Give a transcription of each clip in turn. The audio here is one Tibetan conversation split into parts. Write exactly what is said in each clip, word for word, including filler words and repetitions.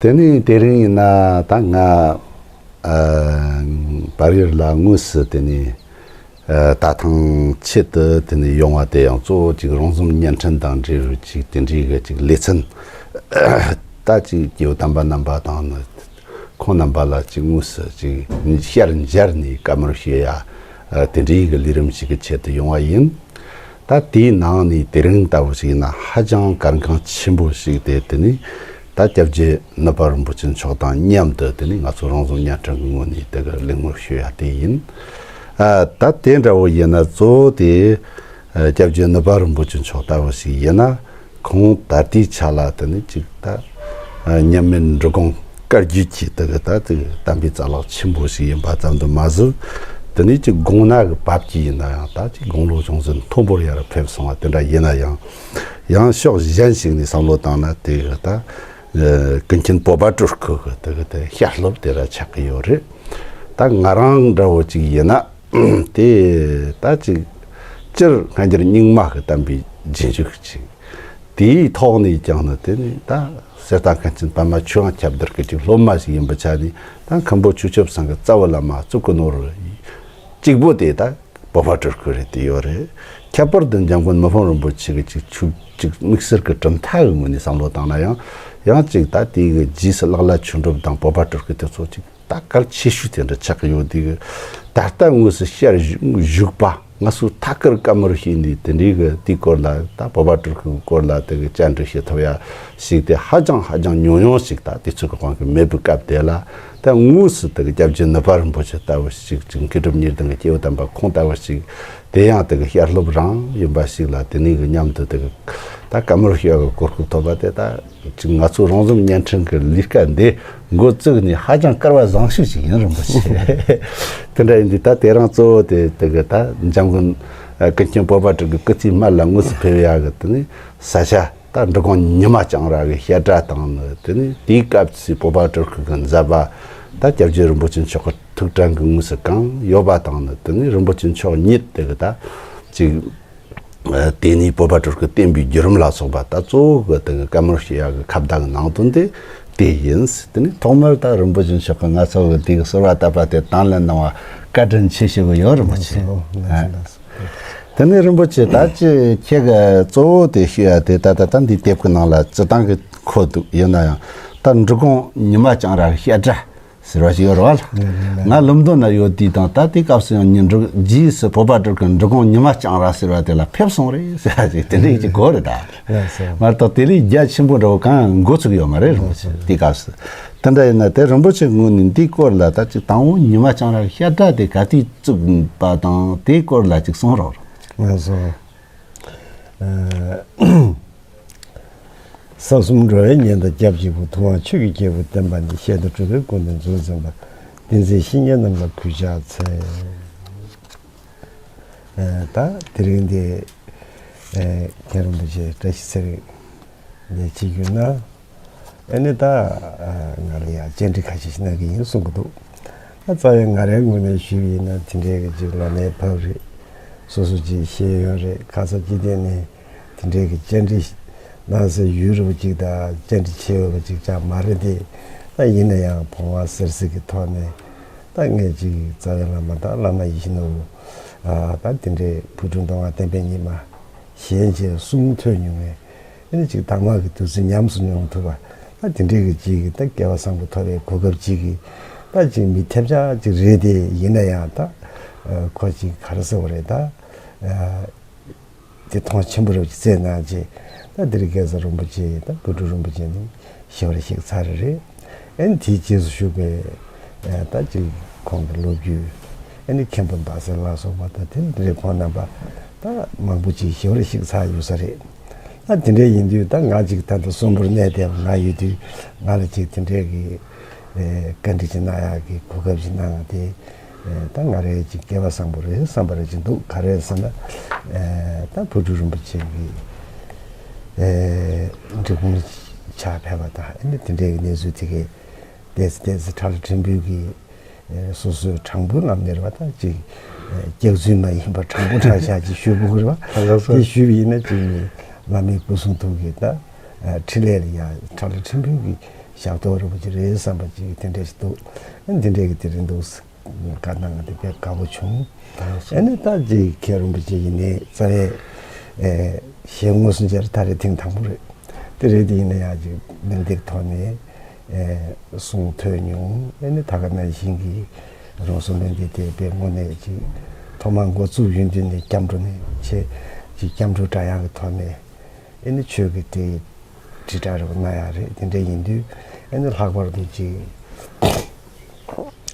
དེ་ནས་དེ་རིང་ཡིན་ན་ད་ང་ཨ་བལ་ཡུལ་ལ་དངོས་སུ་དེ་ནས་ཨ་ད་ཐེངས་ཆེད་དུ་དེ་ནས་ཡོང་བ་དེ་ཡང་གཙོ་བོ་ཅིག་རོང་ཟོམ་བརྙན་འཕྲིན་དང་འབྲེལ་བའི་ཅིག་དེ་འདྲའི་གི་ཅིག་ལེ་ཚན། ད་ཅིག་སྐྱེ་བོ་དམ་པ་རྣམ་པ་དང་ནི་ཁོང་རྣམ་པ་ལ་ཅིག་དངོས་སུ་ཅིག་ཞལ་མཇལ་ནས་བཀའ་མོལ་ཞུ་ཡ་ཨ་དེ་འདྲའི་གི་ལས་རིམ་ཞིག་གི་ཆེད་དུ་ཡོང་བ་ཡིན། ད་དེའི་ནང་ནས་དེ་རིང་ལྟ་བུ་ཞིག་ཡིན་ན་ཧ་ཅང་གལ་འགངས་ཆེན་པོ་ཞིག་དེ་དེ་ནི་ད་སྐྱབས་རྗེ་ནུབ་པ་རིན་པོ་ཆེ་མཆོག་དང་མཉམ་དུ་དེ་ནི་ང་ཚོ་རོང་ཟོམ་བརྙན་འཕྲིན་གྱི་ངོས་ནས་དེ་ག་གླེང་མོལ་ཞུ་ཡ་དེ་ཡིན། ཨ་ད་དེ་འདྲ་བོ་ཡིན་ན་གཙོ་བོ་དེ་ཨ་སྐྱབས་རྗེ་ནུབ་པ་རིན་པོ་ཆེ་མཆོག་ལྟ་བུ་ཞིག་ཡིན་ན། ཁོང་ད་ལྟའི་ཆ་ལ་དེ་ནི་གཅིག་ད་ཨ་མཉམ་མེད་འབྲི་གུང་བཀའ་བརྒྱུད་ཀྱི་དེ་གི་ད་དེ་གི་གཏམ་དཔེ་རྩ་ལག་ཆེན་པོ་ཞིག་ཡིན་པ་ཙམ་དུ་མ་ཟད། དེ་ནི་གཅིག་དགུང་ན་གི་བབ་ཀྱི་ཡིན་ན་ཡང་ད་གཅིག་དགུང་ལོ་ཅུང་ཟད་མཐོན་པོར་ཡར་ཕེབས་སོང་བ་དེ་འདྲ་ཡིན་ན་ཡང་། ཡང་ཕྱོགས་གཞན་ཞིག་ནས་བསམ་བློ་བཏང་ན་དེ་གི་ད་ཨ་ཀུན་མཁྱེན་སྤོབས་པ་སྤྲུལ་སྐུ་གི་དེ་གི་དེ་བཤད་སློབ་དེ་འདྲ་ཆགས་ཀྱི་ཡོད་རེད། ད་ང་རང་འདྲ་བོ་ཅིག་ཡིན་ན། དེ་ད་ཅིག་སྤྱིར་སྔ་འགྱུར་རྙིང་མ་གི་གཏམ་དཔེ་རྗེས་འཇུག་ཅིག་དེའི་ཐོག་ནས་ཀྱང་ནི་དེ་ནི་ད་གསེར་རྟ་མཁན་ཆེན་པདྨ་ཆོས་དབྱིངས་ཁྱབ་བརྡལ་གྱི་ཅིག་སློབ་མ་ཞིག་ཡིན་པའི་ཆ་ནས་ད་མཁན་པོ་ཆོས་སྐྱབས་ཚང་གི་རྩ་བའི་བླ་མ་གཙུག་གི་ནོར་གཅིག་པོ་དེ་ད་སྤོབས་པ་སྤྲུལ་སྐུ་རེད་དེ་ཡོད་རེད། ཁྱད་པར་དུ་འཇམ་མགོན་མི་ཕམ་རིན་པོ་ཆེ་གི་ཅིག་ཆོས་ཅིག་དམིགས་བསལ་གྱི་གྲུབ་མཐའ་གི་ངོས་ནས་བསམ་བློ་བཏང་ན་ཡང་ཡང་ཅིག་ད་དེ་གི་རྗེས་སུ་བླ་བླ་ཆོས་གྲུབ་དང་སྤོབས་པ་སྤྲུལ་སྐུ་དེ་ཚོ་ཅིག་ད་གལ་ཆེ་ཤོས་དེ་འདྲ་ཆགས་ཀྱི་ཡོད་དེ་གི། ད་ལྟ་དངོས་སུ་ཤར་བཞུགས་པ་ང་ཚོ་ཐད་ཀར་བཀའ་མོལ་བྱས་ནས་དེ་འདྲའི་གི་དེའི་སྐོར་ལ་ད་སྤོབས་པ་སྤྲུལ་སྐུའི་སྐོར་ལ་དེ་གི་བཅར་འདྲི་བྱེད་ཐུབ་ཡ་ཞིག་དེ་ཧ་ཅང་ཧ་ཅང་ཉུང་ཉུང་ཞིག་ད་དུས་ཚོད་ཀྱི་དབང་གིས་མེད་པའི་སྐབས་དེ་ལ། ད་དངོས་སུ་དེ་གི་སྐྱབས་རྗེ་ནུབ་པ་རིན་པོ་ཆེ་ལྟ་བུ་ཞིག་ཅིག་མཁས་གྲུབ་གཉིས་ལྡན་གྱི་སྐྱེས་བུ་དམ་པ་ཁོང་ལྟ་བུ་ཞིག་དེ་ཡང་དེ་གི་བཤད་སློབ་རང་ཡིན་པ་ཞིག་ལ་དེ་ནས་གི་མཉམ་དུ་དེ་གི་ད་བཀའ་མོལ་བཤད་གི་གོ་སྐབས་ཐོབ་པ་དེ་ད། ཅིག་ང་ཚོ་རོང་ཟོམ་བརྙན་འཕྲིན་གྱི་ལས་ཀ་འདི་འགོ་བཙུགས་ནས་ཧ་ཅང་སྐལ་བ་བཟང་ཤོས་ཤིག་ཡིན། རིན་པོ་ཆེ་དེ་འདྲ་ཡིན་དུས་ད་དེ་རིང་གཙོ་བོ་དེ་དེ་གི་ད་འཇམ་མགོན་ཀུན་མཁྱེན་སྤོབས་པ་སྤྲུལ་སྐུ་སྐུ་ཚེའི་སྨད་ལ་དངོས་སུ་ཕེབས་ཡག་གི་དེ་ནི་ས་ཆ་ད་འབྲི་གུང་ཉི་མ་ལྕང་ར་གི་བཤད་གྲྭ་དང་ནི་དེ་ནི་དེའི་སྐབས་སུ་སྤོབས་པ་སྤྲུལ་སྐུ་གི་མཛད་པ་ད་སྐྱབས་རྗེ་རིན་པོ་ཆེ་མཆོག་གི་ཐུགས་དྲན་གྱི་དངོས་སུ་གང་ཡོད་པ་དང་ནི་དེ་ནི་རིན་པོ་ཆེ་མཆོག་ཉིད་དེ་གི་ད་ཅིག་དེ་ནས་སྤོབས་པ་སྤྲུལ་སྐུ་བསྟན་པའི་བརྒྱུད་རིམ་ལ་སོགས་པ་ད་གཙོ་བོ་གི་དེ་གི་བཀའ་མོལ་བྱེད་ཡག་གི་ཁ་བརྡ་གི་ནང་དོན་དེ་དེ་ཡིན། དེ་ནས་ཐོག་མར་ད་རིན་པོ་ཆེ་མཆོག་གིས་ང་ཚོ་གི་དེ་གི་གསོལ་བ་བཏབ་པ་དེ་དང་ལེན་གནང་བ་བཀའ་དྲིན་ཆེ་ཞུ་གི་ཡོད། རིན་པོ་ཆེ། ལགས་སོ། ལགས་སོ། ལགས་སོ། དེ་ནས་རིན་པོ་ཆེ་ད་ཅི་ཁྱེད་ཀྱི་གཙོ་བོ་དེ་ཞུ་ཡ་དེ་ད་ད་ད་འདི་དེབ་ཀྱི་ནང་ལ་སྤྱི་བཏང་གི་འཁོད་འདུག་ཡིན་ན་ཡང་ད་འབྲི་གུང་ཉི་མ་ལྕང་ར་བཤད་གྲྭ་ཟེར་བ་ཞིག་ཡོད་རེད་བ། ང་ལམ་མདོ་ན་ཡོད་དུས་དང་ད་དེ་སྐབས་སུ་ཡང་ཉི་འབྲི་རྗེས་སུ་སྤོབས་པ་སྤྲུལ་སྐུ་འབྲི་གུང་ཉི་མ་ལྕང་ར་ཟེར་བ་དེ་ལ་ཕེབས་སོང་རེད་ཟེར་བ་ཞིག་དེ་འདྲ་ཞིག་གོ་རེད་ད། ལགས་སོ། མ་གཏོགས་དེ་ལས་རྒྱ་ཆེན་པོ་འདྲ་བོ་གང་འགོ་ཚུགས་ཡོད་མ་རེད། རིན་པོ་ཆེ་དེ་སྐབས་སུ། དེ་འདྲ་ཡིན་ན་དེ་རིན་པོ་ཆེ་ངོས་ནས་འདིའི་སྐོར་ལ་ད་ཅིག་དང་པོ་ཉི་མ་ལྕང་ར་བཤད་གྲྭ་དེ་ག་དུས་བཙུགས་པ་དང་དེའི་སྐོར་ལ་ཅིག་གསུང་རོགས། ལགས་སོ། ས་གསུམ་འགྲོ་བའི་གཉེན་དང་སྐྱབས་གཅིག་པུ། ཐུབ་དབང་ཆོས་ཀྱི་རྒྱལ་པོ་བསྟན་པ་འདི། བཤད་དང་སྒྲུབ་པའི་སྐུ་མདུན་འཛུགས་ཟིན་པ། བསྟན་འཛིན་བཤེས་གཉེན་རྣམས་ལ་གུས་ཕྱག་འཚལ། ད་དེ་རིང་འདི་མཁན་རིན་པོ་ཆེ་བཀྲ་ཤིས་ཚེ་རིང་འདི་ཆིག་བརྒྱུད་ན། ཨ་ནི་ད་ང་ལ་ཡང་བཅར་འདྲི་ཁ་ཤས་ཤིག་གནང་གི་ཡིན་གསུང་གི་འདུག་ད་རྩ་བའི་ང་རའི་ངོས་ནས་ཞུས་པ་ཡིན་ན་དེ་འདྲའི་གི་ཅིག་ལོ་ནའི་བབས་རེད། སོ་སོ་ཅིག་ཤེས་ཡོན་རེད། ཁ་ས་ཅི་ཐད་ནས་དེ་འདྲའི་གི་བཅར་འདྲི་གནང་སའི་ཡུལ་རེད་པ་ཅིག་དང་བཅར་འདྲི་བྱེད་འོས་པ་ཅིག་ཀྱང་མ་རེད་དེ། ད་ཡིན་ན་ཡང་བུང་བ་གསེར་སྲིད་ཀྱི་ཐོག་ནས་ད་ངས་ཅིག་རྩ་བའི་བླ་མ་དང་བླ་མ་ཡིད་བཞིན་ནོར་བུ་ད་དེ་འདྲའི་བུ་ཕྲུག་མདོ་སྔགས་བསྟན་པའི་ཉི་མ་གཞན་བཅས་གསུང་ཐོས་མྱོང་བའི། ཨ་ནི་ཅིག་དྭངས་མ་གི་བདུད་རྩི་ཉམས་སུ་མྱོང་ཐུབ་པ། ད་དེ་འདྲའི་གི་ཅིག་གི་ད་སྐལ་བ་བཟང་པོ་ཐོབ་པའི་གོ་སྐབས་ཅིག་གི་ད་ཅིག་མི་ཐེབས་ཆག་ཅིག་རེད་དེ། ཡིན་ན་ཡང་ད་ཁོ་ཅིག་ག་རེ་ཟེར་བ་རེད་ད། དེ་མཐོང་ཆེན་པོ་རེད་ཅིག་བརྩད་གནང་རྗེས། ད་འདིར་སྐལ་བཟང་རིན་པོ་ཆེ་ད་བུ་ཕྲུག་རིན་པོ་ཆེ་ནི་ཞི་བར་གཤེགས་ཚར་རེད། ཨ་ནི་དེའི་རྗེས་སུ་ཞུགས་པའི་ད་ཅིག་ཁོང་གི་ལོ་རྒྱུས། ཨ་ནི་མཁན་པོ་ཟླ་གསལ་ལ་སོགས་པ་ད་དེ་འདྲའི་ཁོང་རྣམ་པ་ད་མང་པོ་ཅིག་ཞི་བར་གཤེགས་ཚར་ཡོད་ས་རེད། ད་དེ་འདྲ་ཡིན་དུས་ད་ང་ཅིག་ད་ལྟ་གསོན་པོར་གནས་བསྡད་པ་ང་ཡོད་དུས་ང་ལ་ཅིག་དེ་འདྲའི་གི་བཀའ་འདྲི་ཅིག་གནང་ཡག་གི་གོ་སྐབས་ཅིག་གནང་བ་དེ་ད་ང་རའི་ཅིག་སྐལ་བ་བཟང་པོ་རེད་བསམ་པ་རེ་ཅིག་འདུག་ག་རེ་ཟེར་ན་ད་བུ་ཕྲུག་རིན་པོ་ཆེ་གི་འབྲི་གུང་ཕྱག་ཕེབས་པ་དང་ཨ་ནི་དེ་འདྲའི་གི་གནས་ཚུལ་དེ་གའི་ཏོག་ཙམ་ཏོག་ཙམ་ཕྲ་ལ་ཕྲན་བུ་གི་སོ་སོའི་དྲང་པོའི་ངང་ནས་རེད་པ་ད་ཅིག་སྐྱག་རྫུན་མ་ཡིན་པ་དྲང་པོ་དྲང་བཞག་ཅིག་ཞུ་དགོས་ཀྱི་རེད་པ། ལགས་སོ། དེ་ཞུས་པ་ཡིན་ན་ཅིག་ནི་བླ་མའི་སྐུ་གསུང་ཐུགས་ཀྱི་ད་འཕྲིན་ལས་ལ་ཡང་ཕྲ་ལ་ཕྲན་བུ་གི་ ཞབས་ཏོག་རིན་པོ་ཆེ་རེད་བསམ་པ་ཅིག་དེ་འདྲ་ཞིག་འདུག་འདི་འདྲ་གི་དེ་རིང་འདུག་བཀའ་གནང་བ་དེ་དཔེ་དགའ་པོ་བྱུང་། ཨ་ནི་ད་ཅིག་མཁན་རིན་པོ་ཆེ་ཡིན་ནའི་རྩ་བའི་ཨེ་ཞལ་དངོས་སུ་མཇལ་ད་རེས་ཐེངས་དང་པོ་རེད། དེ་རེད་དེ་ཡིན་ན་ཡང་ཅིག་གླེང་སྟེགས་ཐོག་ནས་ཨེ་གསུང་ཐོས་མྱོང་། ཨ་ནི་ད་ག་ནང་བཞིན་གྱི་རོང་ཟོམ་གླེང་སྟེགས་དེ་དཔེ་དངོས་གནས་ཅིག་ཐོག་མར་འགོ་བཙུགས་ཡོང་དུས་ནས་སྐྱབས་འགྲོ་ནས་ཆེ་ཅིག་སྐྱབས་འགྲོ་སྒྲ་དབྱངས་ཀྱི་ཐོག་ནས། ཨེ་ནི་ཆོས་ཀྱི་དེ་དྲིལ་བསྒྲགས་རེ་གནང་ཡག་རེད། དེ་འདྲ་ཡིན་དུས་ཨེ་ནི་ལྷག་པར་དུ་ཅིག་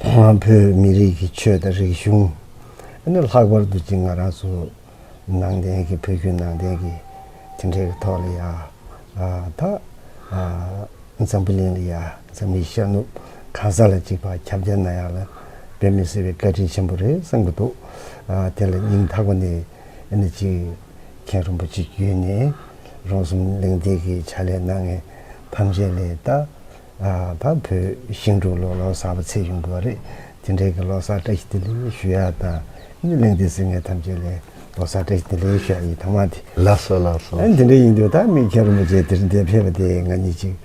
བོད་མི་རིགས་ཀྱི་ཆོས་དང་རིག་གཞུང་། ཨེ་ནི་ལྷག་པར་དུ་ཅིག་ང་རང་ཚོ་ནང་བསྟན་གྱི་བོད་བརྒྱུད་ནང་བསྟན་གྱི་དེ་འདྲའི་ཐོག་ལ་ཡ་ཨ་ད་ཨ་འཛམ་བུ་གླིང་ལ་ཡ་འཛམ་གླིང་ཤར་ནུབ་གང་ས་ལ་ཅིག་ཕར་ཁྱབ་གདལ་གནང་ཡག་ལ་དཔེ་མི་སྲིད་པའི་བཀའ་དྲིན་ཆེན་པོ་རེད་བསམ་གྱི་འདུག་ཨ་དེ་ལ་སྙིང་ཐག་པ་ནས་ཨེ་ནི་ཅིག་མཁན་རིན་པོ་ཆེ་བརྒྱུད་ནས་རོང་ཟོམ་གླེང་སྟེགས་ཀྱི་ཕྱག་ལས་གནང་མཁན་ཐམས་ཅད་ལ་ད་ཨ་ད་བོད་ཞིང་འབྲོག་ལོ་ལོ་གསར་པ་ཚེས་ཡོང་གི་བ་རེད། དེ་འདྲའི་གི་ལོ་གསར་བཀྲ་ཤིས་བདེ་ལེགས་ཞུ་ཡག་དང་ཨ་ནི་གླེང་སྟེགས་གཟིགས་མཁན་ཐམས་ཅད་ལ་ལོ་གསར་བཀྲ་ཤིས་བདེ་ལེགས་ཞུ་ཡག་ཡིན། ཐ་མ་དེ་ལགས་སོ་ལགས་སོ། ཨ་ནི་དེ་འདྲ་ཡིན་དུས་ད་མི་མཁན་རིན་པོ་ཆེ་དེར་འདིར་ཕེབས་པ་དེ་ང་གཉིས་ཅིག་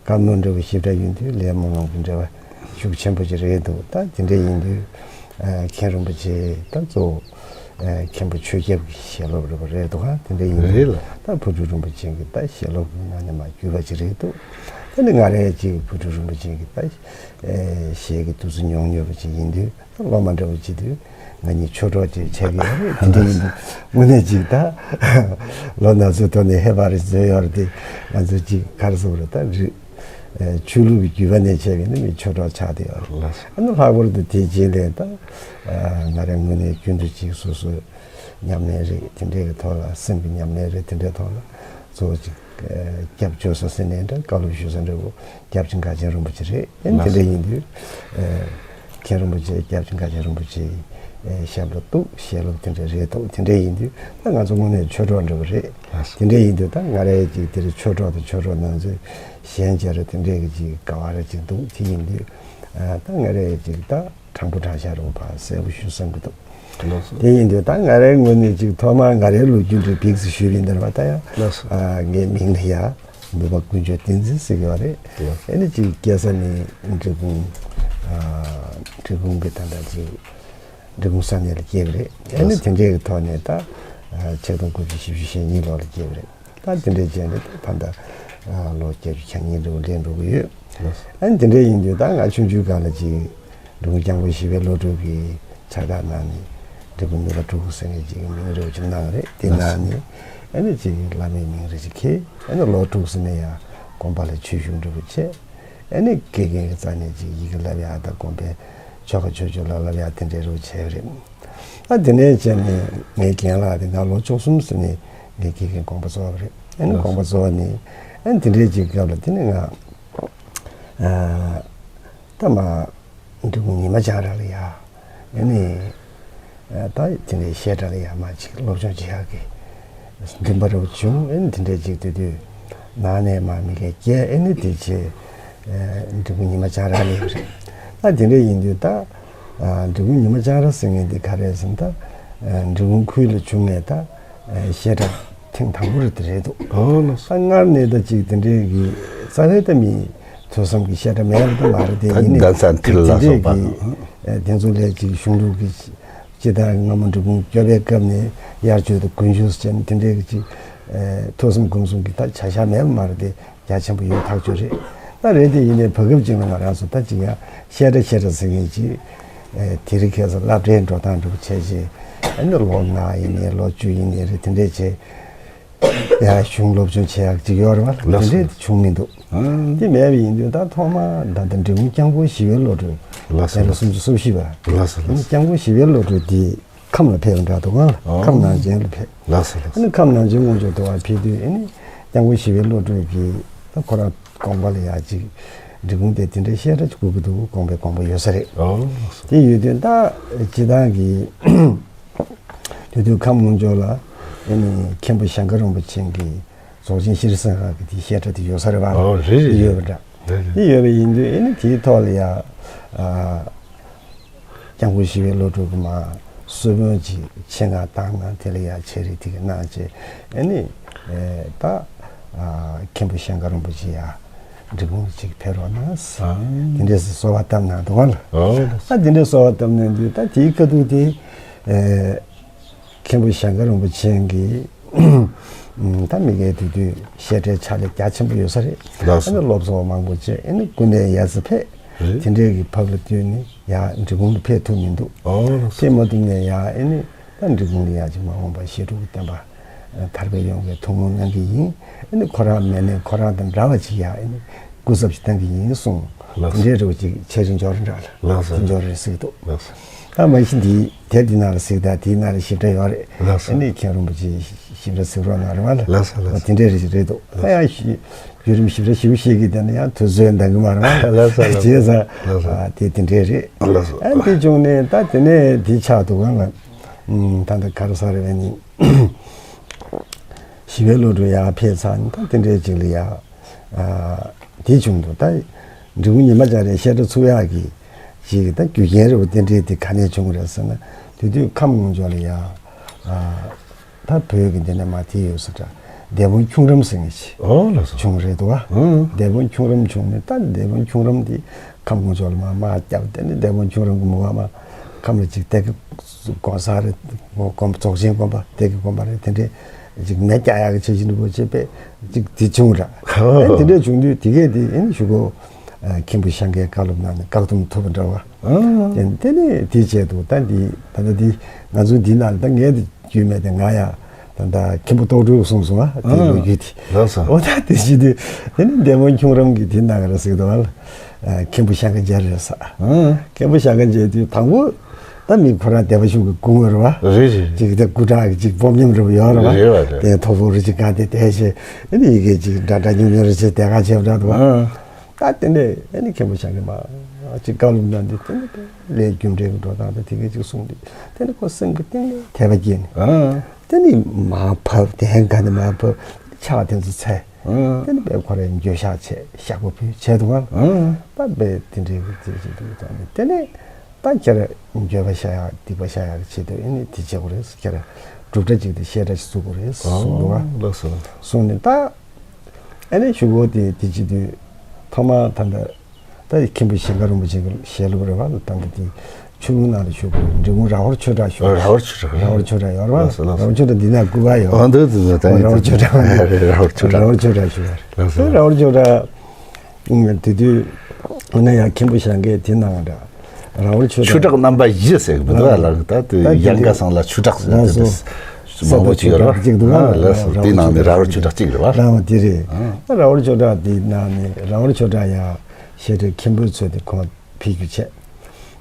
བཀའ་མོལ་འདྲ་བོ་ཞིབ་ཕྲ་ཡོང་དུས་ལས་སྨོན་ལམ་གྱི་འབྲེལ་བ་ཤུགས་ཆེན་པོ་ཅིག་རེད་འདུག་ད་དེ་འདྲ་ཡིན་དུས་ཨ་མཁན་རིན་པོ་ཆེ་ད་གཙོ་བོ་ཨ་མཁན་པོ་ཆོས་སྐྱབས་ཀྱི་ཞལ་སློབ་རེད་པ་རེད་འདུག་ག་དེ་འདྲ་ཡིན་རེད་དུས་ལ། ད་བུ་ཕྲུག་རིན་པོ་ཆེ་གི་ད་ཞལ་སློབ་ཀྱི་ནང་ནས་མར་བརྒྱུད་པ་ཅིག་རེད་འདུག་ད་ནི་ང་རས་ཅིག་བུ་ཕྲུག་རིན་པོ་ཆེ་གི་ད་ཨེ་ཞལ་གྱི་ཐུགས་སུ་མྱོང་མྱོང་བ་ཅིག་ཡིན་དུས། སློབ་མ་འདྲ་བོ་བྱེད་དུས་ང་གཉིས་ཆོས་གྲོགས་ཅིག་ཆགས་ཀྱི་ཡོད་རེད། དེ་འདྲ་ཡིན་དུས་དངོས་གནས་ཅིག་ད་ལོ་ན་ཚོད་ཐོག་ནས་ཧེ་བག་རེ་བཟོས་ཡོད་རེད་དེ། ང་ཚོ་ཅིག་ག་རེ་ཟེར་དགོས་རེད། ད་རི་ཆོས་ལུགས་ཀྱི་བརྒྱུད་པ་ནས་བྱས་པའི་ནི་མི་ཆོས་གྲོགས་ཆགས་བསྡད་ཡོད་རེད། ཨ་ནི་ལྷག་པར་དུ་དེ་རྗེས་ལ་ད་ང་རང་ངོས་ནས་རྒྱུན་དུ་ཅིག་སོ་སོའི་ཉམས་ལེན་རེད། དེ་འདྲའི་གི་ཐོག་ལ་སེམས་ཀྱི་ཉམས་ལེན་རེད། དེ་འདྲའི་ཐོག་ལ་གཙོ་བོ་ཅིག་སྐྱབས་བཅོལ་ས་ཟེར་ནའི་འདྲ། བཀའ་སློབ་ཞུ་ས་འདྲ་བོ་སྐྱབས་རྗེ་མགར་ཆེན་རིན་པོ་ཆེ་རེད། ཨེ་དེ་འདྲ་ཡིན་དུས་ཨེ་མཁན་རིན་པོ་ཆེ་སྐྱབས་རྗེ་མགར་ཆེན་རིན་པོ་ཆེའི་ཨེ་ཞབས་ལ་གཏུགས། ཞལ་སློབ་དེ་འདྲ་རེད་འདུག་དེ་འདྲ་ཡིན་དུས་ད་ང་ཚོ་དངོས་གནས་ཆོས་གྲོགས་འདྲ་བོ་རེད། དེ་འདྲ་ཡིན་དུས་ད་ང་རའི་ཅིག་དེར་ཆོས་གྲོགས་དང་ཆོས་གྲོགས་ནང་ཚོས་གཞན་བྱས་ར་དེ་འདྲའི་གི་ཅིག་དགའ་བ་ར་ཅིག་འདུག་དེ་ཡིན་དུས་ཨ་ད་ང་རའི་ཅིག་ད་དྲང་པོ་དྲང་བཞག་རུང་ཕར་གསལ་པོ་ཞུ་བསམ་གྱི་འདུག་ལགས་སོ། དེ་ཡིན་དུས་ད་ང་རའི་ངོས་ནས་ཅིག་ཐོག་མར་ང་རའི་ལོ་རྒྱུས་འདྲ་བིག་ཙམ་ཞུས་པ་ཡིན་ན་ར་བ་ད་ཡང་ལགས་སོ། ཨ་ངའི་མིང་ལ་ཡ་ནུབ་པ་དཀོན་མཆོག་བསྟན་འཛིན་ཟེར་གྱི་བ་རེད། ལགས་སོ། ཨ་ནི་ཅིག་སྐྱེས་ས་ནི་འབྲི་གུང་ཨ་འབྲི་གུང་གི་ད་ལྟ་ཅིག་འབྲི་གུང་ས་གནས་ལ་སྐྱེས་པ་རེད། ཨ་ནི་ལགས་སོ། དེ་འདྲའི་གི་ཐོག་ནས་ད་ཨ་ཆིག་སྟོང་དགུ་བརྒྱ་བཞི་བཅུ་ཞེ་གཉིས་ལོ་ལ་སྐྱེས་པ་རེད། ད་དེ་འདྲའི་བྱས་ནས་ད་ད་ལྟ་ལོ་བརྒྱད་ཅུ་གྱ་གཉིས་འགྲོ་སླེབས་འགྲོ་གི་ཡོད། ཨ་ནི་དེ་འདྲའི་ཡིན་དུས་ད་ང་ཆུང་ཆུང་སྒང་ལ་ཅིག་འབྲི་གུང་སྐྱབས་མགོན་ཞི་བའི་བློ་གྲོས་ཀྱི་ཕྱག་རྟགས་གནང་ནས་འབྲི་གུང་ནུབ་པ་སྤྲུལ་སྐུ་ཟེར་མཁན་ཅིག་གི་མིང་རེ་བ་ཅིག་གནང་རེད། དེ་གནང་ནས་ཨ་ནི་ཅིག་བླ་མའི་མིང་རེ་ཅིག་འཁྱེར། ཨ་ནི་ལོ་དྲུག་ཙམ་ནས་ཡང་དགོན་པ་ལ་ཆོས་ཞུགས་འགྲོ་གི་བྱས། ཨ་ནི་དགེ་རྒན་གྱི་རྩ་ནས་ཅིག་ཡི་གེ་བསླབ་ཡག་དང་དགོན་པའི་ཆོ་ག་ཆོས་སྤྱོད་ལ་བསླབ་ཡག་དེ་འདྲའི་རུ་བྱས་པ་རེད། ཨ་དེ་ནས་བྱས་ནས་ངའི་རྒན་ལགས་དེ་ང་ལོ་བཅུ་གསུམ་ཙམ་ནས་ངའི་དགེ་རྒན་དགོངས་པ་རྫོགས་པ་རེད། ཨ་ནི་དགོངས་པ་རྫོགས་ནས་ཨ་ནི་དེ་འདྲའི་ཅིག་སྐབས་ལ་དེ་ནས་ང་ཨ་ད་མ་འབྲི་གུང་ཉི་མ་བྱང་ར་ལ་ཡ་ཨ་ནི་ཨ་ད་དེ་འདྲའི་བཤད་གྲྭ་ལ་ཡ་མ་ཅིག་སློབ་སྦྱོང་བྱེད་ཡག་གི་འདུན་པ་རུ་བྱུང་། ཨ་ནི་དེ་འདྲའི་ཅིག་དུས་དུས་ནང་ནས་མ་མི་ལས་སྐྱེ། ཨ་ནི་དེ་ཆེ་ཨ་འབྲི་གུང་ཉི་མ་བྱང་ར་ལ་ཡོད་རེད། ད་དེ་འདྲ་ཡིན་དུས་ད་ཨ་འབྲི་གུང་ཉི་མ་བྱང་ར་ཟེར་མཁན་འདི་ག་རེ་ཟེར་ན་ད་ཨ་འབྲི་གུང་ཁུལ་ལ་བྱུང་ནས་ད་ཨ་བཤད་གྲྭ་ཐེངས་དང་པོ་རེད་དེ་རེད་འདུག་ཨོ་ལགས་སོ། ད་སྔར་ནས་ད་ཅིག་དེ་འདྲའི་གི་རྩ་བའི་ད་མི་ཐོས་བསམ་གྱི་བཤད་གྲྭ་མེད་པ་ད་མ་རེད་དེ། ད་ཡིན་ནའི་གདན་ས་མཐིལ་ལ་དེ་སོགས་པ་འདྲའི་གི་ཨ་དེ་ཚོ་ལས་ཅིག་གཞུང་ལུགས་ཀྱི་སྤྱི་དང་སྔ་མོ་འབྲི་གུང་སྐྱོབ་པའི་སྐབས་ནས་དབྱར་ཆོས་དང་དགུན་ཆོས་ཟེར་ནས་དེ་འདྲའི་གི་ཅིག་ཨ་ཐོས་བསམ་སྒོམ་གསུམ་གྱི་ད་བྱ་བཞག་མེད་པ་མ་རེད་དེ། རྒྱ་ཆེན་པོ་ཡོད་ཐག་ཆོད་རེད། ད་རེད་དེ་ཡིན་ནའི་བར་སྐབས་ཅིག་ལ་ང་རང་ཚོ་ད་ཅིག་ཡང་བཤད་གྲྭ་བཤད་གྲྭ་ཟེར་མཁན་ཅིག་ཨེ་དེ་རིང་ཁ་སང་སློབ་གྲྭའི་འགྲོ་སྟངས་འགྲོ་བྱས་རྗེས་ཨ་ནི་ལོ་ལྔ་ཡིན་ནའི་ལོ་བཅུ་ཡིན་ནའི་རེད། དེ་འདྲས་བྱས་ཡང་གཞུང་སློབ་སྦྱོང་བྱེད་ཡག་ཅིག་ཡོད་རེད་བ། ལགས་སོ། དེ་འདྲས་དེ་བྱུང་མི་འདུག་ཨང་། དེ་མེད་པ་ཡིན་དུས་ད་ཐོག་མ་ད་ལྟ་འབྲི་གུང་སྐྱབས་མགོན་ཞི་བའི་བློ་གྲོས། ལགས་སོ། དེ་ལ་སུམ་ཅུ་སོ་བཞི་པ། ལགས་སོ་ལགས་སོ། སྐྱབས་མགོན་ཞི་བའི་བློ་གྲོས་དེ། ཁམས་ལ་ཕེབས་པ་འདྲ་འདུག་ག་ཨོ། ཁམས་ནང་ཆེན་ལ་ཕེབས། ལགས་སོ་ལགས་སོ། ཨ་ནི་ཁམས་ནང་ཆེན་སྔོན་ཆད་དུ་བ་ཕེབས་དུས་ཨ་ནི་སྐྱབས་མགོན་ཞི་བའི་བློ་གྲོས་ཀྱིས་ད་ཁོ་རང་དགོངས་པ་ལ་ཡ་ཅིག་འབྲི་གུང་དེ་དེ་འདྲའི་བཤད་གྲྭ་ཅིག་དགོས་ཀྱི་འདུག་དགོངས་པའི་དགོངས་པ་ཡོད་ས་རེད། ཨོ་ལགས་སོ། དེ་ཡོད་དུས་ད་སྤྱི་བཏང་གི་དུས་དུས་ཁམས་སྔོན་ཆད་ལ་ཨ་ནི་མཁན་པོ་ཞང་ཀ་རིན་པོ་ཆེ་གིས་རྫོགས་ཆེན་ཤྲཱི་སིང་ཧ་གི་དེ་བཤད་གྲྭ་དེ་ཡོད་ས་རེད་བ། ཨོ་རེད་རེད། དེ་ཡོད་པ་འདྲ། རེད་རེད། དེ་ཡོད་པ་ཡིན་དུས་ཨ་ནི་དེའི་ཐོག་ལ་ཡ་ཨ། སྐྱབས་མགོན་ཞི་བའི་བློ་གྲོས་ཀྱིས་མར་གསོལ་དཔོན་ཅིག་ཆེད་མངགས་བཏང་ན་དེ་ལ་ཡ་ཆེད་རིགས་དེ་ག་གནང་བྱས་ཨ་ནི་ད་ཨ་མཁན་པོ་ཞང་ཀ་རིན་པོ་ཆེ་ཡ་ འབྲི་གུང་ལ་ཅིག་ཕེབས་རོགས་གནང་། ཨ། དེ་འདྲས་སུ་གསོལ་བ་བཏབ་གནང་འདུག་ག་ལ། ཨོ། ཨ་དེ་འདྲས་གསོལ་བ་བཏབ་གནང་དུས་ད་དེའི་ཁ་ཐུག་དེ་ཨེ་མཁན་པོ་ཞྭ་སྒབ་རིན་པོ་ཆེ་གིས་ད་མི་སྒེར་དེ་དུས་བཤད་གྲྭའི་ཕྱག་ལས་རྒྱ་ཆེན་པོ་ཡོད་ས་རེད། ལགས་སོ། ཨ་ནི་སློབ་གསོ་མང་པོ་བྱས། ཨ་ནི་ཀུན་ནས་ཡ་ཙི་ཕེབས། རེད། དེ་འདྲས་ཀྱི་ཕབ་ལ་བསྟུན་ནས་ཡར་འབྲི་གུང་དུ་ཕེབས་ཐུབ་མི་འདུག་ཨོ། ལགས་སོ། ཕེབས་མ་ཐུབ་ནས་ཡར་ཨ་ནི། ད་འབྲི་གུང་ལ་ཡང་ཅིག་མ་འོངས་པར་བཤད་སྒྲུབ་ཀྱི་བསྟན་པ་དར་སྤེལ་ཡོང་བའི་ཐུགས་སྨོན་གནང་གི་ཡིན། ཨ་ནི་ཁོ་རང་མེད་ནའི་ཁོ་རང་དང་འདྲ་བ་ཅིག་ཡང་ཨ་ནི་སྐུ་ཚབ་ཅིག་བཏང་གི་ཡིན་གསུངས། ལགས་སོ། དེ་འདྲའི་རོགས་ཅིག་ཆེ་རིང་འབྱོར་འདྲ་ལ། ལགས་སོ། དེ་འབྱོར་རེད་ཟེར་གྱི་འདུག་ལགས་སོ། ད་མ་གཞི་འདི་དེབ་འདི་ནང་ལ་གཟིགས། ད་དེའི་ནང་ལ་ཞིབ་ཕྲ་ཡོད་རེད། ལགས་སོ། ཨ་ནི་མཁན་རིན་པོ་ཆེ་ཞིབ་ཕྲ་གཟིགས་རོགས་གནང་རེད་བ་ལ། ལགས་སོ། ལགས་སོ། དེ་འདྲའི་རིགས་རེད་འདུག་ད་ཡང་ཞིབ་བརྒྱུད་རིམ་ཞིབ་ཕྲ་ཞིབ་ཞིག་གིས་བསྡད་ན་ཡང་དུས་ཚོད་འདང་གི་མ་རེད་བ། ལགས་སོ། ལགས་སོ། བྱས་ཙང་། ལགས་སོ། ཨ་དེ་དེ་འདྲའི་རེད། ལགས་སོ། ཨ་འདི་བྱུང་ནས་ད་དེ་ནས་འདི་ཆགས་འདུག་ག་ལ། ད་ལྟ་ག་རེ་ཟེར་བས་ནི། ཞི་བའི་བློ་གྲོས་ཡར་ཕེབས་ཚར་ནས་ད་དེ་འདྲའི་ཅིག་ལ་ཡ། ཨ་དེ་བྱུང་འདུག་ད་འབྲི་གུང་ཉི་མ་རྒྱ་རས་བཤད་གྲྭ་ཚུགས་ཡག་གི་ཅིག་ད་རྒྱུ་རྐྱེན་རེ་བ་དེ་འདྲའི་དེ་ག་ནས་བྱུང་རེད་ཟེར་ན། དེ་དུས་ཁམས་ཀོང་ཇོ་ལ་ཡ། ཨ་ད་བོད་ཀྱི་འདི་ནས་མ་དེ་ཡོད་ས་འདྲ། སྡེ་དཔོན་ཁྱུང་རམ་ཟེར་མཁན་ཅིག་ཨོ་ལགས་སོ། བྱུང་རེད་འདུག་ག་ཨང་། སྡེ་དཔོན་ཁྱུང་རམ་བྱུང་ནས་ད་སྡེ་དཔོན་ཁྱུང་རམ་དེ་ཁམས་ཀོང་ཇོ་ལ་མར་དམག་བརྒྱབ། དེ་ནས་སྡེ་དཔོན་ཁྱུང་རམ་གྱི་མུ་ག་མར་ཁམས་ལ་ཅིག་སྟག་གི་དགོན་ས་རེད། དགོན་པ་རྫོགས་ཆེན་དགོན་པ་སྟག་གི་དགོན་པ་རེད། དེ་འདྲས་ཅིག་མེ་རྒྱག་ཡག་གི་བྱས་བཞིན་འདུག་བྱས་པས་ཅིག་དེ་བྱུང་ར། ཨེ་དེ་འདྲས་བྱུང་དུས་དེ་གས་དེ་ཨེ་ནི་གཞུག་གུ་མཁན་པོ་ཞྭ་སྒབ་བཀའ་སློབ་གནང་ནས་བཀག་སྡོམ་ཐུབ་པ་འདྲ་བ། ཨང་། དེ་ནས་དེ་བྱས་འདུག་ད་འདི་ད་ལྟ་འདི་ང་ཚོ་འདི་ནང་ལ་ད་ངས་དེ་རྒྱུས་མེད་དེ། ང་ཡ་ད་ལྟ་མཁན་པོ་རྟོགས་སྒྲུབ་གསུངས་སོང་ཨ། དེ་ཨང་། ལོ་རྒྱུས་དེ། ལགས་སོ། འོ་ད་དེ་བྱེད་དུས་དེ་ནི་སྡེ་དཔོན་ཁྱུང་རམ་གྱིས་དེ་གནང་ག་རེ་ཟེར་གི་འདུག་ཨ། མཁན་པོ་ཞྭ་སྒབ་མཇལ་རེད་ས། ཨང་། མཁན་པོ་ཞྭ་སྒབ་མཇལ་དུས་དང་པོ་ད་མི་ཁོ་རང་སྡེ་པ་གཞུང་གི་སྐུ་ངོ་རེད་བ། རེད་རེད། ཅིག་དེ་སྐུ་དྲག་གི་ཅིག་སྤོབས་ཉམས་རེ་བ་ཡོད་རེད་བ། རེད་བ་རེད། དེ་ཐོ་ཕོག་རེ་ཅིག་ག་དེ་དེ་བྱས་ཨ་ནི་ཡི་གེ་ཅིག་འདྲ་འདྲ་ཉུང་ཉུང་རེ་ཅིག་དེ་ག་བྱས་པ་འདྲ་འདུག་ཨ། ཨང་། ད་དེ་ནས་ཨ་ནི་མཁན་པོ་ཞྭ་སྒབ་མར་ཅིག་བཀའ་སློབ་གནང་དུས་དེ་ནས་ལས་རྒྱུ་འབྲས་ཀྱི་འགྲོ་སྟངས་དང་དེ་གས་ཅིག་གསུངས་དུས་དེ་ནས་ཁོ་སེམས་ཀྱི་གཏིང་ནས་དད་པ་སྐྱེས་ནས། ཨང་། དེ་ནས་མར་བབས། དེ་ཧན་ག་ནས་མར་བབས། ཕྱག་དེ་ཚོ་འཚལ། ཨང་། དེ་ནས་དཔེ་ཁོ་རའི་འགྱོད་བཤགས་བྱས། བཤགས་པ་ཕུལ་བྱས་འདུག་ག་ཨང་། ད་དཔེ་དེ་འདྲའི་གི་དེ་ཅིག་འདུག་ད་ནི་དེ་ནས་ད་ཁྱེད་རང་འགྱོད་པ་བཤགས་ཡག་སྡིག་པ་བཤགས་ཡག་གི་ཆེད་དུ་ཨ་ནི་དེ་བྱེད་དགོས་རེད། ཁྱེད་རང་སྒྲུབ་གྲྭ་ཅིག་དང་བཤད་གྲྭ་ཞིག་བཙུགས་དགོས་རེད་གསུངས་འདུག་ག་ལགས་སོ། གསུངས་ནས་ད། ཨ་ནི་གཞུག་གུ་དེ་དེ་བྱེད་དུས་ཐོག་མར་ད་ལྟ་ད་མཁན་པོ་ཞྭ་སྒབ་རིན་པོ་ཆེ་གི་ཞལ་སློབ་རེད་བ། ད་ལྟ་དེ་ཆོས་ལུགས་ནང་ལ་ཞུགས་པའི་འབྲི་གུང་ར་བར་ཆོས་གྲགས་ཞུགས། ར་བར་ཆོས་གྲགས། ར་བར་ཆོས་གྲགས་ཡོད་རེད་བ། ལགས་སོ་ལགས་སོ། ར་བར་ཆོས་གྲགས་འདི་ན་སྐུ་པར་ཡོད། ཨ་འདུག་འདུག་འདུག་ད་ར་བར་ཆོས་གྲགས། ར་བར་ཆོས་གྲགས། ར་བར་ཆོས་གྲགས་ཞུགས་པ་རེད། ལགས་སོ། ར་བར་ཆོས་གྲགས། ཨུམ། དེ་དུས་ཨ་ནི་ཡང་མཁན་པོ་ཞྭ་སྒབ་དེ་གནང་བ་འདྲ། ར་བར་ཆོས་ཆོས་གྲགས། གྲགས་རྣམ་པ་བཞི་ཟེར་གི་འདུག་ཨ། ལགས་ད་དེ་ད་དེ་ཡལ་ག་ཚང་ལ་ཆོས་གྲགས་ཟེར་དེ་ལགས་སོ། དེ་མང་པོ་ཅིག་ཡོད་རེད་བ། ཅིག་འདུག་ཨ། ཨ་ལགས་སོ། དེའི་ནང་ནས་ར་བར་ཆོས་གྲགས་གཅིག་རེད་བ། ར་བ་དེ་རེད། ཨ། ར་བར་ཆོས་གྲགས་དེའི་ནང་ནས་ར་བར་ཆོས་གྲགས་ཡང་བཤད་གྲྭའི་མཁན་པོའི་ཚུལ་དུ་ཁོང་ཕེབས་རྒྱུ་བྱས།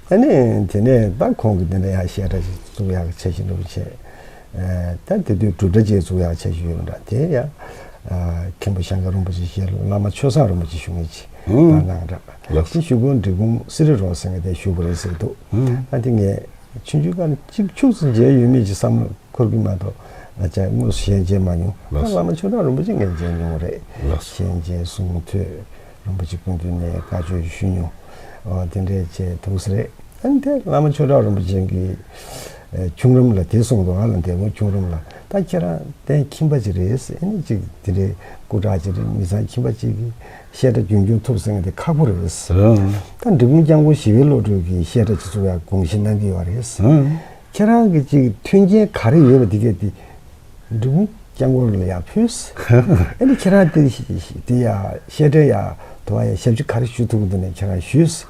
ཨ་ནི་དེ་ནས་ད་ཁོང་གིས་དེ་འདྲ་ཡང་བཤད་གྲྭ་ཞིག་བཙུགས་ཡག་གི་འཆར་གཞི་འདྲ་བོ་བྱས། ཨ། ད་དེ་དུས་སྒྲུབ་གྲྭ་ཅིག་བཙུགས་ཡག་འཆར་གཞི་ཡོད་པ་འདྲ། དེ་ཡང་ཨ་མཁན་པོ་ཞྭ་སྒབ་རིན་པོ་ཆེ་ཞལ་སློབ་བླ་མ་ཆོས་བཟང་རིན་པོ་ཆེ་ཞུ་མཁན་ཅིག་ཨང་། ད་གནང་འདྲ། ལགས་སོ། དེ་གཞུག་གུ་འབྲི་གུང་སི་རི་རོ་ཟེར་མཁན་དེ་བཞུགས་པ་རེད་ཟེར་གི་འདུག་ཨང་། ད་དེ་ངས་ཆུང་ཆུང་སྒང་ནས་གཅིག་ཁྱུག་ཙམ་མཇལ་ཡོད་མེད་ཀྱི་བསམ་བློ་འཁོར་གྱི་མ་གཏོགས་ང་ཅག་དངོས་སུ་ཞལ་མཇལ་མ་མྱོང་། ད་ལགས་སོ། བླ་མ་ཆོས་གྲགས་རིན་པོ་ཆེ་ངས་མཇལ་མྱོང་བ་རེད། ལགས་སོ། ཞལ་མཇལ་གསུང་ཐོས། རིན་པོ་ཆེ་སྐུ་མདུན་ནས་བཀའ་ཆོས་ཞུས་མྱོང་། ཨོ་དེ་འདྲས་བྱས་འདུག་ས་རེད། ཨ་ནི་དེ་བླ་མ་ཆོས་གྲགས་རིན་པོ་ཆེ་གིས་ཨེ་ཁྱུང་རམ་ལ་དེ་གསུངས་འདུག་ཨ་ལ། སྡེ་དཔོན་ཁྱུང་རམ་ལ། ད་ཁྱེད་རང་གཏན་ཁྱིམ་པ་ཅིག་རེད། ཨ་ནི་ཅིག་དེ་འདྲའི་སྐུ་དྲག་ཅིག་རེད། མི་ཚང་ཁྱིམ་པ་ཅིག་གིས་བཤད་གྲྭ་རྒྱུན་སྐྱོང་ཐུབ་ཟེར་མཁན་དེ་ཁག་པོ་རེད། ཨང་། ད་འབྲི་གུང་སྐྱབས་མགོན་ཞི་བའི་བློ་གྲོས་ཀྱིས་བཤད་གྲྭ་ཅིག་བཙུགས་ཡག་དགོངས་བཞེས་གནང་གི་ཡོད་རེད། ཨང་། ཁྱེད་རང་གི་ཅིག་མཐུན་རྐྱེན་ག་རེ་ཡོད་པ་དེ་གས་དེ་འབྲི་གུང་སྐྱབས་མགོན་ལ་ཡར་ཕུལ། ཨ་ནི་ཁྱེད་རང་དེ་དེ་ཡ་བཤད་གྲྭ་ཡ་དུ་བ་ཡ་ཞབས་ཕྱི་ག་རེ་ཞུ་ཐུབ་ཀྱི་འདུག་ན་ཁྱེད་རང་ཞུས།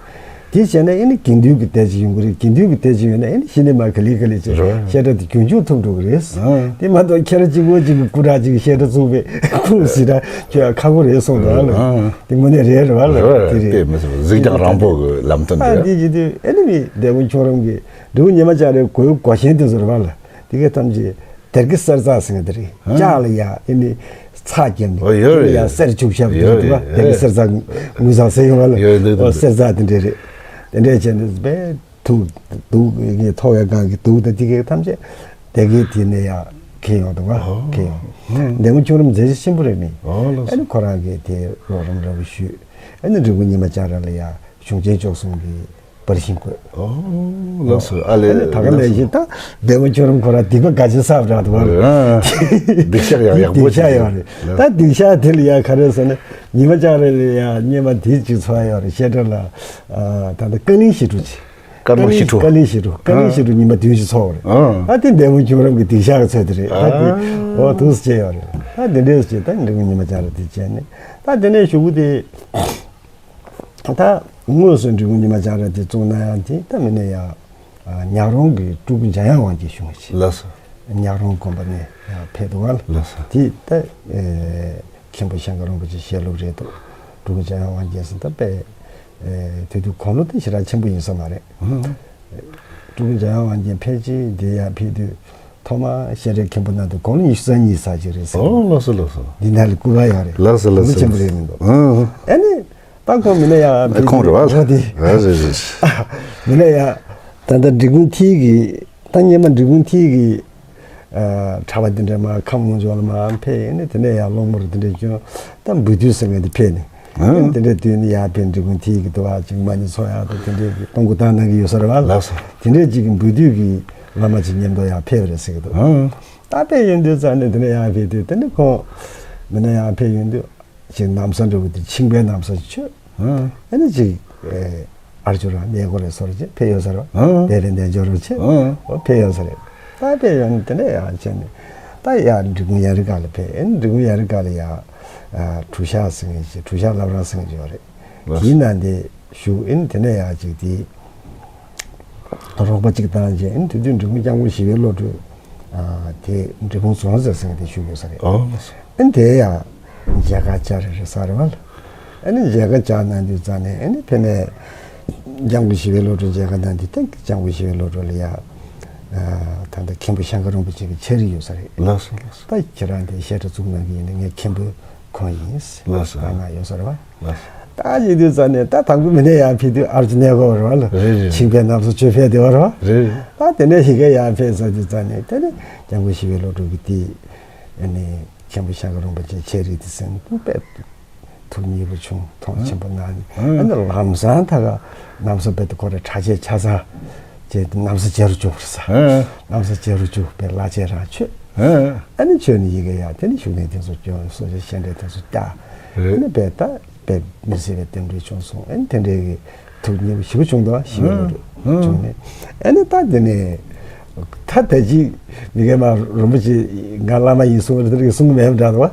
དེ་བྱས་ན་ཨ་ནི་དགེ་འདུན་གྱི་སྡེ་ཅིག་ཡོང་གི་རེད། དགེ་འདུན་གྱི་སྡེ་ཅིག་ཡོད་ན་ཨ་ནི་གཞི་ནས་མར་ག་ལེ་ག་ལེ་བྱས་རེད། བཤད་གྲྭ་དེ་རྒྱུན་སྐྱོང་ཐུབ་འགྲོ་གི་རེད། ཨང་། དེ་མ་གཏོགས་ཁྱེད་རང་གཅིག་པོ་གཅིག་གི་སྐུ་དྲག་ཅིག་བཤད་གྲྭ་བཙུགས་པའི་ཁུངས་ཟིན་ན་ཁྱོད་ཡང་ཁག་པོ་རེད་གསུངས་འདུག་ཨ་ལ། ཨང་། དེ་དངོས་གནས་རེད་རེད་བ་ལ། རེད་བ། དེ་རེད། དེ་མི་སྲིད་པ་གཟིགས་རྒྱང་རིང་པོ་གི་ལམ་སྟོན་ཨ་དེ་རེད། དེ་བྱེད་དུས་ཨ་ནི་མི་སྡེ་དཔོན་ཁྱུང་རམ་གྱིས་འབྲི་གུང་ཉི་མ་ལྕགས་རའི་སྒོའི་སྒོ་ཆེན་དེ་ཚོ་རེད་བ་ལ། དེ་གའི་ཐམས་ཅད་སྡེར་ཁའི་གསེར་ཚགས་ཟེར་མཁན་དེ་རེད། ཨ། ལྕགས་ལ་ཡ་ཨ་ནི་ཚགས་བརྒྱབ་ནས་ཨོ་ཡོད་ཨ་ནི་ཡ་རེད། གསེར་བྱུག་བཞག་པ་དེ་ཡོད་རེད་བ། རེད། སྡེར་ཁའི་གསེར་ཚགས་ངོས་ཚང་ཟེར་ཡོང་བ་ལ། ཡོད་འདུག་ཨོ་འདུག་གསེར་ཚགས་དེ་འདྲས་རེད། དེ་འདྲས་བྱས་ནས་བས། དུག་དུག་ངས་ཐོག་ཡ་གང་གི་དུག་དང་དེ་གའི་ཐམས་ཅད་དེ་གའི་དེ་ནས་ཡ་ཁྱེར་ཡོང་འདུག་བ། ཨོ། ཁྱེར་ཡོང་། ཧུམ། སྡེ་དཔོན་ཁྱུང་རམ་མཛད་རྗེས་ཆེན་པོ་རེད་མི། ཨོ་ལགས་སོ། ཨ་ནི་ཁོ་རང་གིས་དེ་རོགས་རམ་ར་བ་ཞུས། ཨ་ནི་འབྲི་གུང་ཉི་མ་ལྕགས་ར་ལ་ཡ་གཞུང་ཆེན་བཅུ་གསུམ་གྱི་པར་ཤིང་བཀོད། ཨོ་ལགས་སོ། ཨ་ལས། ཨ་ནི་ད་ག་ལས་བཞིན་ད་སྡེ་དཔོན་ཁྱུང་རམ་ཁོ་རང་སྡིག་པ་ག་ཅི་བསགས་པ་འདྲ་འདུག་བ། ཨ། སྡིག་བཤགས་ཡང་ཡག་པོ་སྡིག་བཤགས་ཡོད་རེད། ད་སྡིག་བཤགས་དེ་ལ་ཡ་ག་རེ་ཟེར་ན། ཉི་མ་ལྕགས་རི་ལ་ཡང་སྔོན་མ་དེ་གཅིག་ཚོགས་ཡོད་རེད། བཤད་གྲྭ་ལ་ཨ་ད་ལྟ་བཀའ་བློན་ཞི་ཁྲོ་ཆེ། བཀའ་བློན་ཞི་ཁྲོ། བཀའ་བློན་ཞི་ཁྲོ། བཀའ་བློན་ཨ། ཞི་ཁྲོ་ཉི་མ་བདུན་ཞིག་ཚོགས་རེད། ཨ། ཨ་དེ་འདས་མོ་ཁྱུང་རབས་ཀྱི་སྡིངས་ཆ་གི་ཚོད་དེ་རེད། ཨ་དེ་ཨ། འོ་དུས་སུ་བྱས་ཡོད་རེད། ཨ་དེ་འདྲས་སུ་བྱས། ད་འབྲི་གུང་ཉི་མ་ལྕགས་རི་དེ་བྱས་ནས་ད་དེ་ནས་གཞུག་གུ་དེ། ད་དངོས་སུ་འབྲི་གུང་ཉི་མ་ལྕགས་རི་དེ་བཙུགས་ན་ཡང་དེ་ད་མིན་ན་ཡང་ཉག་རོང་གི་སྤྲུལ་སྐུ་འཇམ་དབྱངས་དབང་རྒྱལ་བཞུགས་མཁན་ཞིག་ལགས་སོ། ཉག་རོང་དགོན་པ་ནས་ཕེབས་འདུག་ག་ལགས་སོ། དེ་ད་མཁན་པོ་ཤང་ཀ་རིན་པོ་ཆེ་ཞལ་སློབ་རེད་འདུག་སྤྲུལ་སྐུ་འཇམ་དབྱངས་དབང་རྒྱལ་ཟེར་ད་དཔེ་དེ་དུས་དགུང་ལོ་དེ་ཞེ་དྲག་ཆེན་པོ་ཡིན་ས་མ་རེད། སྤྲུལ་སྐུ་འཇམ་དབྱངས་དབང་རྒྱལ་ཕལ་ཆེར་འདི་ཡར་ཕེབས་དུས་ཐོག་མར་བཤད་གྲྭའི་མཁན་པོ་གནང་དུས་དགུང་ལོ་ཉི་ཤུ་རྩ་གཉིས་ཙམ་ཅིག་རེད་ཟེར། ཨོ་ལགས་སོ་ལགས་སོ། འདི་ནང་ལ་སྐུ་པར་ཡོད་རེད། ལགས་སོ་ལགས་སོ། ལོ་ཆེན་པོ་རེད་མི་འདུག་ཨང་། ཨ་ནི། ད་ཁོང་མི་ན་ཡང་ཨ་ཁོང་རེད་བ། ཨོ་དེ། ཨ་རེད་རེད་རེད། མི་ན་ཡང་ད་ལྟ་འབྲི་གུང་མཐིལ་གྱི་ད་སྔོན་མ་འབྲི་གུང་མཐིལ་གྱི་ཨ་གྲྭ་པ་དེ་འདྲ་མར་ཁམས་ལུང་ཕྱོགས་ལ་མར་ཕེབས་ནས་དེ་ནས་ཡང་སློང་མོར་དེ་འདྲ་བྱུང་། ད་འབུལ་སྡུད་ཟེར་མཁན་དེ་ཕེབས་ནས། ཨང་། དེ་འདྲ་དུས་ནི་ཡར་ཕེབས་འབྲི་གུང་མཐིལ་གྱི་དུ་བ་ཅིག་མ་ཎི་ཚོགས་ཡག་ཏུ་དེ་འདྲའི་གི་གཏོང་སྒོ་བཏང་གནང་གི་ཡོད་ས་རེད་བ། ལགས་སོ། དེ་འདྲའི་ཅིག་གི་འབུལ་སྡུད་ཀྱི་བླ་མ་ཅིག་མཉམ་དུ་ཡར་ཕེབས་རེད་ཟེར་གི་འདུག་ཨང་། ད་ཕེབས་ཡོང་དུས་ཙང་ནས་དེ་ནས་ཡར་ཕེབས་དུས་དེ་ནས་ཁོང་མི་ན་ཡར་ཕེབས་ཡོང་དུས། ཅིག་ན་བཟའ་འདྲ་བོ་དེ་ཆིངས་ཕན་ན་བཟའ་ཞིག་མཆོད། ཨ་ནི་ཅིག་ཨ་ཨར་ཅོ་རང་གནས་སྐོར་རེ་སོར་ཅིག་ཕེབས་ཡོད་ས་རེད། ཨ་དེ་རིང་དེ་འབྱོར་རོགས་བྱེད། ཨ་འོ་ཕེབས་ཡོད་ས་རེད། ད་ཕེབས་ཡོང་ནས་དེ་ནས་ཡང་བྱས་ནས་ད་ཡར་འབྲི་གུང་ཡ་རི་སྒར་ལ་ཕེབས། ཨ་ནི་འབྲི་གུང་ཡ་རི་སྒར་ལ་ཡར་ཨ་གྲུ་ཤག་ཟེར་མཁན་ཅིག་གྲུ་ཤག་བླ་བྲང་ཟེར་མཁན་ཅིག་ཡོད་རེད། ལགས། དེའི་ནང་དེ་བཞུགས། ཨ་ནི་དེ་ནས་ཡར་ཅིག་དེ། རོགས་པ་གཅིག་བཏང་རྗེས་ཨ་ནི་དེ་དུས་འབྲི་གུང་སྐྱབས་མགོན་ཞི་བའི་བློ་གྲོས་ཨ་དེ་འབྲི་གུང་རྫོང་ཟེར་ཟེར་དེ་བཞུགས་ཡོད་ས་རེད། ཨོ་ལགས་སོ། ཨ་ནི་དེ་ཡང་མཇལ་ཁ་བཅར་རེ་རེ་ས་རེད་བ། ཨ་ནི་མཇལ་ཁ་བཅར་གནང་དུས་ཙང་ནས་ཨ་ནི་ཕེབས་ནས་སྐྱབས་མགོན་ཞི་བའི་བློ་གྲོས་མཇལ་ཁ་གནང་དུས་ད་སྐྱབས་མགོན་ཞི་བའི་བློ་གྲོས་ལ་ཡང་ཨ་ད་ལྟ་མཁན་པོ་ཤང་ཀ་རིན་པོ་ཆེ་གི་ཆ་རིགས་ཡོད་ས་རེད། ལགས་སོ་ལགས་སོ། ད་ཁྱེད་རང་དེ་བཤད་གྲྭ་བཙུགས་གནང་གི་ཡིན་ན་ངའི་མཁན་པོ་ཁོང་ཡིན། ལགས་སོ། ད་ང་ཡོད་ས་རེད་བ། ལགས། ད་ཡིན་དུས་ཙང་ནས་ད་དང་པོ་མི་ནས་ཡར་ཕེབས་དུས་ཨར་ཅི་གནས་སྐོར་རེད་བ་ལ། རེད་རེད། ཆིངས་ཕན་ན་བཟའ་མཆོད་ཕེབས་དེ་བ་རེད་བ། རེད་རེད། ད་དེ་ནས་ཞིག་ག་ཡར་ཕེབས་ཚར་དུས་ཙང་ནས་དེ་ནས་སྐྱབས་མགོན་ཞི་བའི་བློ་གྲོས་ཀྱིས་དེ་ཨ་ནི་མཁན་པོ་ཤང་ཀ་རིན་པོ་ཆེ་ཆ་རིགས་དེ་ཟིན་དུས་དཔེ་ཐུགས་མཉེས་པོ་བྱུང་། མཐོང་ཆེན་པོ་གནང་ནས་ཨ་ནི་ལམ་སང་ད་ག་ན་བཟའ་དཔེ་དེ་ཁོ་ར་གྲྭ་ཆས་ཆ་ཚང་བྱས་ཏེ་ན་བཟའ་བྱེད་རུ་བཅུག་རེད་ས། ཨ་ན་བཟའ་བྱེད་རུ་བཅུག་དཔེ་བླ་ཆས་རང་མཆོད། ཨ་ཨ་ནི་མཆོད་ནས་ཡི་གེ་ཡར་དེ་ནས་བཞུགས་གནས་དེ་ཚོ་སྐྱོང་། གསུང་ཆོས་བཤད་གྲྭ་དེ་ཚོ་བསྐྱར། རེད། ཨ་ནི་དཔེ་ད་དཔེ་མི་སྲིད་པའི་རྟེན་འབྲེལ་བྱུང་སོང་། ཨ་ནི་དེ་འདྲའི་གི་ཐུགས་མཉེས་པོ་ཞེ་པོ་བྱུང་འདུག་ཞེ་པོ་ཨ་བྱུང་ནས་ཨ་ནི་ད་དེ་ནས་ད་ད་ཅིག་མི་སྒེར་མ་རིན་པོ་ཆེ་ང་བླ་མ་ཡིན་གསུང་བ་དེ་འདྲ་གི་གསུང་གི་མེད་པ་འདྲ་འདུག་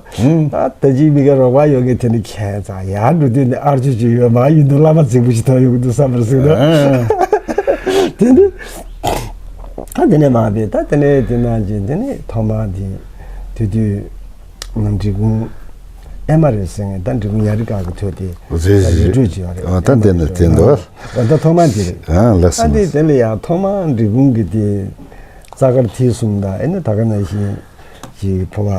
ཨ་ད་ད་ཅིག་མི་སྒེར་རོགས་པ་ཡོད་མཁན་དེ་ནི་ཁྱད་མཚར་ཡར་འགྲོ་དུས་ནས་ཨར་ཅོ་ཅིག་ཡོད་མ་ཡིན་དུས་བླ་མ་རྫིག་པོ་ཞིག་ཐོན་ཡོང་གི་འདུག་བསམ་པར་གཟིགས་འདུག་ཨ་དེ་འདི། ད་དེ་ནས་མ་བས་ད་དེ་ནས་དེ་ནང་བཞིན་དེ་ནས་ཐོག་མར་དེ་དེ་དུས་ནམ་འབྲི་གུང་ཨེ་མ་རི་ཟེར་མཁན་ད་འབྲི་གུང་ཡ་རི་སྒར་གྱི་ཐོག་དེ་རེད་ད་ཡི་རེད་གྲོས་བྱས་པ་རེད། ཨ་ད་དེ་ནས་དེ་འདུག་ད་ཐོག་མ་དེ་རེད། ཨ་ལགས་སོ། ཨ་དེ་དེ་ལ་ཡང་ཐོག་མ་འབྲི་གུང་གི་དེ་རྩ་དཀར་ཐིག་གསུམ་དང་ཨེ་ནི་ད་ག་ནང་བཞིན་གྱི་ཕོ་བ་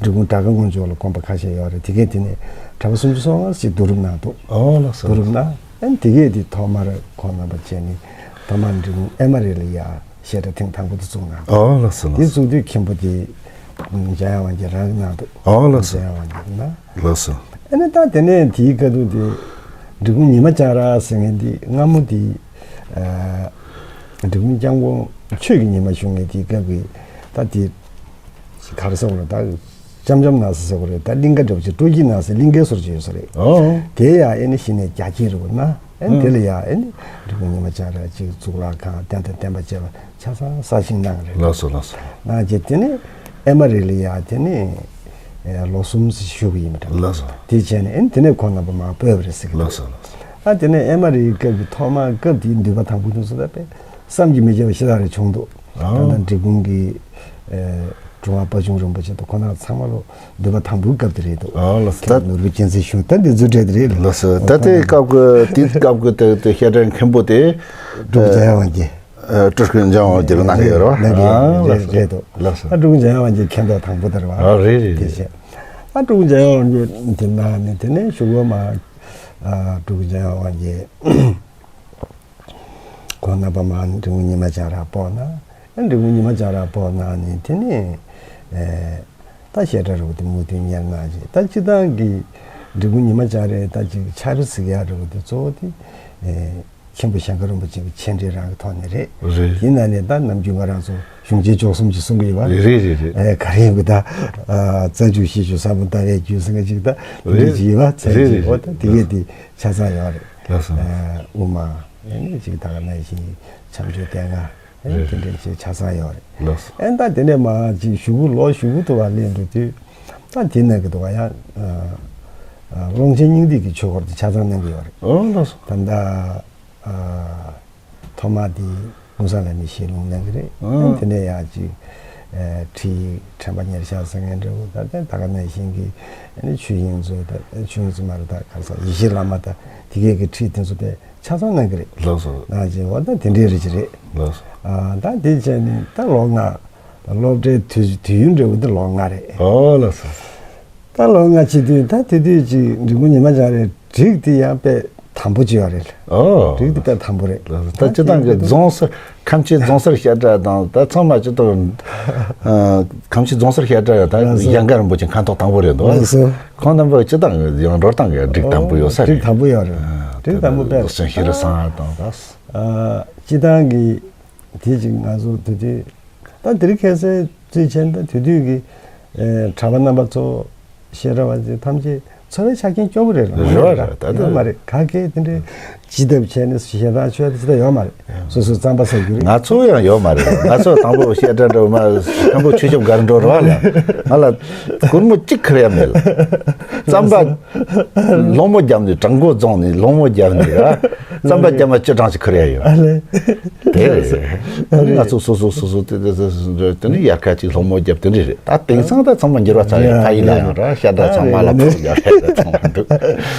འབྲི་གུང་གྲྭ་ཁ་སྔོན་ཆོག་ལ་དགོན་པ་ཁ་ཤས་ཡོད་རེད། དེ་གས་དེ་ནས་གྲྭ་པ་སུམ་ཅུ་སོ་ལྔ་ཞིག་བསྡུ་རུབ་གནང་འདུག་ཨོ་ལགས་སོ། བསྡུ་རུབ་གནང་། ཨ་ནི་དེ་གས་དེ་ཐོག་མར་ཁོང་རྣམ་པ་བྱས་ནས་ཐོག་མར་འབྲི་གུང་ཨེ་མ་རི་ལ་ཡ་བཤད་གྲྭ་ཐེངས་དང་པོ་དེ་བཙུགས་གནང་འདུག་ཨོ་ལགས་སོ་དེ་ལགས་སོ། བཙུགས་དུས་མཁན་པོ་དེ་འཇམ་དབྱངས་དབང་རྒྱལ་རང་གིས་གནང་འདུག་ཨོ་ལགས་སོ། འཇམ་དབྱངས་དབང་རྒྱལ་གནང་། ལགས་སོ། ཨ་ནི་ད་དེ་ནས་དེའི་སྐབས་དུ་དེ་འབྲི་གུང་ཉི་མ་ལྕགས་ར་ཟེར་མཁན་དེ་སྔ་མོ་དེ་ཨ་འབྲི་གུང་སྐྱབས་མགོན་ཆོས་ཀྱི་ཉི་མ་བཞུགས་མཁན་དེའི་སྐབས་ཀྱི་ད་དེ་ག་རེ་ཟེར་དགོས་རེད། ད་ལྕམ་ལྕམ་ན་ཟེར་ཟེར་དགོས་རེད། ད་གླིང་ག་འདྲ་བོ་ཅིག་སྤྲོ་སྐྱིད་ན་ཟེར་གླིང་གའི་སོར་ཅིག་ཡོད་ས་རེད། ཨོ། དེ་ཡང་ཨེ་ནི་གཞི་ནས་རྒྱ་སྐྱེད་རེད་བ་ན། ཨེ་ནི་དེ་ལ་ཡང་ཨེ་ནི་འབྲི་གུང་ཉི་མ་ལྕགས་ར་ཅིག་གཙུག་ལག་ཁང་རྟེན་དང་བརྟེན་པ་བཅས་པ་ཆ་ཚང་གསར་བཞེངས་གནང་རེད། ལགས་སོ་ལགས་སོ། གནང་རྗེས་དེ་ནས་ཨེ་མ་རི་ལ་ཡང་དེ་ནས་ཨེ་ལོ་གསུམ་ཙམ་བཞུགས་ཡིན་པ་འདྲ། ལགས་སོ། དེ་བྱས་ནས་ཨེ་ནི་དེ་ནས་ཁོང་རྣམ་པ་མར་སྤོས་པ་རེད་ཟེར་གི་འདུག་ལགས་སོ་ལགས་སོ། ཨ་དེ་ནས་ཨེ་མ་རིའི་སྐབས་ཀྱི་ཐོག་མ་སྐབས་དེའི་འདུས་པ་དང་པོ་དེ་ཚོ་ད་དཔེ་བསམ་གྱིས་མི་ཁྱབ་པ་ཞེ་དྲག་རེ་བྱུང་འདུག་ད་ལྟ་འབྲི་གུང་གི་ཨེ་གྲུབ་དབང་དཔལ་འབྱུང་རིན་པོ་ཆེ་དང་ཁོང་རྣམ་ཚང་མ་ལོ་འདུས་པ་དང་པོའི་སྐབས་དེ་རེད་འདུག་ཨ་ལགས་སོ། མཁན་ནོར་བུ་རྒྱལ་མཚན་གཞུང་ད་འདི་ཚོའི་གྲས་དེ་རེད། ལགས་སོ། ད་ལྟའི་སྐབས་ཀྱི་དེའི་སྐབས་ཀྱི་དེ་དེ་བཤད་གྲྭའི་མཁན་པོ་དེ་འབྲི་གུང་འཇམ་དབྱངས་དབང་རྒྱལ། ཨ་སྤྲུལ་སྐུ་འཇམ་དབྱངས་དབང་རྒྱལ་གནང་གི་ཡོད་རེད་བ། གནང་གི་ཡོད་རེད། ཨ་ལགས་སོ། རེད་འདུག་ལགས་སོ། ཨ་འབྲི་གུང་འཇམ་དབྱངས་དབང་རྒྱལ་མཁན་པོ་དང་པོ་དེ་རེད་བ། ཨ་རེད་རེད་དེ་རེད། བྱས་ཨ་འབྲི་གུང་འཇམ་དབྱངས་དབང་རྒྱལ་དེ་གནང་ནས་དེ་ནས་གཞུག་གུ་མར་ཨ་འབྲི་གུང་འཇམ་དབྱངས་དབང་རྒྱལ། ཁོང་རྣམ་པ་མར་འབྲི་གུང་ཉི་མ་ལྕགས་རར་སྤོས་གནང་། ཨ་འབྲི་གུང་ཉི་མ་ལྕགས་རར་སྤོས་གནང་ནས་དེ་ནས་ཨེ་ད་བཤད་གྲྭ་རུ་དེ་མུ་མཐུད་གཉེར་གནང་རྗེས་ད་སྤྱིར་བཏང་གི་འབྲི་གུང་ཉི་མ་ལྕགས་རའི་ད་ཅིག་ཆ་རེ་ཟིག་ཡག་རུ་དེ་གཙོ་བོ་དེ་ཨེ་མཁན་པོ་ཞང་ཀ་རིན་པོ་ཆེ་གི་མཆན་འགྲེལ་རང་གི་ཐོག་ནས་རེད། རེད། དེ་ནང་ནས་ད་ནམ་རྒྱུན་ང་རང་ཚོ་ གཞུང་ཆེན་བཅུ་གསུམ་གྱིས་གསུང་གི་ཡོད་པ། རེད་རེད་རེད། ཨེ་ག་རེ་ཡིན་གི་ད། ཨ་རྩ་འཇུག་ཤེས་བྱ་ཟབ་མོ་ལྟ་བའི་རྒྱུ་ཟེར་མཁན་ཅིག་ད་དེ་འདྲ་ཅིག་ཡོད་པ། ཚན་རེད་ཅིག་རེད་འོ་ད་དེ་གས་དེ་ཆ་ཚང་ཡོད་རེད། ལགས་སོ། ཨ་དབུ་མ་ཨེ་ནི་ཅིག་ད་ག་ནང་བཞིན་བྱམས་ཆོས་སྡེ་ལྔ་ཨེ་ནི་རེད་དེ་འདྲ་ཅིག་ཆ་ཚང་ཡོད་རེད། ལགས་སོ། ཨེ་ད་དེ་ནས་མར་ཅིག་གཞུག་གུ་ལོ་གཞུག་གུ་དུ་བ་སླེབས་འགྲོ་དུས་ད་དེ་ནང་གི་དུ་བ་ཡང་ཨ་ཨ་ཀློང་ཆེན་སྙིང་ཐིག་གི་ཆོས་སྐོར་དེ་ཆ་ཚང་གནང་གི་ཡོད་རེད། ཨོ་ལགས་སོ། ད་ལྟ་ཨ། ཐོག་མ་དེ་ཀུན་བཟང་བླ་མའི་ཞལ་ལུང་གནང་གི་རེད། ཨ་དེ་ནས་ཡང་ཅིག་ཨེ་ཁྲིད་ཡིག་ཕྲེང་བ་ཉེར་བཞག་ཟེར་མཁན་འདྲ་བོ་ད་ལྟ་ད་ག་ནང་བཞིན་གྱི་ཨ་ནི་ཆོས་དབྱིངས་མཛོད་དང་ཆོས་དབྱིངས་མཛོད་མ་རེད་ད་ག་ས་ཡེ་ཤེས་བླ་མ་དང་དེ་གས་ཀྱི་ཁྲིད་དེ་ཚོ་དཔེ་ཆ་ཚང་གནང་གི་རེད། ལགས་སོ། གནང་བྱས་འོ་ད་དེ་འདྲའི་རེད་ཅི་རེད། ལགས་སོ། ཨ་ད་དེ་བྱས་ནས་ད་ལོ་ལྔ་སློབ་གྲྭའི་དུས་དུས་ཡུན་འདྲ་བོ་འདི་ལོ་ལྔ་རེད། ཨོ་ལགས་སོ། ད་ལོ་ལྔ་བྱེད་དུས་ད་དེ་དུས་ཀྱི་འབྲི་གུང་ཉི་མ་སྦྱང་རེད། སྒྲིག་དེ་ཡང་དཔེ་དམ་པོ་ཅིག་ཡོད་རེད། ཨོ། སྒྲིག་དེ་དཔེ་དམ་པོ་རེད། ད་སྤྱི་བཏང་གི་རྫོང་སར་ཁམས་ཆེན་རྫོང་སར་བཤད་གྲྭ་དང་ད་ཚང་མ་སྤྱི་བཏང་ཨ་ཁམས་ཆེན་རྫོང་སར་བཤད་གྲྭ་ད་ལགས་སོ། ཡང་དགའ་རིན་པོ་ཆེ་ཁ་ཐོག་དང་པོ་རེད་འདུག་ལགས་སོ། ཁོང་རྣམ་པ་སྤྱི་བཏང་གི་ཡང་འགྲོ་སྟངས་ཀྱི་སྒྲིག་དམ་པོ་ཡོད་ས་རེད། སྒྲིག་དམ་པོ་ཡོད་རེད། ཨ་སྒྲིག་དམ་པོ་དཔེ་རེད། ཤེས་རབ་བཟང་ང་དང་ད། ཨ་སྤྱི་བཏང་གི་དེ་ཅིག་ང་ཚོ་དེ་དུས་ད་དེ་རིང་ཁ་སང་དུས་ཆེན་ད་དེ་དུས་ཀྱི་ཨེ་གྲྭ་པ་རྣམ་པ་ཚོ་བཤད་གྲྭ་བ་ཚོ་ཐམས་ཅད་འཚོ་བའི་ཆ་རྐྱེན་སྐྱོ་པོ་རེད་ལ། རེད་བ་རེད། ད་ཡོད་མ་རེད། ག་གེ་དེ་འདྲའི་ཅི་ཐབས་བྱས་ནས་ཞེ་དྲག་ཆོས་དེ་ཅི་ད་ཡོད་མ་རེད། སོ་སོའི་རྩམ་པ་ཟ་རྒྱུ་རེད། ང་ཚོ་ཡང་ཡོད་མ་རེད། ང་ཚོ་དང་པོ་བཤད་གྲྭ་འགྲོ་མ་མཁན་པོ་ཆོས་ཞབས་སྒར་འགྲོ་ར་བ་ལ་ང་ལ་སྒོར་མོ་གཅིག་ཁུར་ཡ་མེད་ལ། རྩམ་པ་སློང་མོ་བརྒྱབ་ནས་བྲང་ཁོག་རྫོང་ནས་སློང་མོ་བརྒྱབ་ནས་ར་རྩམ་པ་རྒྱ་མ་བཅུ་གྲངས་ཤིག་ཁུར་ཡ་ཡོད། ཨ་ལེ། དེ་རེད། ང་ཚོ་སོ་སོ་སོ་སོ་དེ་དེ་དེ་དེ་ནི་དབྱར་ཁ་ཅིག་སློང་མོ་བརྒྱབ་དེ་འདྲ་རེད། ད་དེང་སང་ད་ཚང་མ་འགྱུར་བ་ཚ་རེད། ཕ་ཡུལ་ལ་ཡང་ར་ཤ་དང་ཚང་མ་ལ་ཕོག་རྒྱག་རེད། ཚང་མ་འདུག་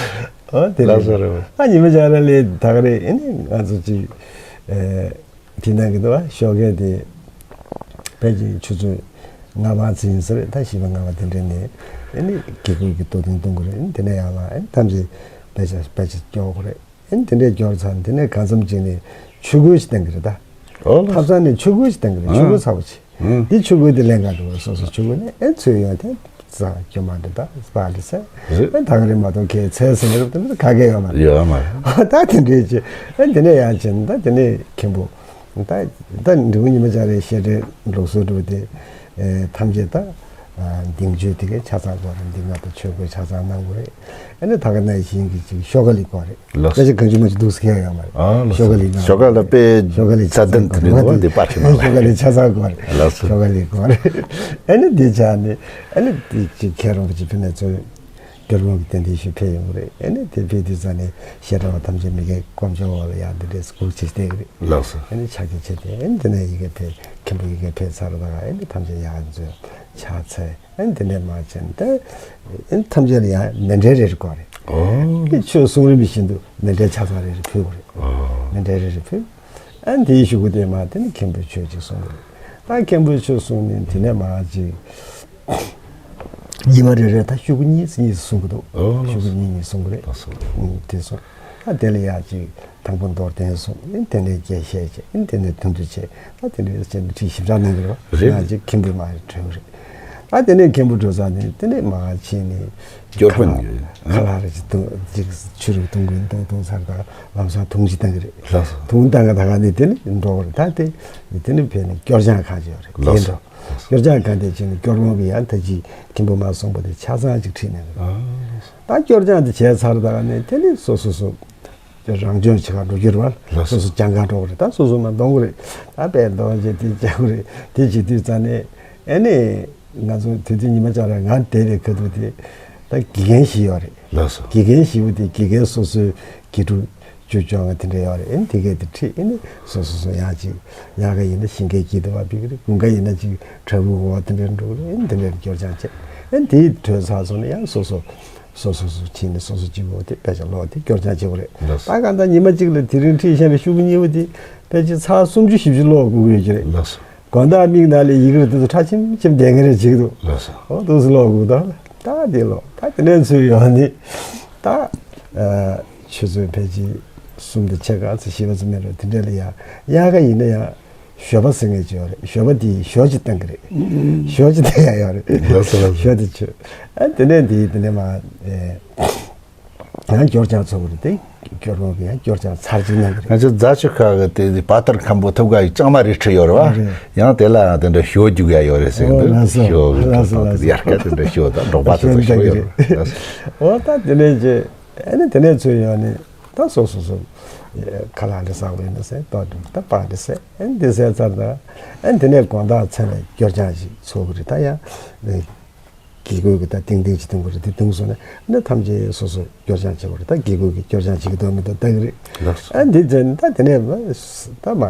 ཨོ་དེ་ལགས་རེད། སོ་རེད། ཨ་ཉི་མ་ཅག་ར་ལས་ད་ག་རེད། ཨེ་ནི་ང་ཚོ་ཅིག་ཨེ་དེ་ནང་གི་འདུག་བ་ཤོག་ཁན་དེ་ཕལ་ཆེར་ཆུ་ཚོད་ལྔ་པ་ཚོ་ཡིན་ས་རེད། ད་བཞི་པ་ལྔ་པ་དེ་འདྲ་ནས་ཨེ་ནི་དགེ་སྐོས་ཀྱི་ཏོ་ཐུང་གཏོང་གི་རེད། ཨེ་ནི་དེ་ནས་ཡང་ལ་ཨེ་ནི་ཐམས་ཅད་ཕལ་ཆེར་ཕལ་ཆེར་སྐྱོ་གི་རེད། ཨེ་ནི་དེ་འདྲས་སྐྱོར་ཚར་དེ་ནས་གང་འཚམ་ཅིག་ནས་ཆོས་གོས་ཤིག་བཏང་གི་རེད་ད། ཨོ་ལགས། ཐབ་ཚང་ནས་ཆོས་གོས་ཤིག་བཏང་གི་རེད། ཆོས་གོས་ཚ་པོ་ཅིག་ཨང་། འདི་ཆོས་གོས་འདི་ལེན་ག་འགྲོ་བ་སོ་སོ་ཆོས་གོས་ནས་ཨེ་ཚོས་ཡོང་དེ་ས་སྐྱོ་མ་འདྲ་ད་སྤག་ལི་ས་རེད། ཨེ་ད་ག་རེ་མ་གཏོགས་ཁའི་ཚལ་ཟིན་རབ་དེ་ག་གེ་ཡོད་མ་རེད། ཡོད་མ་རེད། ད་དེ་འདྲས་ཅིག་ཨེ་དེ་ནས་ཡང་ཅིག་ད་དེ་ནས་མཁན་པོ་ད་ད་འབྲི་གུང་ཉི་མ་ཅག་རའི་བཤད་གྲྭའི་ལུགས་སྲོལ་འགྲོ་དེ་ཨེ་ཐམས་ཅད་ད་ཨ་གདེང་ཆོས་དེ་གའི་ཆ་ཚང་དགོས་རེད། འདི་ང་ད་ཆོས་གོས་ཆ་ཚང་གནང་དགོས་རེད། ཨ་ནི་ད་ག་ནང་བཞིན་གྱི་ཅིག་ཤོག་ཁ་ལི་དགོས་རེད། ལགས། ད་ཅིག་གང་ཅི་མ་ཅིག་འདུག་སེ་ཁྱེར་ཡོང་བ་རེད། ཨ་ལགས། ཤོག་ཁ་ལི་ནང་ཤོག་ཁ་ལ་དཔེ་ཤོག་ཁ་ལི་རྩ་ལྡན་དུ་འདུག་འདི་པར་ཆེ་མ་ཤོག་ཁ་ལི་ཆ་ཚང་དགོས་རེད། ལགས་སོ། ཤོག་ཁ་ལི་དགོས་རེད། ཨ་ནི་འདི་ཆ་ནི་ཨ་ནི་འདི་ཅིག་ཁྱེད་རང་གི་ཅིག་ཕེབས་ནས་ཚོ་སྐྱོར་དགོངས་ཀྱི་རྟེན་འབྲེལ་ཞུ་ཕེབས་ཡོང་གི་རེད། ཨ་ནི་དེ་ཕེབས་དུས་ཙ་ནས་བཤད་གྲྭ་བ་ཐམས་ཅད་མི་སྒེར་དཀོན་མཆོག་འོག་ལ་ཡང་འདི་འདྲས་སྒུག་ཅིག་བསྡད་ཀྱི་རེད། ལགས་སོ། ཨ་ནི་ཕྱག་འཁྱེར་བྱས་ཏེ་ཨ་ནི་དེ་ནས་ཡི་གེ་ཕེབས་མཁན་པོ་ཡི་གེ་ཕེབས་ཚར་བ་དང་ཨ་ནི་ཐམས་ཅད་ཡར་འཛུལ་ཕྱག་འཚལ། ཨ་ནི་དེ་འདྲས་མ་བྱས་ན་ད་ཨ་ནི་ཐམས་ཅད་ལ་ཡང་མཎྜལ་རེ་རེ་དགོས་རེད། ཨོ། ཨ་ནི་ཆོས་གསུང་རིམ་བཞིན་དུ་མཎྜལ་ཆ་ཚང་རེ་རེ་ཕུལ་དགོས་རེད། ཨོ། མཎྜལ་རེ་རེ་ཕུལ། ཨ་ནི་དེའི་གཞུག་གུ་དེ་མ་དེ་ནི་མཁན་པོའི་ཆོས་ཅིག་གསུང་དགོས་རེད། ད་མཁན་པོའི་ཆོས་གསུང་ནས་དེ་ནས་མ་ཅིག་ཉི་མ་རེ་རེ་ད་ཤོག་གུ་གཉིས་གཉིས་གསུང་གི་འདུག་ཨོ། ཤོག་གུ་གཉིས་གཉིས་གསུང་གི་རེད། ལགས་སོ། ཨུ་དེ་གསུང་། ད་དེ་ལ་ཡ་ཅིག་དང་པོ་མདོར་བསྟན་གསུངས། ཨེ་དེ་ནས་རྒྱས་བཤད་བྱས། ཨེ་དེ་ནས་དོན་བསྡུ་བྱས། ད་དེ་འདྲའི་བྱས་ནས་ཁྲིད་ཞིབ་ཕྲ་གནང་གི་རེད་བ། རེད། ཡང་ཅིག་མཁན་པོའི་མ་གྲོལ་རེད། ད་དེ་ནས་མཁན་པོ་གྲོལ་ཚར་ནས་དེ་ནས་མ་ཕྱིན་ནས་སྐྱོར་དཔོན་ཁ་ལག་གི་ཁ་ལག་རེ་ཅིག་བཏུང་ཅིག་ཆུ་རུ་བཏུང་གིན་བཏུང་བཏུང་ཚར། ད་ལམ་སང་དུང་ཅིག་བཏང་གི་རེད། ལགས་སོ། དུང་བཏང་གི་ད་ག་ནས་དེ་ནས་འགྲོ་གི་རེད། ད་དེ་དེ་ནས་ཕེབས་ནས་སྐྱོར་སྦྱང་གང་ཅིག་ཡོད་རེད། ལགས་སོ། དེ་འགྲོ་སྐྱོར་སྦྱང་གང་དེ་ཅིག་ནས་སྐྱོར་དབང་གི་ཡང་ད་ཅིག་མཁན་པོ་མ་གསུངས་པ་དེ་ཆ་ཚང་ཅིག་ཁྲིད་གནང་གི་རེད། ཨ། ད་སྐྱོར་སྦྱང་དེ་བྱས་ཚར་ད་ག་ནས་དེ་ནས་སོ་སོ་སོ། རང་སྦྱོང་བྱེད་ག་འགྲོ་རྒྱུ་རེད་བ། ལགས་སོ། སོ་སོ་སྦྱང་ག་འགྲོ་གི་རེད། ད་སོ་སོ་མ་འདོང་གི་རེད། ད་དཔེ་འདོང་བྱས་དེ་སྦྱང་གི་རེད། དེ་བྱེད་དུས་ཙ་ནས་ཨེ་ནས་ང་ཚོ་དེ་དུས་ཉི་མ་ཅག་ར་ང་བསྡད་པའི་ཁ་ཐུག་དེ་ད་དགེ་རྒན་བཞི་ཡོད་རེད། ལགས་སོ། དགེ་རྒན་བཞི་པོ་དེ་དགེ་རྒན་སོ་སོའི་དགེ་ཕྲུག་བཅུ་བཅོ་ལྔ་དེ་འདྲ་ཡོད་རེད། ཨེ་ནས་དེ་གས་དེ་ཁྲིད། ཨེ་ནས་སོ་སོ་སོ་ཡང་ཅིག་ཡག་ག་ཡིན་ན་ཞིང་ཁའི་དཀྱིལ་དུ་བ་ཕིག་རེད། དགུན་ཁ་ཡིན་ན་ཅིག་བྲག་ཕུག་འོག་དེ་འདྲ་འགྲོ་གི་རེད། ཨེ་ནས་དེ་འདྲ་སྐྱོར་སྦྱང་བྱས། ཨེ་ནས་དེའི་གྲོལ་ཚར་སོང་ན་ཡང་སོ་སོ། སོ་སོ་སོ་ཕྱིན་ནས་སོ་སོ་གཅིག་པོ་དེ་དཔེ་ཆ་ཀློག་དེ་སྐྱོར་སྦྱང་བྱེད་དགོས་རེད། ལགས་སོ། ད་གང་ལྟར་ཉི་མ་གཅིག་ལ་དེ་རིང་ཁྲིད་བཞག་པའི་ཤོག་གུ་གཉིས་པོ་དེ་ཕལ་ཆེར་ཚར་སུམ་ཅུ་བཞི་བཅུ་ཀློག་དགོས་ཀྱི་ཡོད་ཀྱི་རེད། ལགས་སོ། དགོང་དག་མིག་ནང་ལ་ཡི་གེ་དེ་ཚོ་ཁྲ་ཆེམ་ཆེམ་བསྡད་མཁན་རེ་བྱེད་ཀྱི་འདུག་ལགས་སོ། འོ་འདུག་སེ་ཀློག་དགོས་ད། ད་དེ་ཀློག་ད་དེ་ནས་ཚུར་ཡོང་ནས་ད་ཨ་ཆུ་ཚོད་ཕལ་ཆེར་གསུམ་དང་ཕྱེད་ཀ་ཚོ་བཞི་པ་ཙམ་མེད་རེད། དེ་འདྲ་ལ་ཡ་ཡག་ག་ཡིན་ན་ཡང་། ཞོ་པ་ཟེར་མཁན་ཅིག་ཡོད་རེད། ཞོ་པ་དེ་ཞོ་ཅིག་བཏང་གི་རེད། ཞོ་ཅིག་བཏང་ཡ་ཡོད་རེད། ལགས་སོ་ལགས་སོ། ཞོ་དེ་མཆོད། ཨ་དེ་ནས་དེ་དེ་ནས་མ་ཨེ་ ཡང་སྐྱོར་སྦྱང་ཚོགས་ཀྱི་རེད་དེ། སྐྱོར་དགོས་ཀྱི་ཡང་སྐྱོར་སྦྱང་ཚར་གཅིག་གནང་གི་རེད། ང་ཚོ་རྫ་ཆུ་ཁ་གི་དེ་བ་ལྟར་མཁན་པོ་ཐུབ་དཀའ་ཡི་ལྕང་མ་རི་ཁྲི་ཡོད་རེད་བ། རེད། ཡང་དེ་ལའང་དེ་འདྲ་ཞོ་རྒྱུག་ཡ་ཡོད་རེད་ཟེར་འདུག་ཨོ་ལགས་སོ། ཞོ་གི་ལགས་སོ། ཐོག་ལགས་སོ། ཡར་ཀ་དེ་འདྲ་ཞོ་དང་འབྲོག་པ་དེ་ཚོ་ཞོ་ཡོད་རེད། ལགས་སོ། ཨོ་ད་དེ་ནས་ཅེ། ཨ་ནི་དེ་ནས་ཚུར་ཡོང་ནས་ད་སོ་སོ་སོ། ཁ་ལག་འདྲ་ཟ་དགོས་ཡིན་ན་ཟེར་ཏོག་འགྲོ་ད་པང་འདྲ་ཟེར། ཨ་ནི་འདི་ཟེར་ཚར་ན། ཨ་ནི་དེ་ནས་དགོང་དག་མཚན་ལ་སྐྱོར་སྦྱང་ཞིག་ཚོགས་ཀྱི་རེད་ད་ཡང་། དགེ་བསྐོས་ཀྱི་ད་ཏིང་ཏིང་ཅིག་གཏོང་གི་རེད། དེ་གཏོང་སོང་ན་ནི་ཐམས་ཅད་སོ་སོ་སྐྱོར་སྦྱང་བྱེད་དགོས་རེད། ད་དགེ་བསྐོས་ཀྱི་སྐྱོར་སྦྱང་བྱེད་ཀྱི་འདུག་མི་འདུག་ལྟ་གི་རེད། ལགས་སོ། ཨ་འདི་ཚེ་ནི་ད་དེ་ནས་ད་མ་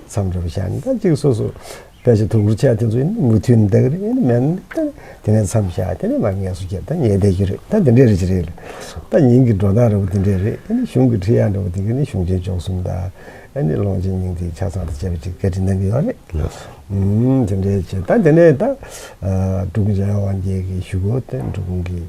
མཚམས་འདྲ་བོ་བཞག་ནས་ད་ཅིག་སོ་སོ་དཔེ་ཆ་དུག་རུ་ཆ་དེ་ཚོ་ཡིན་མུ་མཐུད་ནས་ལྟ་གི་རེད། ཡིན་མེད་ནི་ད་དེ་ནས་མཚམས་བཞག་དེ་ནས་མ་ངལ་གསོ་རྒྱབ་ད་ཉལ་བསྡད་ཀྱི་རེད། ད་དེ་འདྲས་རེད་ཅི་རེད་ལ། ད་ཉིན་གྱི་འགྲོ་སྟངས་འདྲ་བོ་དེ་འདྲས་རེད། ཨ་ནི་གཞུང་གི་ཁྲིད་ཡག་འདྲ་བོ་དེ་གི་ནི་གཞུང་ཆེན་བཅུ་གསུམ་དང་། ཨ་ནི་ཀློང་ཆེན་སྙིང་ཐིག་ཆ་ཚང་དང་བཅས་པ་ཅིག་བཀའ་ཁྲིད་གནང་གི་ཡོད་རེད། ལགས་སོ། ཨུམ་དེ་འདྲའི་ཆེད་ད་དེ་ནས་ད་ཨ་འབྲི་གུང་འཇམ་དབྱངས་དབང་རྒྱལ་གྱི་བཞུགས་སྒོ་དེ་འབྲི་གུང་གི་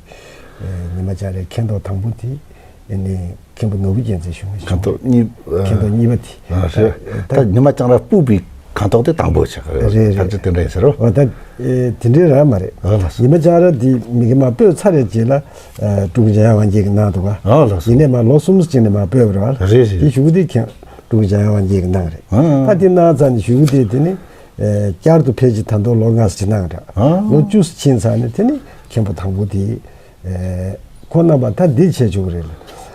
ཨ་ཉི་མ་ལྕགས་རའི་མཁན་ཐོག་དང་པོ་དེ་ཨ་ནི་མཁན་པོ་ནོར་བུ་རྒྱལ་མཚན་བཞུགས་སྒོ་མཁན་ཐོག་གཉིས། མཁན་ཐོག་གཉིས་པ་དེ། ཨ་རེད། ད་ད་ཉི་མ་ལྕགས་ར་སྤུག་པའི་མཁན་ཐོག་དེ་དང་པོ་ཆགས་རེད། རེད་ད་རེད། ཅི་དེ་འདྲ་ཡིན་ཟེར་རོ། འོ་ད་ཨེ་དེ་འདྲའི་རང་མ་རེད། ཨ་ལགས་སོ། ཉི་མ་ལྕགས་ར་དེ་མི་གི་མ་སྤོས་ཚར་རེད་རྗེས་ལ་ཨ་འབྲི་གུང་འཇམ་དབྱངས་དབང་རྒྱལ་གྱི་གནང་འདུག་ག་ཨ་ལགས་སོ། ཡིན་ནས་མ་ལོ་གསུམ་ཅིག་ནས་མ་སྤོས་པ་རེད་བ། རེད་རེད། དེ་བཞུགས་སྒོ་དེ་མཁན། འབྲི་གུང་འཇམ་དབྱངས་དབང་རྒྱལ་གྱིས་གནང་རེད། ཨ། ད་དེ་གནང་ཚར་ནས་གཞུག་གུ་དེ་དེ་ནི་ཨེ་བསྐྱར་དུ་ཕལ་ཆེར་ད་དུང་ལོ་ལྔ་ཙམ་གནང་རེད། ཨ། ལོ་བཅུ་ཙམ་ཕྱིན་ཚར་ནས་དེ་ནི་མཁན་པོ་དང་པོ་དེ་ཨེ་ཁོང་རྣམ་པ་ད་འདི་བྱེད་ཆོག་གི་རེད་ལ།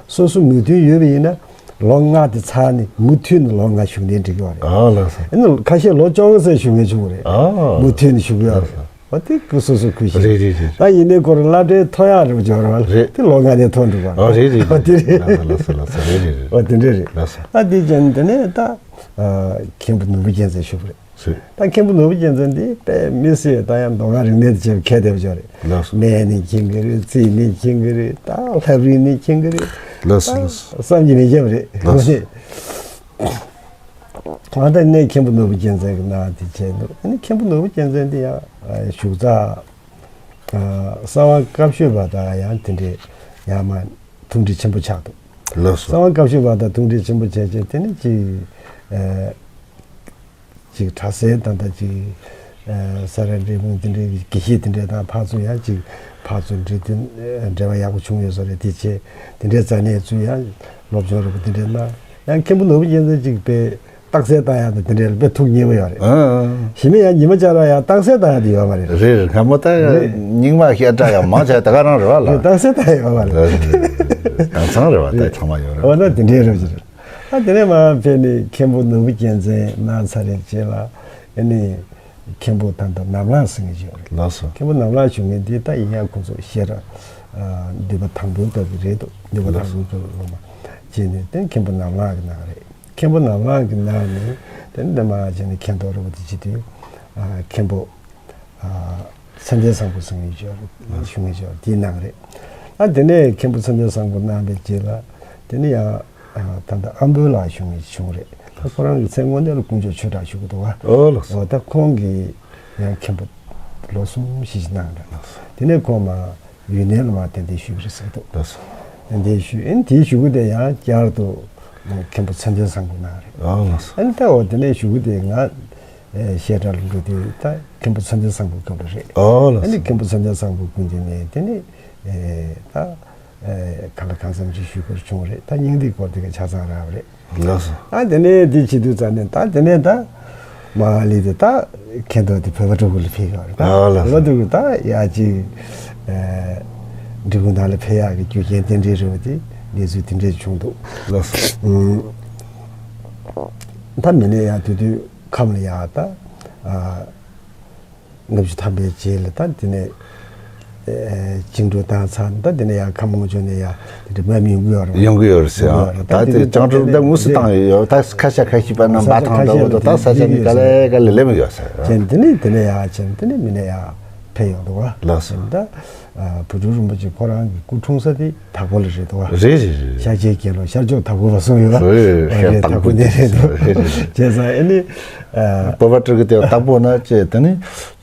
སོ་སོ་མོས་མཐུན་ཡོད་པ་ཡིན་ན་ལོ་ལྔ་དེ་ཚར་ནས་མུ་མཐུད་ནས་ལོ་ལྔ་བཞུགས་གནང་འགྲིག་གི་བ་རེད། ཨ་ལགས་སོ། ཨ་ནི་ཁ་ཤས་ལོ་བཅོ་ལྔ་ཙམ་བཞུགས་མཁན་བྱུང་བ་རེད། ཨ། མུ་མཐུད་ནས་བཞུགས་ཡོད་རེད། འོ་དེ་ཀུ་སོ་སོ་ཀུ་ཤེས། རེད་རེད་རེད། ད་ཡིན་ནའི་ཁོ་རང་སློབ་གྲྭའི་ཐོ་ཡག་རེད་པ་འབྱོར་བ་རེད། དེ་ལོ་ལྔ་ནས་ཐོན་འགྲོ་བ་ཨོ་རེད་རེད། འོ་དེ་རེད། ལགས་སོ་ལགས་སོ་རེད་རེད་རེད། འོ་དེ་འདྲ་རེད། ལགས་སོ། ད་དེ་ཅན་དེ་ནས་ད་ཨ་མཁན་པོ་ནོར་བུ་རྒྱལ་མཚན་བཞུགས་པ་རེད། རེད། ད་མཁན་པོ་ནོར་བུ་རྒྱལ་མཚན་འདི་དཔེ་མི་སྲིད་ད་ཡང་མདོ་སྔགས་རིག་གནས་དེ་བྱས་པ་མཁས་བསྡད་པ་འབྱོར་རེད། ལགས་སོ། སྨན་ནི་མཁྱེན་གི་རེད། རྩིས་ནི་མཁྱེན་གི་རེད། ད་ལྷ་རིས་ནི་མཁྱེན་གི་རེད། ལགས་སོ་ད་ལགས་སོ། བསམ་གྱིས་མི་ཁྱབ་པ་རེད། ལགས་སོ། ཨ་ད་ནས་མཁན་པོ་ནོར་བུ་རྒྱལ་མཚན་གྱི་ནང་དེ་བྱས་འདུག་ཨ་ནི་མཁན་པོ་ནོར་བུ་རྒྱལ་མཚན་དེ་ཡང་ཨ་བཞུགས་ས་ཨ་གསང་བ་བཀའ་བཞི་པ་དང་ཡང་དེ་འདྲའི་ཡང་མ་ཐུགས་འདྲིས་ཆེན་པོ་ཆགས་འདུག་ལགས་སོ། གསང་བ་བཀའ་བཞི་པ་དང་ཐུགས་འདྲིས་ཆེན་པོ་བྱས་བྱས་དེ་ནི་ཅིག་ཨ་ཅིག་གྲྭ་སའི་ད་ལྟ་ཅིག་ཨ་ས་ར་འབྲས་སྤུངས་དེ་འདྲའི་དགེ་བཤེས་དེ་འདྲའི་དང་ཕར་ཚུར་ཡང་ཅིག་ཕར་ཚུར་འབྲེལ་མཐུད་ཨ་འབྲེལ་བ་ཡག་པོ་བྱུང་ཡོད་ས་རེད། དེ་བྱས་དེ་འདྲའི་ས་གནས་ཚུར་ཡང་སློབ་སྦྱོང་རོགས་པ་དེ་འདྲའི་གནང་། ཡང་མཁན་པོ་ནོར་བུ་རྒྱལ་མཚན་ཅིག་དཔེ་རྟགས་གསལ་བཏང་ཡག་དང་དེ་འདྲའི་དཔེ་ཐུགས་མཉེས་པོ་ཡོད་རེད། ཨ་ཨ། གཞི་ནས་ཡང་ཉི་མ་ལྕགས་ར་ཡང་རྟགས་གསལ་བཏང་ཡག་དེ་ཡོད་མ་རེད། རེད་རེད། སྔ་མོ་ད་རེད། རྙིང་མ་བཤད་གྲྭ་ཡང་མང་ཆེ་ད་ག་རང་རེད་བ་ལ། རེད། རྟགས་གསལ་བཏང་ཡག་ཡོད་མ་རེད། རེད་རེད་རེད། དེང་སང་རེད་བ་ད་རེད། ཚང་མ་ཡོད་རེད། འོ་ན་དེ་འདྲའི་རེད་ཅེས། ཨ་དེ་ནས་མར་ཕེབས་ནས་མཁན་པོ་ནོར་བུ་རྒྱལ་མཚན་གནང་ཚར་རེད་རྗེས་ལ་ཨ་ནི་མཁན་པོ་ད་ལྟ་ནམ་ལངས་ཟེར་མཁན་ཅིག་ཡོད་རེད། ལགས་སོ། མཁན་པོ་ནམ་ལངས་ཞུ་མཁན་དེ་ད་ཡིན་ཡང་ཁོང་ཚོ་བཤད་གྲྭ་ཨ་འདུས་པ་དང་པོའི་སྐབས་ཀྱི་རེད་འདུག་འདུས་པ་དང་པོའི་སྐབས་ཀྱི་སློབ་མ་བྱས་ནས་དེ་མཁན་པོ་ནམ་ལངས་ཀྱིས་གནང་རེད། མཁན་པོ་ནམ་ལངས་ཀྱིས་གནང་ནས་དེ་ནས་དེ་མར་བྱས་ནས་མཁན་ཐོག་རོགས་པ་དེ་བྱེད་དུས་ཨ་མཁན་པོ་ཨ་ཚེ་བརྟན་བཟང་པོ་ཟེར་མཁན་ཅིག་ཡོད་རེད། ཞུ་མཁན་ཅིག་ཡོད་རེད། དེས་གནང་རེད། ཨ་དེ་ནས་མཁན་པོ་ཚེ་བརྟན་བཟང་པོ་གནང་བའི་རྗེས་ལ་དེ་ནས་ཡང་ཨ་ད་ལྟ་ཨ་འབོད་ལགས་ཞུ་མཁན་ཅིག་བྱུང་རེད། ད་ཁོ་རང་གི་མཚན་དངོས་གནས་ལ་དཀོན་མཆོག་ཆོས་གྲགས་ཞུ་གི་འདུག་ག་ཨོ་ལགས་སོ། འོ་ད་ཁོང་གིས་ཡང་མཁན་པོ་ལོ་གསུམ་བཞི་ཞིག་གནང་རེད། ལགས་སོ། དེ་ནས་ཁོང་མར་ཡུན་ནན་ལ་མར་གདན་འདྲེན་ཞུས་པ་རེད་ཟེར་གི་འདུག་ལགས་སོ། གདན་འདྲེན་ཞུས། ཨ་ནི་དེའི་གཞུག་གུ་དེ་ཡང་བསྐྱར་དུ་མཁན་པོ་ཚེ་བརྟན་བཟང་པོ་གནང་རེད། ཨོ་ལགས་སོ། ཨ་ནི་ད་འོ་དེ་ནས་གཞུག་གུ་དེ་ང་ཨེ་བཤད་གྲྭ་ལ་འགྲོ་དུས་ད་མཁན་པོ་ཚེ་བརྟན་བཟང་པོའི་སྐབས་ལ་རེད། ཨོ་ལགས་ཨ་ནི་སོ། མཁན་པོ་ཚེ་བརྟན་བཟང་པོའི་སྐུ་མདུན་ནས་དེ་ནས་ཨེ་ད་ཨེ་གང་ལ་གང་འཚམ་ཅིག་ཞུ་དགོས་བྱུང་རེད། ད་སྙིང་ཐིག་སྐོར་དེ་ག་ཆ་ཚང་རག་པ་རེད། ལགས་སོ། ཨ་དེ་ནས་དེ་བྱེད་དུས་ཙ་ནས་ད་དེ་ནས་ད་མར་ལས་དེ་ད་མཁན་ཐོག་དེ་བོད་པ་ཕྲུ་གུ་ལ་ཕེབས་ཡོད་རེད། ཨོ་ལགས་སོ། བོད་པ་ཕྲུ་གུ་ད་ཡ་ཅིག་ཨེ་འབྲི་གུང་ནང་ལ་ཕེབས་ཡག་གི་རྒྱུ་རྐྱེན་རྟེན་འབྲེལ་རེད་པ་དེ་གནས་ཚུལ་དེ་འདྲས་བྱུང་འདུག་ལགས་སོ། ཨུམ། ད་མི་ནས་ཡང་དེ་དུས་ཁམས་ལ་ཡང་ད་ཨ་ལྔ་བཅུ་ཐམ་པའི་རྗེས་ལ་ད་དེ་ནས་ཨེ་བཅིངས་འགྲོལ་བཏང་ཚར་ད་དེ་ནས་ཡང་ཁམས་ལྔ་བཅུ་ནས་ཡང་དེ་འདྲ་མ་མི་ཡོང་གི་ཡོད་རེད། ཡོང་གི་ཡོད་རེད་ཟེར། ཡོང་གི་ཡོད་རེད། ད་ད་དེ་དེ་བཅིངས་འགྲོལ་ད་དངོས་སུ་བཏང་ཡོད་ཡོད། ད་ཁ་ཤས་ཁ་ཤས་པ་ན་མ་ཐང་ད་འོ་ད་ད་ས་ཆ་ནས་ག་ལེ་ག་ལེ་ལེ་མི་ཡོད་ཟེར། ཅན་དེ་ནས་དེ་ནས་ཡང་ཅན་དེ་ནས་མི་ནས་ཡང་ཕེབས་ཡོང་འདུག་བ། ལགས་སོ། ད་ཨ་བུ་ཕྲུག་རིན་པོ་ཆེ་ཁོ་རང་གི་སྐུ་འཁྲུངས་ས་དེ་དྭགས་པོ་ལ་རེད་འདུག་བ། རེད་རེད་རེད། ཤར་ཕྱོགས་དགེ་སློང་ཤར་ཕྱོགས་དྭགས་པོ་བ་གསུངས་ཡོད་བ། རེད་རེད། རེད་དྭགས་པོ་ནས་རེད་འདུག་རེད་རེད་རེད། བྱས་ཙང་ཨ་ནི་ཨ་བོད་པ་ཕྲུ་གུ་དེ་དྭགས་པོ་ན་ཅེ་དེ་ནི་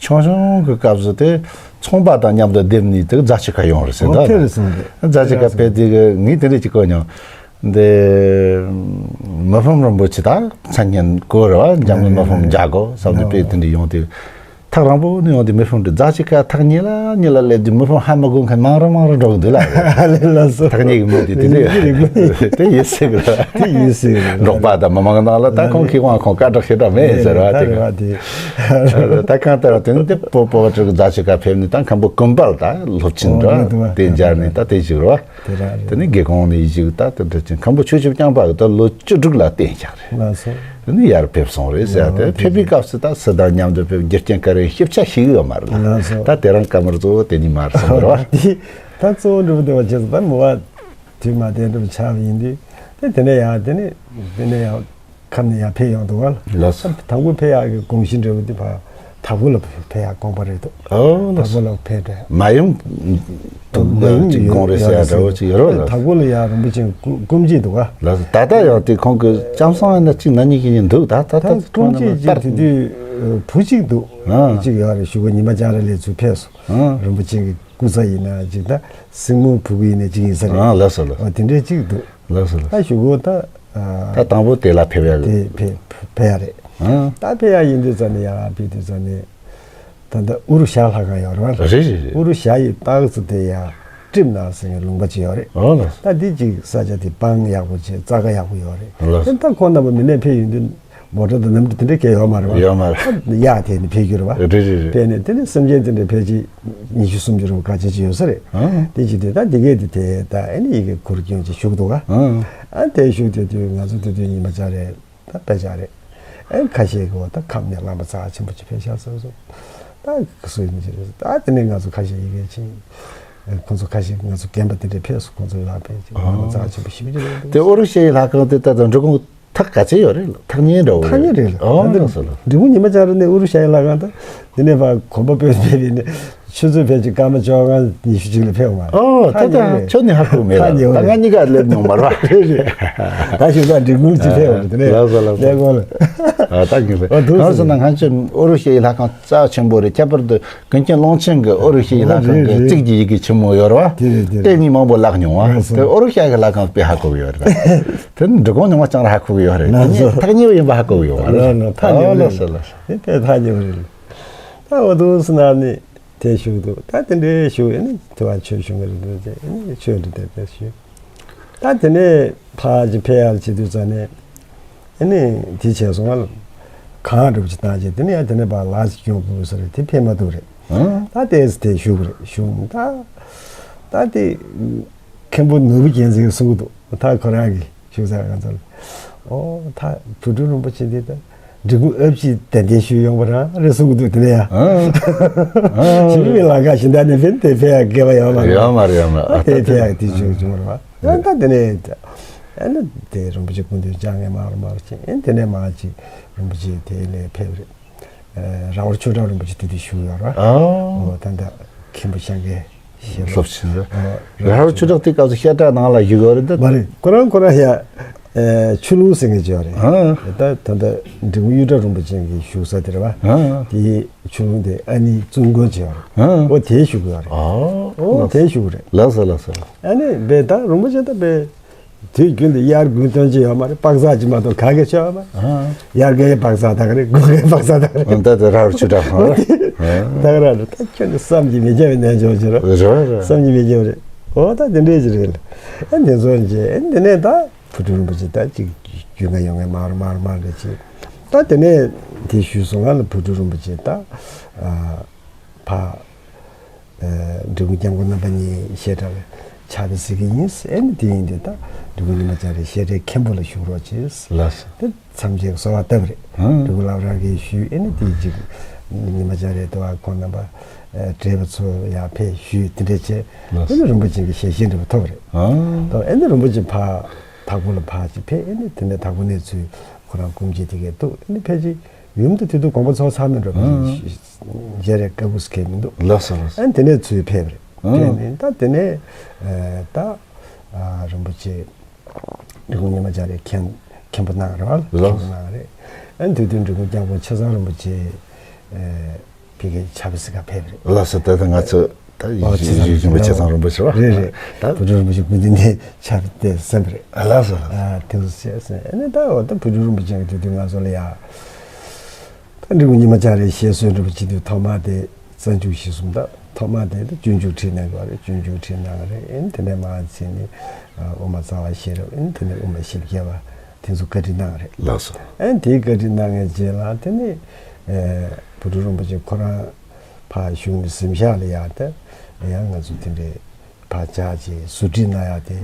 ཆུང་ཆུང་གི་སྐབས་སུ་དེ་ཚོང་པ་དང་མཉམ་དུ་སྡེབ་ནས་དེ་རྫ་ཆུ་ཁ་ཡོང་རེད་ཟེར། འོ་ད་དེ་རེད་གསུངས་ཏེ། རྫ་ཆུ་ཁ་ཕེབས་དེ་གི་ངས་དེ་འདྲས་ཅིག་གོ་མྱོང་། འདི་མི་ཕམ་རིན་པོ་ཆེ་ད་མཚན་སྙན་གོ་རེད་བ། འཇམ་མགོན་མི་ཕམ་རྒྱ་གོ་བསམ་དེ་དཔེ་དེ་འདྲས་ཡོང་དེ། ཐག་རིང་པོ་ནས་ཡོང་དུས་མི་ཕམ་དེ་རྫ་ཆུ་ཁ་ཐག་ཉེ་ལ་ཉེ་ལ་སླེབས་དུས་མི་ཕམ་ཧ་མ་གོ་མཁན་མང་རུ་མང་རུ་འགྲོ་གི་འདུག་ལ། ལགས་སོ། ཐག་ཉེ་གི་མི་དེ་དེ་ཉེ་གི་རེད། དེ་ཡིན་སྲིད་གི་རེད། དེ་ཡིན་སྲིད་གི་རེད། འབྲོག་པ་དང་མི་མང་ནང་ལ་ད་ཁོང་གི་དབང་ཁོང་སྐད་གྲགས་ཞེ་དྲག་མེད་ཟེར་བ་དེ་ག་ད་རེད་བ་དེ། ད་གང་ལྟར་དེ་ནི་དེ་སྤོ་སྤོ་བ་ཕྲུ་གུ་རྫ་ཆུ་ཁ་ཕེབས་ནས་ད་མཁན་པོ་ཀུན་དཔལ་ད་སློབ་ཆེན་འགྲོ་དེ་མཇལ་ནས་ད་དེ་ཞིག་རེད་བ། དེ་རང་རེད། དེ་ནི་དགེ་གོང་ནས་ཡིད་ཅིག་ད་དེ་འདྲ་ཅིག་མཁན་པོ་ཆོས་སྐྱིད་རྐྱང་པ་གི་ད་ལོ་བཅུ་དྲུག་ལ་བསྟེན་བཞག་རེད། ལགས་སོ། དེ་ནི་ཡར་ཕེབས་སོང་རེད་ཟེར་ཡ་དེ། ལགས་སོ། ཕེབས་པའི་སྐབས་སུ་ད་སྲི་དང་མཉམ་དུ་ཕེབས། རྒྱུ་རྐྱེན་ག་རེ་ཞིབ་ཆ་ཞིག་ཡོད་མ་རེད་ལ། ལགས་སོ། ད་དེ་རིང་སྐར་མ་གཙོ་བོ་དེ་གཉིས་མ་རེད་སོང་རེད་བ། དེ་ད་གཙོ་བོ་འགྲུབ་བསྡད་པ་བྱས་ཙང་ད་མི་བ་དུས་མ་བསྟན་འགྲུབ་ཆགས་པ་ཡིན་དུས་དེ་དེ་ནས་ཡང་དེ་ནས་དེ་ནས་ཡང་ཁམས་ནས་ཡར་ཕེབས་ཡོང་འདུག་བ། ལགས་སོ། དང་པོ་ཕེབས་ཡག་གི་དགོངས་གཞི་འདྲ་བོ་དེ་ཕར་དྭགས་པོ་ལ་ཕེབས་ཡག་དགོངས་པ་རེད་འདུག། ཨོ་ལགས་སོ། དྭགས་པོ་ལ་ཕེབས་འགྲོ་ཡག་མ་ཡུམ་དུ་མ་ཡུམ་ཅིག་དགོངས་རེད་ཟེར་ཡག་འདྲ་བོ་ཅིག་ཡོད་རེད་ལགས། དྭགས་པོ་ལ་ཡར་རིན་པོ་ཆེ་སྐུ་སྐུ་མཆེད་འདུག་བ། ལགས་སོ། ད་ལྟ་ཡང་དེ་ཁོང་གི་ལྕམ་སྲིང་ཡིན་ན་གཅིག་ན་གཉིས་ཀྱི་ཉིན་འདུག་ད་ད་ད་ད་སྐུ་མཆེད་ཅིག་དེ་དུས་བུ་གཅིག་འདུག་ཨ་གཅིག་ཡོད་རེད། གཞུག་གུ་ཉི་མ་ལྕགས་རི་ལ་ཚུར་ཕེབས་སོང་། ཨ་རིན་པོ་ཆེ་གི་སྐུ་ཚ་ཡིན་ན་ཅིག་ད་སྲིང་མོ་བུ་གུ་ཡིན་ན་ཅིག་ཡིན་ས་རེད། ཨ་ལགས་སོ་ལགས། ཨོ་དེ་འདྲའི་གཅིག་འདུག། ལགས་སོ་ལགས། ད་གཞུག་གུ་ད་ཨ། ད་དང་པོ་དེ་ལ་ཕེབས་ཡ་རེད། དེ་ཕེབས་ཕེབས་ཡ་རེད། ཨ་ད་ཕེབས་ཡ་ཡིན་དུས་ཙ་ནས་ཡ་ཕེབས་དུས་ཙ་ནས་ད་ལྟ་ཨུ་རུ་ཤ་ལྷ་ཁང་ཡོད་རེད་བ། རེད་རེད་རེད། ཨུ་རུ་ཤ་ཡི་སྟག་རྩེ་དེ་ཡ་ཀྲིབ་ནག་ཟེར་བའི་ལུང་པ་ཅིག་ཡོད་རེད། ཨོ་ལགས། ད་འདི་ཅིག་ས་ཆ་དེ་སྤང་ཡག་པོ་བྱས་རྩྭ་ཁ་ཡག་པོ་ཡོད་རེད། ལགས། དེ་ད་ཁོང་རྣམ་པ་མི་ནས་ཕེབས་ཡོང་དུས་མོ་ཊ་དང་གནམ་གྲུ་དེ་འདྲ་གས་ཡོད་མ་རེད་བ། ཡོད་མ་རེད། ད་གཡག་དེད་ནས་ཕེབས་རྒྱུ་རེད་བ། རེད་རེད་རེད། ཕེབས་ནས་དེ་ནས་སེམས་ཅན་དེ་འདྲ་ཕལ་ཆེར་ཉི་ཤུ་སུམ་ཅུ་རེ་བ་ག་ཅི་ཅི་ཡོད་ས་རེད། ཨང་། དེ་ཅི་དེ་ད་དེ་གས་དེ་དེ་ད་ཨ་ནི་ཡི་གེ་གུར་སྐྱོན་ཅིག་བཞུགས་འདུག་ག་ཨང་། ཨ་དེ་བཞུགས་དེ་དུས་ང་ཚོ་དེ་དུས་ཉི་མ་ལྕགས་རི་ད་དཔེ་ཆ་རེད། ཨ་ཁ་ཤས་ཀྱིས་འོ་ད་ཁམས་ནས་བླ་མ་རྩ་ཆེན་པོ་ཅིག་ཕེབས་ཤག་ཟེར་སོང་། ད་སུ་ཡིན་ཅི་རེད། ད་དེ་ནས་ང་ཚོ་ཁ་ཤས་ཡི་གེ་ཕྱིན། ཁོང་ཚོ་ཁ་ཤས་ང་ཚོ་རྒན་པ་དེ་འདྲས་ཕེབས་སོང་། ཁོང་ཚོ་ལ་ཕེབས་ཅིག་བླ་མ་རྩ་ཆེན་པོ་ཞེ་པོ་ཅིག་རེད་འདུག། དེ་ཨོ་རུ་ཤ་ཡི་ལྷ་ཁང་དེ་ད་ད་འབྲི་གུང་ཐག་ག་ཚད་ཡོད་རེད། ཐག་ཉེ་འདྲ་བོ་ཐག་ཉེ་རེད་ལ། ཨོ་ད་ལགས་སོ་ལགས། འབྲི་གུང་ཉི་མ་ལྕགས་རི་ནས་ཨུ་རུ་ཤ་ཡི་ལྷ་ཁང་ད་འདི་ནས་ཕར་གོམ་པ་སྤོས་ཕེབས་ཡིན་ནས་ཆུ་ཚོད་ཕལ་ཆེར་སྐར་མ་བཅོ་ལྔ་ཉི་ཤུ་ཅིག་ལ་ཕེབས་མ་རེད། ཨོ་ད་ཐག་ཉེ་ད་རེད། ཁྱོད་ནི་ཧ་གོ་མེད་ལ། ཐག་ཉེ་ད་ང་གཉིས་ཀ་སླེབས་མྱོང་མ་རེད། རེད་རེད། ད་ཞུ་ད་འབྲི་གུང་ཅིག་ཕེབས་མ་རེད། དེ་ནས་ལགས་སོ་ལགས་སོ། ལས་གོ་ལ། ཨ་ད་གིན་ལ། ཨོ་འདུག་གང་ཟེར་ན་ང་ཚོ་ཨུ་རུ་ཤ་ཡི་ལྷ་ཁང་རྩ་ཆེན་པོ་རེད། ཁྱད་པར་དུ་ཀུན་མཁྱེན་ཀློང་ཆེན་གྱི་ཨོ་རུ་ཤ་ཡི་ལྷ་ཁང་གི་རེད་རེད། རྩིག་གི་ཡི་གེ་ཆེན་མོ་ཡོད་རེད་བ། དེ་རེད་དེ་རེད། དེ་མི་མང་པོ་བརླག་མྱོང་བ། ལགས་སོ། དེ་ཨོ་རུ་ཤ་ཡི་ལྷ་ཁང་དཔེ་ཧ་གོ་གི་ཡོད་རེད། དེ་ནི་འབྲི་གུང་ཉི་མ་ལྕགས་རི་ཧ་གོ་གི་ཡོད་རེད། ལགས་སོ། དེ་ཐག་ཉེ་བ་ཡིན་པ་ཧ་གོ་གི་ཡོད་མ་རེད། ལགས་སོ། ཐག་ཉེ་བ་རེད། ལགས་སོ་ལགས་སོ། དེ་དཔེ་ཐག་ཉེ་བ་རེད། ད་འོ་འདུག་སེ་ན་ནི་དེ་བཞུགས་འདུག། ད་དེ་འདྲའི་བཞུགས་ཨ་ནི་དེ་བ་ཆོས་ཞུ་གི་རེད་འདུག་ཅེས་ཨ་ནི་ཆོས་འདི་དེ་དེ་ཞུས། ད་དེ་ནས་ཕར་ཅིག་ཕེབས་ཡག་བྱེད་དུས་ཙ་ནས་ཨ་ནི་དེ་བྱས་སོང་ང་། གང་འགྲུབ་ཅིག་བཏང་རྗེས་དེ་ནས་ཡང་དེ་ནས་ཕར་ལ་ཅིག་སྐྱོང་དགོས་ས་རེད། དེ་ཕེབས་མ་ཐུབ་རེད། ཨང་། ད་ལྟའི་དེ་བཞུགས་རེད་བཞུགས། ད་ད་དེ་མཁན་པོ་ནོར་བུ་རྒྱལ་མཚན་གྱིས་གསུང་གི་འདུག། ད་ཁོ་རང་གིས་བཞུགས་ས་ང་ཚོ་ལ། ཨོ་ད་བུ་ཕྲུག་རིན་པོ་ཆེ་འདི་ད་འབྲི་གུང་ཨ་ཕྱི་གདན་འདྲེན་ཞུས་ཡོང་བ་རང་རེད་གསུང་གི་འདུག། དེ་ནས་ཡང་ཨང་། ཞི་མི་ལ་ཁ་ཞིང་ད་ནས་ཕན་དེ་ཕེ་ཡག་དགེ་བ་ཡོད་མ་རེད། ཡོད་མ་རེད་ཡོད་མ་རེད། ཨ་དེ་ཕེ་ཡག་དེ་བྱུང་བྱུང་བ་རེད་བ། ཡང་ད་དེ་ནས་ཨ་ནི་དེ་རིན་པོ་ཆེ་སྐུ་མདུན་བཅར་མཁན་མང་རུ་མང་རུ་ཕྱིན། ཨེ་དེ་ནས་མ་ཅིག་རིན་པོ་ཆེ་དེ་ལས་ཕེབས་རེད། ཨ་ར་བར་ཆོས་གྲགས་རིན་པོ་ཆེ་དེ་དུས་བཞུགས་ཡོད་རེད་བ། ཨོ། ཨོ་ད་ད་མཁན་པོ་ཤང་གའི་ཞལ་སློབ་ཆེན་རེད། ཨོ་ར་བར་ཆོས་གྲགས་དེ་སྐབས་སུ་བཤད་གྲྭ་ནང་ལ་བཞུགས་ཡོད་རེད་ད། མ་རེད། ཁོ་རང་ཁོ་རང་ཡ་ཨ་ཆུ་ལུང་ཟེར་མཁན་ཅིག་ཡོད་རེད། ཨ། ད་ད་ད་འབྲི་གུང་གཡུ་སྒྲ་རིན་པོ་ཆེ་གི་བཞུགས་ས་དེ་རེད་བ། ཨ། དེའི་ཆུ་ལུང་དེ་ཨ་ནི་བཙུན་དགོན་ཅིག་ཡོད་རེད། ཨ། ཨོ་དེ་བཞུགས་ཡོད་རེད། ཨོ། ཨོ་དེ་བཞུགས་རེད། ལགས་སོ་ལགས་སོ། ཨ་ནི་བས་ད་རིན་པོ་ཆེ་ད་བས། དུས་རྒྱུན་དུ་དབྱར་དགུན་སྟོན་གྱི་ཡོད་མ་རེད། པགས་ཚག་ཅིག་མ་གཏོགས་ག་གེ་ཆོད་ཡོད་མ་རེད། ཨ། དབྱར་ཁའི་པགས་ཚག་ད་ག་རེད། དགུན་ཁའི་པགས་ཚག་ད་ག་རེད། ད་ད་ར་བར་ཆོས་གྲགས་ཧང་རེད། ད་ག་ར་རེད། ད་ཁྱོད་ནི་བསམ་གྱིས་མི་ཁྱབ་པའི་རྣལ་འབྱོར་ཅིག་རེད། རེད་རེད། བསམ་གྱིས་མི་ཁྱབ་རེད། འོ་ད་དེ་འདྲས་ཅིག་རེད། ཨ་འདི་ཚོ་རྗེས་ཨ་འདི་ནས་ད་བུ་ཕྲུག་རིན་པོ་ཆེ་ད་ཅིག་རྒྱུས་མངའ་ཡོང་མཁན་མར་མར་མར་རེད་ཅིག། ད་དེ་ནས་དེ་ཞུས་སོང་ང་ལ་བུ་ཕྲུག་རིན་པོ་ཆེ་ད་ཨ། ཕ། ཨ་འབྲི་གུང་སྐྱབས་མགོན་རྣམ་པ་གཉིས་བཤད་གྲྭ་ལ་ཕྱག་དཔེ་གཟིགས་ཀྱི་ཡིན་ཟེར་ནས། དེ་ཡིན་དུས་ད་འབྲི་གུང་ཉི་མ་ལྕགས་རི་བཤད་གྲྭའི་མཁན་པོ་ལ་བཞུགས་རོགས་གྱིས། ལགས་སོ། དེ་མཚམས་བཅད་གསོལ་བ་བཏབ་རེད། ཧུམ། འབྲི་གུང་བླ་བྲང་གིས་ཞུས། ཨེ་ནས་དེ་ཅིག་ཉི་མ་ལྕགས་རི་དུ་བ་ཁོང་རྣམ་པ་ཨ་བགྲེས་པ་ཚོ་ཡར་ཕེབས་ཞུས། དེ་འདྲ་བྱས། ལགས་སོ། ཨེ་ནས་རིན་པོ་ཆེ་གི་ཞལ་བཞེས་འདྲ་པོ་ཐོབ་རེད། ཧུམ། ད་ཨེ་ནས་རིན་པོ་ཆེ་ཕར་དྭགས་པོ་ལ་ཕར་ཅིག་ཕེབས། ཨེ་ནས་དེ་ནས་དྭགས་པོ་གནས་ཚུལ་ཁོ་རང་སྐུ་མཆེད་དེ་གས་འདུག། ཨེ་ནས་ཕལ་ཆེར་ཡུམ་དུ་དེ་དུས་དགོངས་པ་ཚོགས་ཚར་མེད་འགྲོ། ཨང་། མཇལ་རེ་དཀའ་བུ་སྐད་མི་འདུག། ལགས་སོ་ལགས་སོ། ཨ་ནི་དེ་ནས་ཚུར་ཕེབས་རེད། ཨང་། ཕེབས་ནས་ད་དེ་ནས་ཨ་ད་ཨ་རིན་པོ་ཆེ་འབྲི་གུང་ཉི་མ་ལྕགས་རི་མཁན་མཁན་པོ་གནང་རེད་བ། ལགས། མཁན་པོ་གནང་རེད། ཨ་ནི་དེ་དུས་འབྲི་གུང་སྐྱབས་མགོན་ཆེ་ཚང་རིན་པོ་ཆེ་ཨ་ཕ་གིར་ཕྱག་དཔེ་གཟིགས་ག་ཕེབས་རེད། ལགས་སོ། ད་ལྟ་ང་ཚོ་ད་ཨོ་ཆེ་ཚང་ཡིད་བཞིན་པའི་ཆེ་ཚང་རིན་པོ་ཆེ་བ། རེད་རེད། ད་བུ་ཕྲུག་རིན་པོ་ཆེ་སྐུ་མདུན་ནས་ཕྱག་དཔེ་གཟིགས་པ་རེད། ཨ་ལགས་སོ། ཨ་དེ་ཚོ་བྱས་ཟིན། ཨ་ནི་ད་འོ་ད་བུ་ཕྲུག་རིན་པོ་ཆེ་གི་དུས་དུས་ང་ཚོ་ལ་ཡ། ད་ འབྲི་གུང་ཉི་མ་བྱང་རའི་བཤད་སྲོལ་འདྲ་པོ་བྱེད་དུས་ཐོག་མ་དེ་རྩ་འཇུག་གཞི་གསུམ་དང་ཐོག་མ་དེ་དེ་སྤྱོད་འཇུག་ཁྲིད་གནང་དགོས་རེད། སྤྱོད་འཇུག་ཁྲིད་གནང་རེད། ཨེ་ནི་དེ་ནས་མར་ཕྱིན་ནས་དབུ་མ་རྩ་བ་ཤེས་རབ། ཨེ་ནི་དེ་ནས་དབུ་མ་བཞི་བརྒྱ་པ་དེ་ཚོ་བཀའ་ཁྲིད་གནང་རེད། ལགས་སོ། ཨེ་ནི་དེའི་བཀའ་ཁྲིད་གནང་བའི་རྗེས་ལ་དེ་ནས་ཨེ་བུ་ཕྲུག་རིན་པོ་ཆེ་ཁོ་རང་ཕར་བཞུགས་ནས་གཟིམ་ཤག་ལ་ཡར་དེ་ཡང་ང་ཚོ་དེ་འདྲའི་བག་ཆགས་ཀྱི་ཟུར་ཁྲིད་གནང་ཡག་དེ།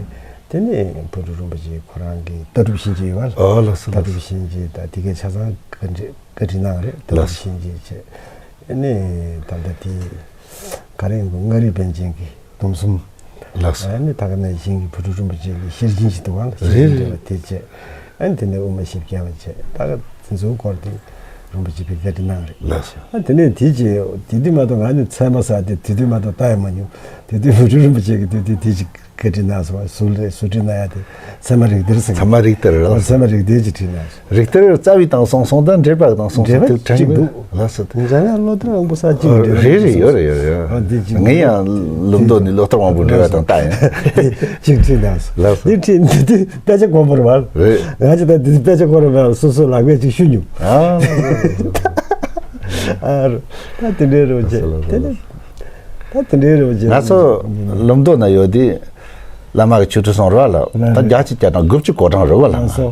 དེ་ནས་བུ་ཕྲུག་རིན་པོ་ཆེ་ཁོ་རང་གི་ལྟ་གྲུབ་བྱིན་གྱིས་ཡོད་པ། ཨོ་ལགས་སོ། ལྟ་ལགས་གྲུབ་སོ། བྱིན་གྱིས་ད་དེ་གའི་ཆ་ཚང་བཀའ་འདྲི་བཀའ་འདྲི་གནང་རེད། ལྟ་གྲུབ་ལགས་སོ། བྱིན་གྱིས་བྱས། ཨ་ནི་ད་ལྟ་དེ་ག་རེ་ཡིན་དགོས། མངའ་རིས་པཎ་ཆེན་གྱི་སྡོམ་གསུམ། ལགས་སོ། ཨ་ནི་ད་ག་ནང་བཞིན་གྱི་བུ་ཕྲུག་རིན་པོ་ཆེ་གི་ཤེར་ཕྱིན་ཞིག་འདུག་ག་ལ། ཤེར་ཕྱིན་རེད་རེད། དེ་བྱས། ཨ་ནི་དེ་ནས་དབུ་མ་བཞི་བརྒྱ་པ་བྱས། ད་ག་དེ་ཚོའི་སྐོར་དེ་རིན་པོ་ཆེ་བཀའ་འདྲི་གནང་རེད། ལགས་སོ། ཨ་དེ་ནས་དེ་རྗེས་དེ་དུས་མ་གཏོགས་ང་ནི་ཚད་མ་ཟེར་དེ་དེ་དུས་མ་གཏོགས་ལྟ་ཡང་མ་མྱོང་། དེ་དུས་བུ་ཕྲུག་རིན་པོ་ཆེ་གིས་དེ་དུས་དེ་ཅིག་བཀའ་འདྲི་གནང་སོང་། ཟུར་ལ་ཟུར་ཁྲིད་གནང་ཡག་དེ་ཚད་མ་རིགས་གཏེར་ཟེར། ཚད་མ་རིགས་གཏེར་ལ། ཨ་ཚད་མ་རིགས་གཏེར་གྱི་ཁྲིད་གནང་སོང་། རིགས་གཏེར་རྩ་བའི་དེང་སང་སོང་དང་འགྲེལ་པ་དེང་སང་འགྲེལ་སོང་པ་དེ་ཕྲན་གཅིག་འདུག་འདུག་ལགས་སོ། དེ་འཇམ་དབྱངས་བློ་གཏེར་དབང་པོ་ཟེར་གཅིག་འགྲེལ་རེད་རེད། ཡོད་རེད་ཡོད་རེད། ཨ་འདི་གཅིག་ངས་ཡང་ལུང་རྟོགས་ནས་བློ་གཏེར་དབང་པོ་འགྲེལ་པ་དང་ལྟ་ཡིན། དེ་གཅིག་ཁྲིད་གནང་སོང་། ལགས་སོ། འདི་ཁྲིད་འདི་དུས་དཔེ་ཆ་དགོངས་པ་རེད་པ། རེད། ང་ཅིག་ད་འདི་དུས་དཔེ་ཆ་དགོངས་རེད་པ། སོ་སོ་ལག་པས་ཅིག་ཞུ་མྱོང་། ཨ། ཨ་རོ། ད་དེ་འདྲའི་རོ་ལགས་སོ་ལགས་སོ་ལགས་སོ། ཅེ། དེ་ནས་ད་དེ་འདྲའི་རོ་ཅེ། ང་ཚོ་ལུང་རྟོགས་ན་ཡོད་དེ། བླ་མ་གི་ཆོས་ཁྲིད་སོང་རེད་པ་ལགས། ད་རེད། བརྒྱ་ཆ་བརྒྱ་དང་དགུ་བཅུ་གོ་གྲངས་རེད་པ་ལགས། ལགས་སོ།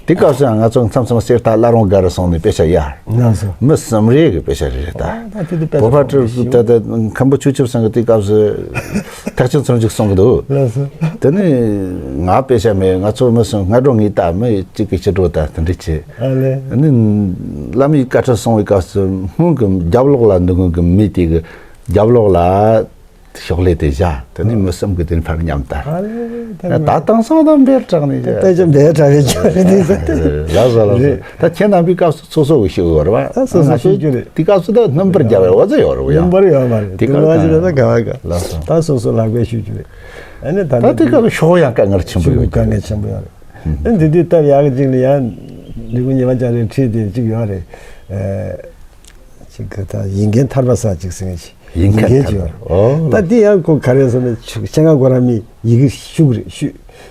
དེ་སྐབས་སུ་ཡང་ང་ཚོ་མཚམས་མཚམས་གསེར་རྟ་བླ་རུང་སྒར་རུ་སོང་ནས་དཔེ་ཆ་གཡར། ལགས་སོ། མི་གསུམ་རེ་གི་དཔེ་ཆ་རེ་རེ་ད། ཨ་ད་དེ་དུས་དཔེ་ཆ་བོད་པ་ཁྲི་ཞིག་ད་ད་མཁན་པོ་ཆོས་ཆེན་ཚང་གི་དེ་སྐབས་སུ་ཐེག་ཆེན་ཚུན་ཆད་གསུང་གི་འདུག་ལགས་སོ། དེ་ནས་ང་དཔེ་ཆ་མེད། ང་ཚོ་མི་གསུམ་སྔ་དྲོ་ངས་ད་མི་གཅིག་གིས་ཕྱི་དྲོ་ད་དེ་འདྲ་བྱས། ཨ་ལེ། ཨ་ནི་བླ་མའི་བཀའ་ཁྲིད་གསུང་བའི་སྐབས་སུ་སྔོན་གྱི་རྒྱབ་ལོགས་ལ་འདུག་མཁན་གྱི་མི་དེ་གི་རྒྱབ་ལོགས་ལ། ཤོག་ལྷེ་དེ་བཞག་དེ་ནས་མི་གསུམ་གྱིས་དེ་ཕར་མཉམ་དུ། ཨ་ལེ། ད་ད་དེང་སང་ད་འབེལ་དྲགས་ནས་བྱས། དཔེ་ཆ་འབེལ་དྲགས་པའི་ཆོས་རེད་འདུག་ཟེར། ལགས་སོ་ལགས་སོ། རེད། ད་ཁྱེད་རྣམ་པའི་སྐབས་སུ་སོ་སོ་གིས་ཤེས་དགོས་རེད་པ། ད་སོ་སོ་ང་ཚོ་ཤེས་རྒྱུ་རེད། དེ་སྐབས་སུ་ད་སྣུམ་པར་རྒྱབ་པའི་འོ་ཙམ་ཡོད་རེད་པ་ཡང་། སྣུམ་པར་ཡོད་མ་རེད། དེ་དེ་སྐབས་ནང་བཞིན་ད་ག་བ་ག་ལགས་སོ། ད་སོ་སོ་ལག་པས་ཤེས་རྒྱུ་རེད། ཨ་ནི་ད་ད་དེ་སྐབས་ཤོག་ཡང་དཀའ་ངལ་ཆེན་པོ་ཤོག་ཡོད་དཀའ་ངལ་ཆེན་པོ་ཡོད་རེད། ཨ་ནི་དེ་དུས་སྟབས་ཡག་གི་ཅིག་ལ་ཡང་འབྲི་གུང་ཉི་མ་བྱང་རའི་ཁྲིད་དེ་ཅིག་ཡོད་རེད། ཨ། ཅིག་གི་ད་ཡིག་མཁན་ཐར་པ་ཟེར་ཅིག་ཟེར་མཁན་ཞིག་ཡིག་མཁན་ཡིག་མཁན་ཐར་ཅིག་པ། ཡོད་རེད། ཨོ། ད་འདི་ཡང་ཁོ་ག་རེ་ཟེར་ན་ཆུ་སྤྱན་སྔ་ཁོ་རང་མི་ཡི་གེ་ཤུགས་རེད། ཤུ་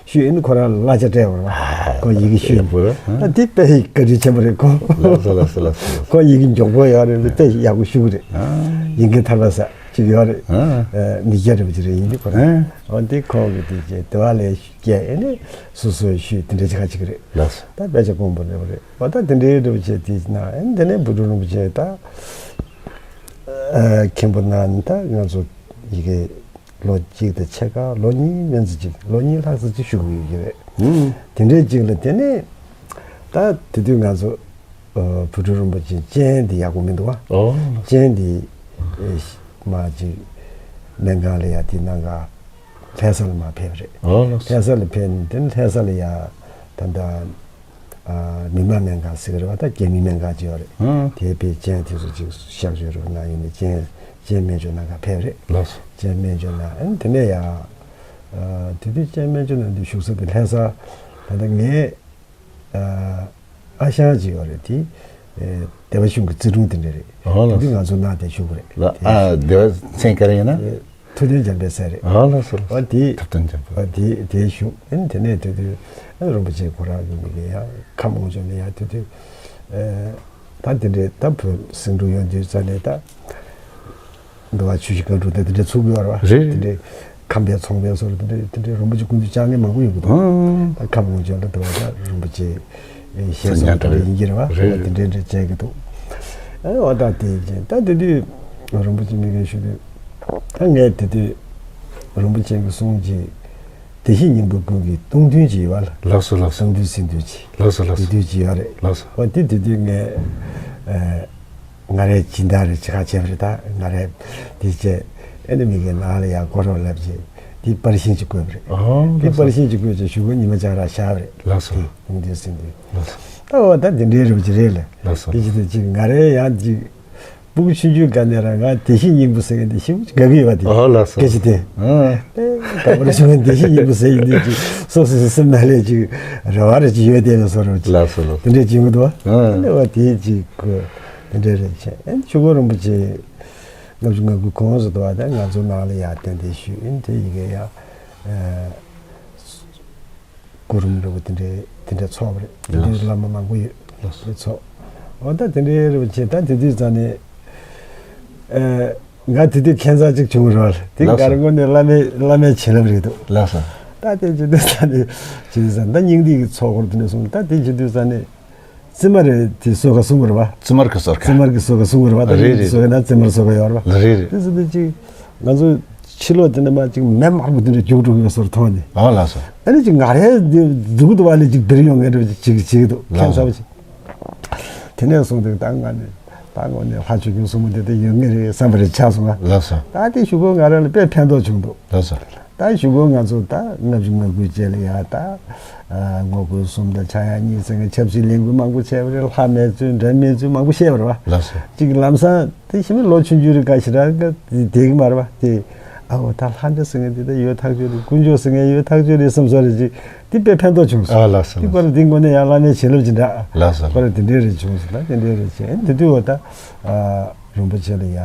ཤུ་ཨིན་ཁོ་རང་ལ་གླ་ཆ་སྤྲད་པ་རེད་པ། ཨ། ཁོ་ཡི་གེ་ཤུ་ཡག་པོ་རེད། ཨ། ད་འདི་དཔེ་ཡི་བཀའ་དྲིན་ཆེན་པོ་རེད་ཁོ། ལགས་སོ་ལགས་སོ་ལགས་སོ། ཁོ་ཡི་གེ་མགྱོགས་པོ་ཡོད་རེད། དཔེ་ཡག་པོ་ཤུགས་རེད། ཨ། ཡིག་མཁན་ཐར་པ་ཟེར་ཅིག་ཡོད་རེད། ཨ། ཨ། མི་སྐྱ་རེད་པ་ཅིག་རེད། ཡིན་དུས་ཁོ་རང་། ཨ། འོ་འདི་ཁོ་གི་དེ་རྗེས་དེ་བ་ལས་སྐྱེས་ཨེ་ནས་སོ་སོའི་ཤུ་དེ་འདྲ་ཅིག་ཁ་ཅིག་རེད། ལགས་སོ། ད་དཔེ་ཆ་དགོངས་པ་རེད་པ་རེད། འོ་ད་དེ་འདྲའི་རིན་པོ་ཆེ་དེ་ན་ཨེ་འདི་ནས་བུ་ཕྲུག་རིན་པོ་ཆེ་ད་ཨ་མཁན་པོ་ན་ད་ང་ཚོ་ཡི་གེ་ལོ་གཅིག་དང་ཕྱེད་ཀ་ལོ་གཉིས་མན་ཙམ་ཅིག་ལོ་གཉིས་ལྷག་ཙམ་ཅིག་བཞུགས་ཡོད་ཀྱི་རེད། ཨུམ། དེ་འདྲའི་ཅིག་ལ་དེ་ནས་ད་དེ་དུས་ང་ཚོ་ཨ་བུ་ཕྲུག་རིན་པོ་ཆེ་སྤྱན་དེ་ཡག་པོ་མི་འདུག་བ། ཨོ། སྤྱན་དེ་ཨེ་མ་ཅིག་སྨན་ཁང་ལ་ཡ་དེ་ནང་ག་ལྷ་ས་ལ་མར་ཕེབས་རེད། ཨོ་ལགས་སོ། ལྷ་ས་ལ་ཕེབས་ནས་དེ་ནས་ལྷ་ས་ལ་ཡ་ད་ལྟ་ཨ་མི་དམངས་སྨན་ཁང་ཟེར་གི་རེད་པ། ད་རྒྱ་མིའི་སྨན་ཁང་ཅིག་ཡོད་རེད། ཨང་། དེའི་དཔེ་སྤྱན་དེ་ཚོ་ཅིག་གཤག་བཅོས་རོགས་གནང་ཡིན་ནས་སྤྱན་སྤྱན་སྨན་བཅོས་གནང་ག་ཕེབས་རེད། ལགས་སོ། སྤྱན་སྨན་བཅོས་གནང་ཨ་ནི་དེ་ནས་ཡ་ཨ་དེ་དུས་སྤྱན་སྨན་བཅོས་གནང་དུས་བཞུགས་ས་དེ་ལྷ་ས་ད་ལྟ་ངའི་ཨ་ཨ་ཞང་ཅིག་ཡོད་རེད། དེ་ཨེ་སྡེ་པ་གཞུང་གི་རྩིས་དྲུང་དེ་འདྲ་རེད། ཨོ་ལགས་སོ། དེ་དུས་ང་ཚོ་ནང་དེ་བཞུགས་རེད། ལ་དེ་ཨ་སྡེ་པ་མཚན་ག་རེ་ཡིན་ན། ཨེ་ཐུབ་བསྟན་འཇམ་དཔལ་ཟེར་རེད། ཨ་ལགས་སོ་ལགས་སོ། ཨ་དེ་ཐུབ་བསྟན་འཇམ་དཔལ། ཨ་དེ་དེ་བཞུགས་ཨ་ནི་དེ་ནས་དེ་དུས་ཨ་རིན་པོ་ཆེ་ཁོ་རང་གི་མི་གི་ཡང་ཁམས་ལྔ་སྦྱོར་ནས་ཡང་དེ་དུས་ཨེ་ད་དེ་འདྲའི་ད་བོད་ཟིང་འཁྲུག་ཡོང་དུས་རྩ་ནས་ད་འདུལ་བ་ཆོས་ཀྱི་བཀའ་དྲུག་ད་དེ་འདྲའི་ཚུགས་ཀྱི་ཡོད་རེད་པ། རེད། དེ་འདྲའི་ཁམས་པའི་ཚོང་པའི་སོར་དེ་འདྲའི་དེ་འདྲའི་རིན་པོ་ཆེ་སྐུ་མདུན་བཅར་མཁན་མང་པོ་ཡོང་གི་འདུག་ཨང་། ད་ཁམས་ལྔ་སྦྱོར་ལ་འདུལ་བ་ད་རིན་པོ་ཆེ་ཞལ་གསུང་དེ་འདྲ་ཡིན་གྱི་རེད་པ། རེད། དེ་འདྲའི་འདྲ་བྱས་ཀྱི་འདུག་ཨ་འོ་ད་དེ་བྱས་ད་དེ་དུས་རིན་པོ་ཆེ་མི་གས་ཞུ་དུས་ད་ངས་དེ་དུས་རིན་པོ་ཆེ་གི་གསུང་གི་བདེ་གཤེགས་སྙིང་པོ་ཀུན་གྱི་སྟོང་ཐུན་ཅིག་ཡོད་པ་ལ། ལགས་སོ་ལགས་སོ། སྟོང་ཐུན་སིན་དུ་ཅིག་ལགས་སོ་ལགས་སོ། ཡིན་དུས་ཅིག་ཡོད་རེད། ལགས་སོ། འོ་དེ་དེ་དུས་ངས་ཨ་ང་རའི་སྦྱིན་བདག་རེ་ཅིག་ཁ་བྱས་པ་རེད། ད་ང་རའི་དེ་བྱས་ཨེ་ནི་མི་གི་ནང་ལ་ཡང་སྐོར་རོགས་ལབ་ཅིག་དེ་པར་ཤིང་ཅིག་བརྐོས་པ་རེད། ཨོ་དེ་ལགས་སོ། པར་ཤིང་ཅིག་བརྐོས་ཅིག་གཞུག་གུ་ཉི་མ་བྱང་ར་བཞག་པ་རེད། ལགས་སོ། དེ་སྟོང་ཐུན་སིན་དུ། ལགས་སོ། ད་འོ་ད་དེ་འདྲའི་རིན་པོ་ཆེ་རེད་ལ། ལགས་སོ། དེ་བྱས་དུས་ཅིག་ང་རའི་ཡང་ཅིག་སྤུ་གུ་ཆུང་ཆུང་སྒང་ནས་རང་ང་བདེ་གཤེགས་སྙིང་པོ་ཟེར་མཁན་དེ་ཞེ་པོ་ཅིག་དགའ་གི་ཡོད་པ་དེ། ཨོ་ལགས་སོ། སྐད་ཆ་དེ། ཨ། ཨེ་དང་པོ་རེ་བྱུང་བདེ་གཤེགས་སྙིང་པོ་ཟེར་ཡིན་དུས་ཅིག་སོ་སོ་སོ་སེམས་ནང་ལས་ཅིག་རེ་བ་རེ་ཅིག་ཡོད་དེ་ལ་སོ་རེ་བ་ཅིག་ལགས་སོ་ལགས་སོ། དེ་འདྲས་ཅིག་ཡོང་གི་འདུག་བ། ཨ། ཨེ་བ་དེ་ཅིག་གོ་དེ་འདྲས་རེད་བྱས། ཨེ་ཆོས་སྐུ་རིན་པོ་ཆེ་ལྔ་བཅུ་ང་དགུ་གོང་སུ་འདུག་བ། ད་ང་ཚོ་ནང་ལ་ཡར་གཏན་དེ་ཞུས། ཨེ་དེ་ཡི་གེ་ཡ་ཨེ། གུ་རུ་འདྲ་བོ་དེ་འདྲའི་དེ་འདྲའི་ཚོགས་པ་རེད། དེ་འདྲའི་བླ་མ་མང་པོ་ཡོད། ལགས་སོ། དེ་ཚོགས། འོ་ད་དེ་འདྲའི་རེད་པ་བྱས། ད་དེ་དུས་ཙང་ནས་ཨ་ང་དེ་དུས་ཁྱད་མཚར་ཅིག་བྱུང་བ་རེད་པ། དེ་ལགས་སོ། གར་དངོས་གནས་བླ་མའི་བླ་མའི་བྱིན་རླབས་རེད་འདུག་ལགས་སོ། ད་དེ་བྱེད་དུས་ཙང་ནས་བྱེད་དུས་ཙང་ད་སྙིང་ཐིག་གི་ཚོགས་འཁོར་དེ་འདྲ་གསུངས། ད་དེ་བྱེད་དུས་ཙང་ནས་རྩི་མ་རེད། དེ་གསོལ་ཁ་གསུང་བ་རེད་པ། རྩི་མར་གྱི་གསོལ་ཁ། རྩི་མར་གྱི་གསོལ་ཁ་གསུང་བ་རེད་པ། ད་རེད་རེད། གསོལ་ཁ་ན་རྩི་མར་གསོལ་ཁ་ཡོད་རེད་པ། རེད་རེད། དེ་ཚོ་དེ་ཅིག་ང་ཚོ་ཕྱི་ལོགས་དེ་འདྲ་མ་ཅིག་མེ་དམར་པོ་དེ་འདྲ་རྒྱུག་འགྲོ་གི་ཡོད་བཟོ་འདྲ་མཐོང་ནས། ཨ་ལགས་སོ། ཨ་ནི་ཅིག་ང་རའི་འདི་སྡུག་ཏུ་བ་ལས་ཅིག་འབིར་ཡོང་ངེས་འདྲ་ཅིག་ཅིག་འདུག་ལགས་ཁྱད་མཚར་པོ་ཅིག་དེ་ནས་བཟུང་སྟེ་ད་ང་ནི་ད་དངོས་གནས་ལྷ་ཆོས་སྐྱོང་སྲུང་མ་དེ་དེ་ཡོད་ངེས་རེད་བསམ་པ་རེ་ཆགས་སོང་ང་། ལགས་སོ། ད་དེ་གཞུག་གུ་ང་རང་ལ་དཔེ་ཕན་ཐོགས་བྱུང་འདུག་ལགས་སོ། ད་གཞུག་གུ་ང་ཚོ་ད་ལྔ་བཅུ་ང་དགུའི་རྗེས་ལ་ཡ་ད་ཨ་ངོ་རྒོལ་གསུམ་དང་ཕྱྭ་གཡང་གཉིས་ཟེར་མཁན་ཆབ་སྲིད་ལས་འགུལ་མང་པོ་བྱས་པ་རེད། ལྷ་མེད་ཚུལ་འདྲེ་མེད་ཚུལ་མང་པོ་བཤད་པ་རེད་པ། ལགས་སོ། གཅིག་ལམ་སང་དེ་ཞི་མི་ལོ་ཆུང་ཆུང་རེད། ག་ཞིག་ར་ག་བསྡད་ཀྱི་མ་རེད་པ། དེ་ཨ་འོ་ད་ལྷ་འདྲེ་ཟེར་མཁན་དེ་ད་ཡོད་ཐག་ཆོད་རེད། དཀོན་མཆོག་ཟེར་མཁན་ཡོད་ཐག་ཆོད་རེད་བསམ་བཟོ་རེད་ཅིག་དེ་དཔེ་ཕན་ཐོགས་བྱུང་སོང་། ཨ་ལགས་སོ། དེ་ལགས་པར་སོ། དེ་དངོས་གནས་ཡང་བླ་མའི་བྱིན་རླབས་ཅིག་འདྲ། ལགས་སོ། པར་དེ་འདྲའི་རེ་བྱུང་སོང་། ད་དེ་འདྲའི་རེ་བྱས། དེ་དུས་འོ་ད་ཨ་རིན་པོ་ཆེ་ལ་ཡ་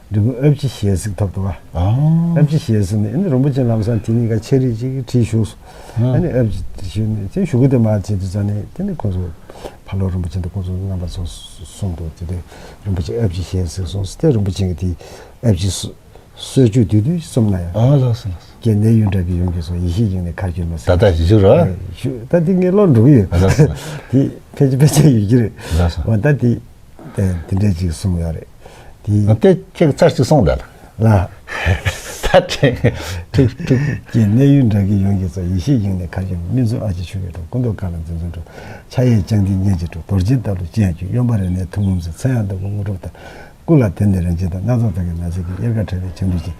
འབྲི་གུང་ཨ་ཕྱི་ཞལ་གཟིགས་ཐོབ་འདུག་ཨ། ཨ་ཨ་ཕྱི་ཞལ་གཟིགས་ནས་ཨ་ནི་རིན་པོ་ཆེ་ལམ་སང་དེ་གཉིས་ཀ་ཆ་རིག་ཅིག་བྲིས་བཞུགས་སོང་། ཨ་ནི་ཨ་ཕྱི་དེ་ཞུས་ནས་དེ་གཞུག་གུ་དེ་མར་བྱེད་དུས་ཙང་ནས་དེ་ནི་ཁོང་ཚོ་ཕ་ལོ་རིན་པོ་ཆེ་དང་ཁོང་ཚོ་རྣམ་པ་ཚོ་གསུངས་འདུག་དེ་དུས་རིན་པོ་ཆེ་ཨ་ཕྱི་ཞལ་གཟིགས་སོང་། དེ་རིན་པོ་ཆེ་གིས་དེ་ཨ་ཕྱི་སུ་གསོལ་མཆོད་བསྡུས་བསྡུས་གསུངས་ན་ཡང་། ཨ་ལགས་སོ་ལགས་སོ། རྒྱལ་བསྟན་གཡུ་འདྲ་གི་ཡོངས་ཀྱི་སོ། ཡེ་ཤེས་དབྱིངས་ནས་མཁའ་སྤྱོད་མ་ཟེར། ད་ལྟ་ཞིག་བཞུགས་རོགས། ཞུ་ད་འདི་ངས་བློར་འགྲོ་གི་ཡོད། ཨ་ལགས་སོ་ལགས་སོ། དེ་ཕལ་ཆེར་ཕལ་ཆེར་ཡོད་ཀྱི་རེད། ལགས་སོ། འོ་ད་དེ་དེ་དེ་འདྲས་ཅིག་གསུངས་ཡོད་རེད། དེ་དེ་ཁྱེད་ཚར་གཅིག་གསུངས་ད་ལ། ལ། ད་དྲན། ཁྲིག་ཁྲིག་རྒྱལ་བསྟན་གཡུ་འདྲ་གི་ཡོངས་ཀྱི་སོ། ཡེ་ཤེས་དབྱིངས་ནས་མཁའ་སྤྱོད་མ། སྨིན་མཚོ་ཨ་ཕྱི་ཆུ་ཡི་གྲོགས། སྐུ་མདོག་དཀར་ལ་མཛེས་མཚོན་འགྲོ། ཕྱྭ་གཡས་བྱང་མཐིལ་གཉན་གྱི་གྲོགས། རྡོ་རྗེ་ལྟ་བུ་སྤྱན་གྱི། གཡོན་པ་རིག་གནས་ཐུན་མོང་མཛོད། ཚེ་ཡང་ལྟ་བུ་དངོས་གྲུབ་ལྟར། སྐུ་ལ་དོན་ལྡན་རིན་ཆེན་དང་། སྣ་ཚོགས་དག་གི་ལས་བྱང་གྲུབ་ཀྱི།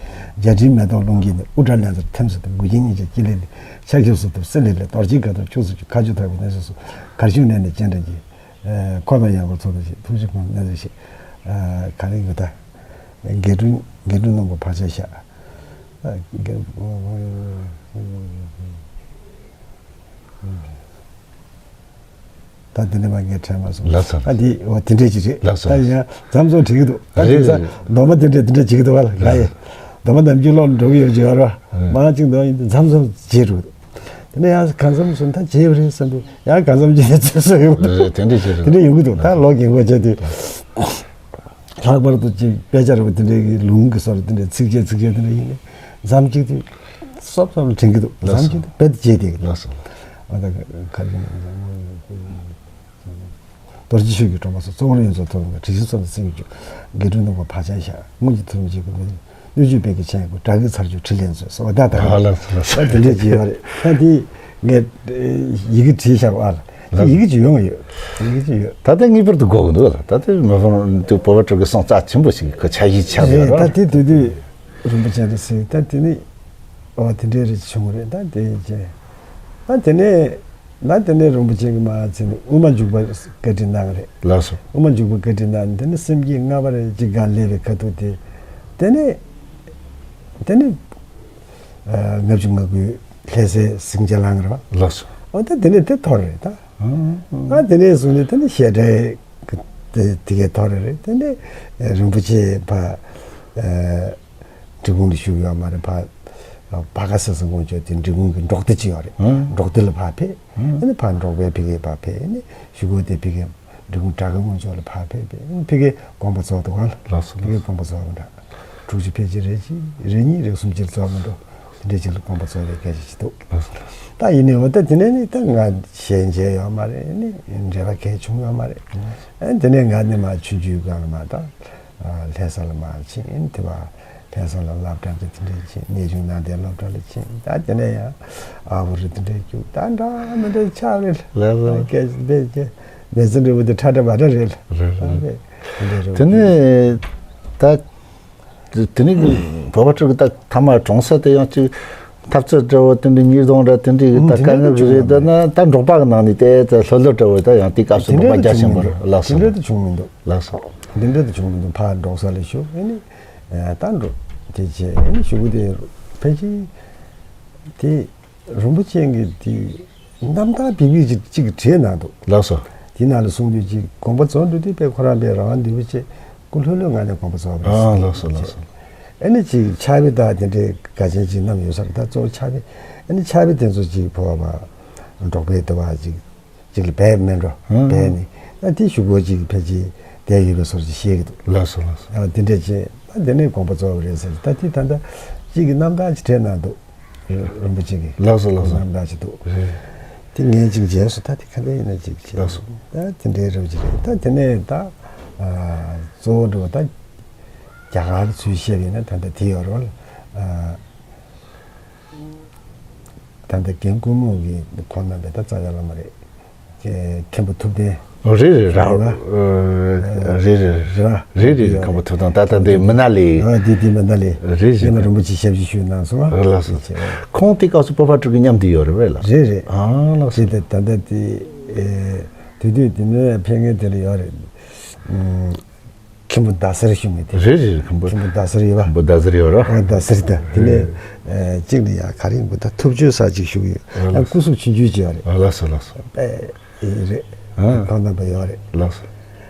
འཇའ་སྤྲིན་མེ་ཏོག་རླུང་གིས་ནི། དབུ་སྐྲ་ལན་ཚྭར་ཐིམ་ཟེར་ཏེ། མགུལ་རྒྱན་སྙན་ཆ་ཀྱི་ལི་ལི། ཕྱག་ཞབས་སུ་ཐུབ་སི་ལི་ལི། རྡོ་རྗེ་དགའ་ཐོབ་ཕྱོགས་སུ་བཅུག་མཁའ་སྤྱོད་ལྟ་བུའི་གནས་སུ་གཟུགས། གར་ཞུགས་གནས་ནི་སྤྱན་འདྲེན་གྱི། ཨེ་འཁོར་དང་ཡང་འཁོར་ཚོགས་དང་བཅས། ཐུགས་རྗེ་ཀུན་གནས་སུ་གཤེགས། ཨ་ག་རེ་ཡོད་ད། དགེ་འདུན་དགེ་འདུན་སྣུམ་པོ་བག་ཆགས་ཤ། ཨ་དགེ། ད་དེ་འདྲ་མ་ངས་དྲན་མ་སོང་། ལགས་སོ། ཨ་འདི་འོ་དེ་འདྲས་ཅིག་རེད། ལགས་སོ། ད་ཡང་མཚམས་མཚམས་བྲིས་ཀྱི་འདུག་ད་རེད་དེང་སང་རེད་རེད། སྡོམ་པ་དེ་འདྲས་དེ་འདྲས་བྱེད་ཀྱི་འདུག་བ་ལ། ང་ཡི་སྡོམ་པ་ནམ་རྒྱུན་ལོག་འགྲོ་གི་ཡོད་ཀྱི་ཡོད་ར། ཨ་མང་ཅིག་འདོན་ཡིན་དུས་མཚམས་མཚམས་བརྗེད་འགྲོ་གི་འདུག་དེ་ནས་ཡང་གང་འཚམ་སོང་ད་བརྗེད་པ་རེད་བསམ་དུས་ཡང་གང་འཚམ་བརྗེད་ནས་ཚོད་བསོད་ཡོང་གི་འདུག་རེད་རེད། དེ་འདྲས་བྱེད་རེད། དེ་འདྲས་ཡོང་གི་འདུག་ད་ལོ་རྒན་གོག་བྱས་དུས། ལྷག་པར་དུ་ཅིག་དཔེ་ཆ་རེ་བ་དེ་འདྲའི་གི་ལུང་གི་སོར་དེ་འདྲའི་ཚིགས་བཅད་ཚིགས་བཅད་དེ་འདྲ་ཡིན་ནས་མཚམས་གཅིག་ཏུ་སོབ་སོབ་ལ་དྲན་གྱི་འདུག་ལགས་སོ། མཚམས་གཅིག་ཏུ་དཔེ་དེ་བརྗེད་བསྡད་ཀྱི་འདུག་ལགས་སོ། ཨ་ད་ཁ་ཅིག་རྡོ་རྗེ་ཆོས་ཀྱི་སྒྲོན་མ་སོགས། གཙོ་བོར་ཡོངས་རྫོགས་ཐུབ་པའི། དྲི་ཞིམ་ཚོམ་བུའི་སེང་གེ་བཅུ། དགེ་འདུན་སྣུམ་པོ་བག་ཆགས་ཤ། དངུལ་གྱི་ཐུར་མ་གཅིག་པུ་མེད། སྣོད་བཅུད་དཔལ་གྱི་ཆས་ཀྱི་སྐུ། དགྲ་བགེགས་ཚར་གཅོད་ཕྲིན་ལས་མཛོད་ཟེར་བ་ད་ད་ཨ་ལགས་སོ་ལགས་སོ། ད་དེ་འདྲས་བྱས་པ་རེད། ད་དེ་ངས་ཡི་གེ་བྲིས་བཞག་པ་ཨ་ལ། ད་ཡི་གེ་ཅིག་ཡོང་གི་ཡོད། ཡི་གེ་ཅིག་ཡོད། ད་ལྟ་ངེས་པར་དུ་དགོས་ཀྱི་འདུག་ལ། ད་ལྟ་མི་ཕམ་དུ་བོད་པ་སྤྲུལ་སྐུ་སོང་རྩ་ཆེན་པོ་ཞིག་གི་ཆ་ཤས་ཆགས་ཡོད་རེད། ར། ད་དེ་དུས་དུས་རིན་པོ་ཆེ་རེད་ཟེར། ད་དེ་ནི་ཨོ་དེ་འདྲའི་རེད་བྱུང་རེད། ད་དེ་རྗེས་ད་དེ་ནས་ད་དེ་ནས་རིན་པོ་ཆེ་གི་མ་ཚེ་ནི་དབུ་མ་འཇུག་པ་བཀའ་ཁྲིད་གནང་རེད། ལགས་སོ། དབུ་མ་འཇུག་པ་བཀའ་ཁྲིད་གནང་། དེ་ནི་སེམས་བསྐྱེད་ལྔ་པ་རེད་ཅིག་ག་སླེབས་པའི་ཁ་ཐུག་དེ་དེ་ནས་དེ་ནི་ལྔ་བཅུ་ང་དགུའི་ལྷ་སའི་གཟིམ་ཆ་ལངས་རེད་བ། ལགས་སོ། ཨོ་ད་དེ་ནས་དེ་ཐོར་རེད་ད། ཨ་དེ་ནས་བཟུང་ནས་དེ་ནས་བཤད་གྲྭའི་དེ་དེ་གའི་ཐོར་རེད། དེ་ནས་རིན་པོ་ཆེ་ཕ་འབྲི་གུང་ལ་བཞུགས་ཡོད་མ་རེད། ཕ་བར་ཀ་ས་སེ་དགོན་ཆོས་དེ་འབྲི་གུང་གི་འབྲོག་སྡེ་ཅིག་ཡོད་རེད། འབྲོག་སྡེ་ལ་ཕར་ཕེབས། ཨ་ནི་ཕར་འབྲོག་པའི་ཕ་གིར་ཕར་ཕེབས། ཨ་ནི་གཞུག་གུ་དེ་ཕ་གིར་འབྲི་གུང་བྲག་དཀར་དགོན་ཆོས་ལ་ཕར་ཕེབས་པས། ཨ་ནི་ཕ་གིར་དགོངས་པ་རྫོགས་འདུག་ག་ལ། ལགས་སོ། ཕ་གིར་དགོངས་པ་རྫོགས་པ་འདྲ། དྲུག་ཅུ་ཕལ་ཆེར་རེ་གཅིག་རེ་གཉིས་རེ་གསུམ་ཅིག་རྫོགས་མི་འགྲོ། དེ་འདྲའི་ཅིག་ལ་དགོངས་པ་རྫོགས་པའི་སྐད་ཆ་ཅིག་འདུག་ད་ཡིན་ནའི་འོ་ད་དེ་ནས་ནི་ད་ང་ཞལ་མཇལ་ཡོད་མ་རེད། ནི་འབྲེལ་བ་གང་ཡང་བྱུང་ཡོད་མ་རེད། ཨ་དེ་ནས་ང་ནི་མར་ཆུང་ཆུང་སྒང་ལ་མར་ད་ལྷ་ས་ལ་མར་ཕྱིན། དེ་བ་ལྷ་ས་ལ་སློབ་གྲྭ་འདྲ་དེ་འདྲ་ཕྱིན། གནས་ཆུང་ནང་བསྟན་སློབ་གྲྭ་ལ་ཕྱིན། ད་དེ་ནས་ཡང་ཨ་ཧོ་རི་དེ་འདྲ་རྒྱུགས། ད་འདྲ་མི་འདྲ་ཆགས་རེད། ལགས་སོ། སྐད་ཆ་དེ་སྐད་མི་ཚེ་འབྲས་བུ་དེ་ཁྲ་ཁྲ་བ་ཁྲ་རེད། རེད་རེད། དེ་འདྲ་རེད། དེ་ནས་ད། དེ་ནི་བོད་པ་ཕྲུག་གི་ད་ཐ་མ་གྲོངས་ས་དེ་ཡང་ཅིག་འཐབ་རྩོད་འདྲ་བོ་དེ་འདྲའི་ཉིས་སྟོང་འདྲ་དེ་འདྲའི་ད་དཀའ་ངལ་གྱི་རེད། ད་ན་ད་འབྲོག་པ་གི་ནང་ནས་དེ་ད་ལྷོད་ལྷོད་འདྲ་བོ་ད་ཡང་དེ་སྐབས་སུ་འབྲོག་པ་རྒྱ་ཆེན་པོ་རེད་ལགས་སོ། དེ་འདྲ་དུ་བྱུང་མི་འདུག་ལགས་སོ། དེ་འདྲ་དུ་བྱུང་མི་འདུག་ཕར་འབྲོག་ས་ལ་བཞུགས། ཨ་ནི་ད་འབྲོག་དེ་བྱས། ཨ་ནི་གཞུག་གུ་དེ་ཕལ་ཆེར་དེ། རིན་པོ་ཆེ་གི་དེ་རྣམ་ཐར་བི་བི་ཅིག་ཅིག་བྲིས་གནང་འདུག་ལགས་སོ། དེ་ནང་ལ་གསུངས་དུས་ཅིག་དགོངས་པ་རྫོགས་འགྲོ་དུས་དཔེ་ཁོ་རང་དཔེ་རང་དབང་འདུས་པ་བྱས། སྐུ་ལྷོད་ལྷོད་ངང་ནས་དགོངས་པ་རྫོགས་པ་རེད། ཨ་ལགས་སོ་ལགས་སོ། ཨ་ནི་ཅིག་ཕྱག་དཔེ་དང་དེ་འདྲའི་འགའ་ཅན་ཅིག་བསྣམས་ཡོད་ས་རེད། ད་གཙོ་བོ་ཕྱག་དཔེ། ཨ་ནི་ཕྱག་དཔེ་དེ་ཚོ་ཅིག་བོད་པ་འབྲོག་པའི་དུ་བ་ཅིག་ཅིག་ལ་སྦས་མེད་འགྲོ། ཨ་སྦས་ནས་ ད་དེ་གཞུག་གུ་ཅིག་ཕལ་ཆེར་བསྡད་ཡོད་པའི་བཟོ་ཅིག་ཤེས་ཀྱི་འདུག་ལགས་སོ་ལགས་སོ། ཨ་དེ་འདྲས་ཅིག་ད་དེ་ནས་དགོངས་པ་རྫོགས་པ་རེད་ཟེར། ད་དེ་ད་ལྟ་གཅིག་གི་རྣམ་ཐར་ཅིག་བྲིས་གནང་འདུག་རིན་པོ་ཆེ་གི་ལགས་སོ་ལགས་སོ། རྣམ་ཐར་ཅིག་འདུག་རེད། དེ་ངས་ཅིག་མཇལ་སོང་། ད་དེ་ག་འདྲ་ཡིན་ན་ཅིག་བྱས། ལགས་སོ། ད་དེ་འདྲའི་རིན་པོ་ཆེ་རེད། ད་དེ་ནས་ད་ཨ་གཙོ་བོ་འགྲོ་ད་རྒྱ་གར་ཚུལ་བཤད་པ་ཡིན་ན་ད་ལྟ་དེ་ཡོད་རེད་བ། ཨ་ད་ལྟ་རྒན་ཀུན་མོ་གི་ཁོང་རྣམ་པའི་ད་རྩ་བ་བླ་མ་རེད། ཁེ་མཁན་པོ་ཐུབ་བསྟན། ཨོ་རེད་རེད་ར། རེད་བ། ཨ་རེད་རེད་རེད་བ། རེད་རེད། མཁན་པོ་ཐུབ་བསྟན། ད་ལྟ་འདི་མི་ནག་ལས། ཨ་དེ་དེ་མི་ནག་ལས། རེད་རེད། ཡིན་ན་རིན་པོ་ཆེ་ཞབས་ཕྱི་ཞུས་གནང་སོང་བ། ལགས་སོ། ཁོང་དེ་སྐབས་སུ་བོད་པ་དྲུག་གི་མཉམ་དུ་ཡོད་རེད་བས་ལགས། རེད་རེད། ཨ་ལགས་སོ། ཅེས་ད་ད་ལྟ་དེ་ཨེ་དུས་དུས་དེ་ནས་ཕེབས་མཁན་དེ་ལ་ཡོད་རེད། ཨུམ། མཁན་པོ་ཟླ་ཟེར་ཞུ་མི་དེ། རེད་རེད། མཁན་པོ། མཁན་པོ་ཟླ་ཟེར་ཡོད་པ། མཁན་པོ་ཟླ་ཟེར་ཡོད་ར། ཨ་ཟླ་ཟེར་ད། དེ་ནས་ཨེ་གཅིག་ནི་ཡ་ག་རེ་ཡིན་པ་ད་ཐུབ་ཆོས་ཟེར་ཅིག་ཞུ་གི་ཡོད། ཨ་ཡང་སྐུ་གཟུགས་ཆུང་ཆུང་ཅིག་ཡོད་རེད། ཨ་ལགས་སོ་ལགས་སོ། ཨེ་ཨེ་རེད། ཨ་ཁོང་རྣམ་པ་ཡོད་རེད། ལགས་སོ།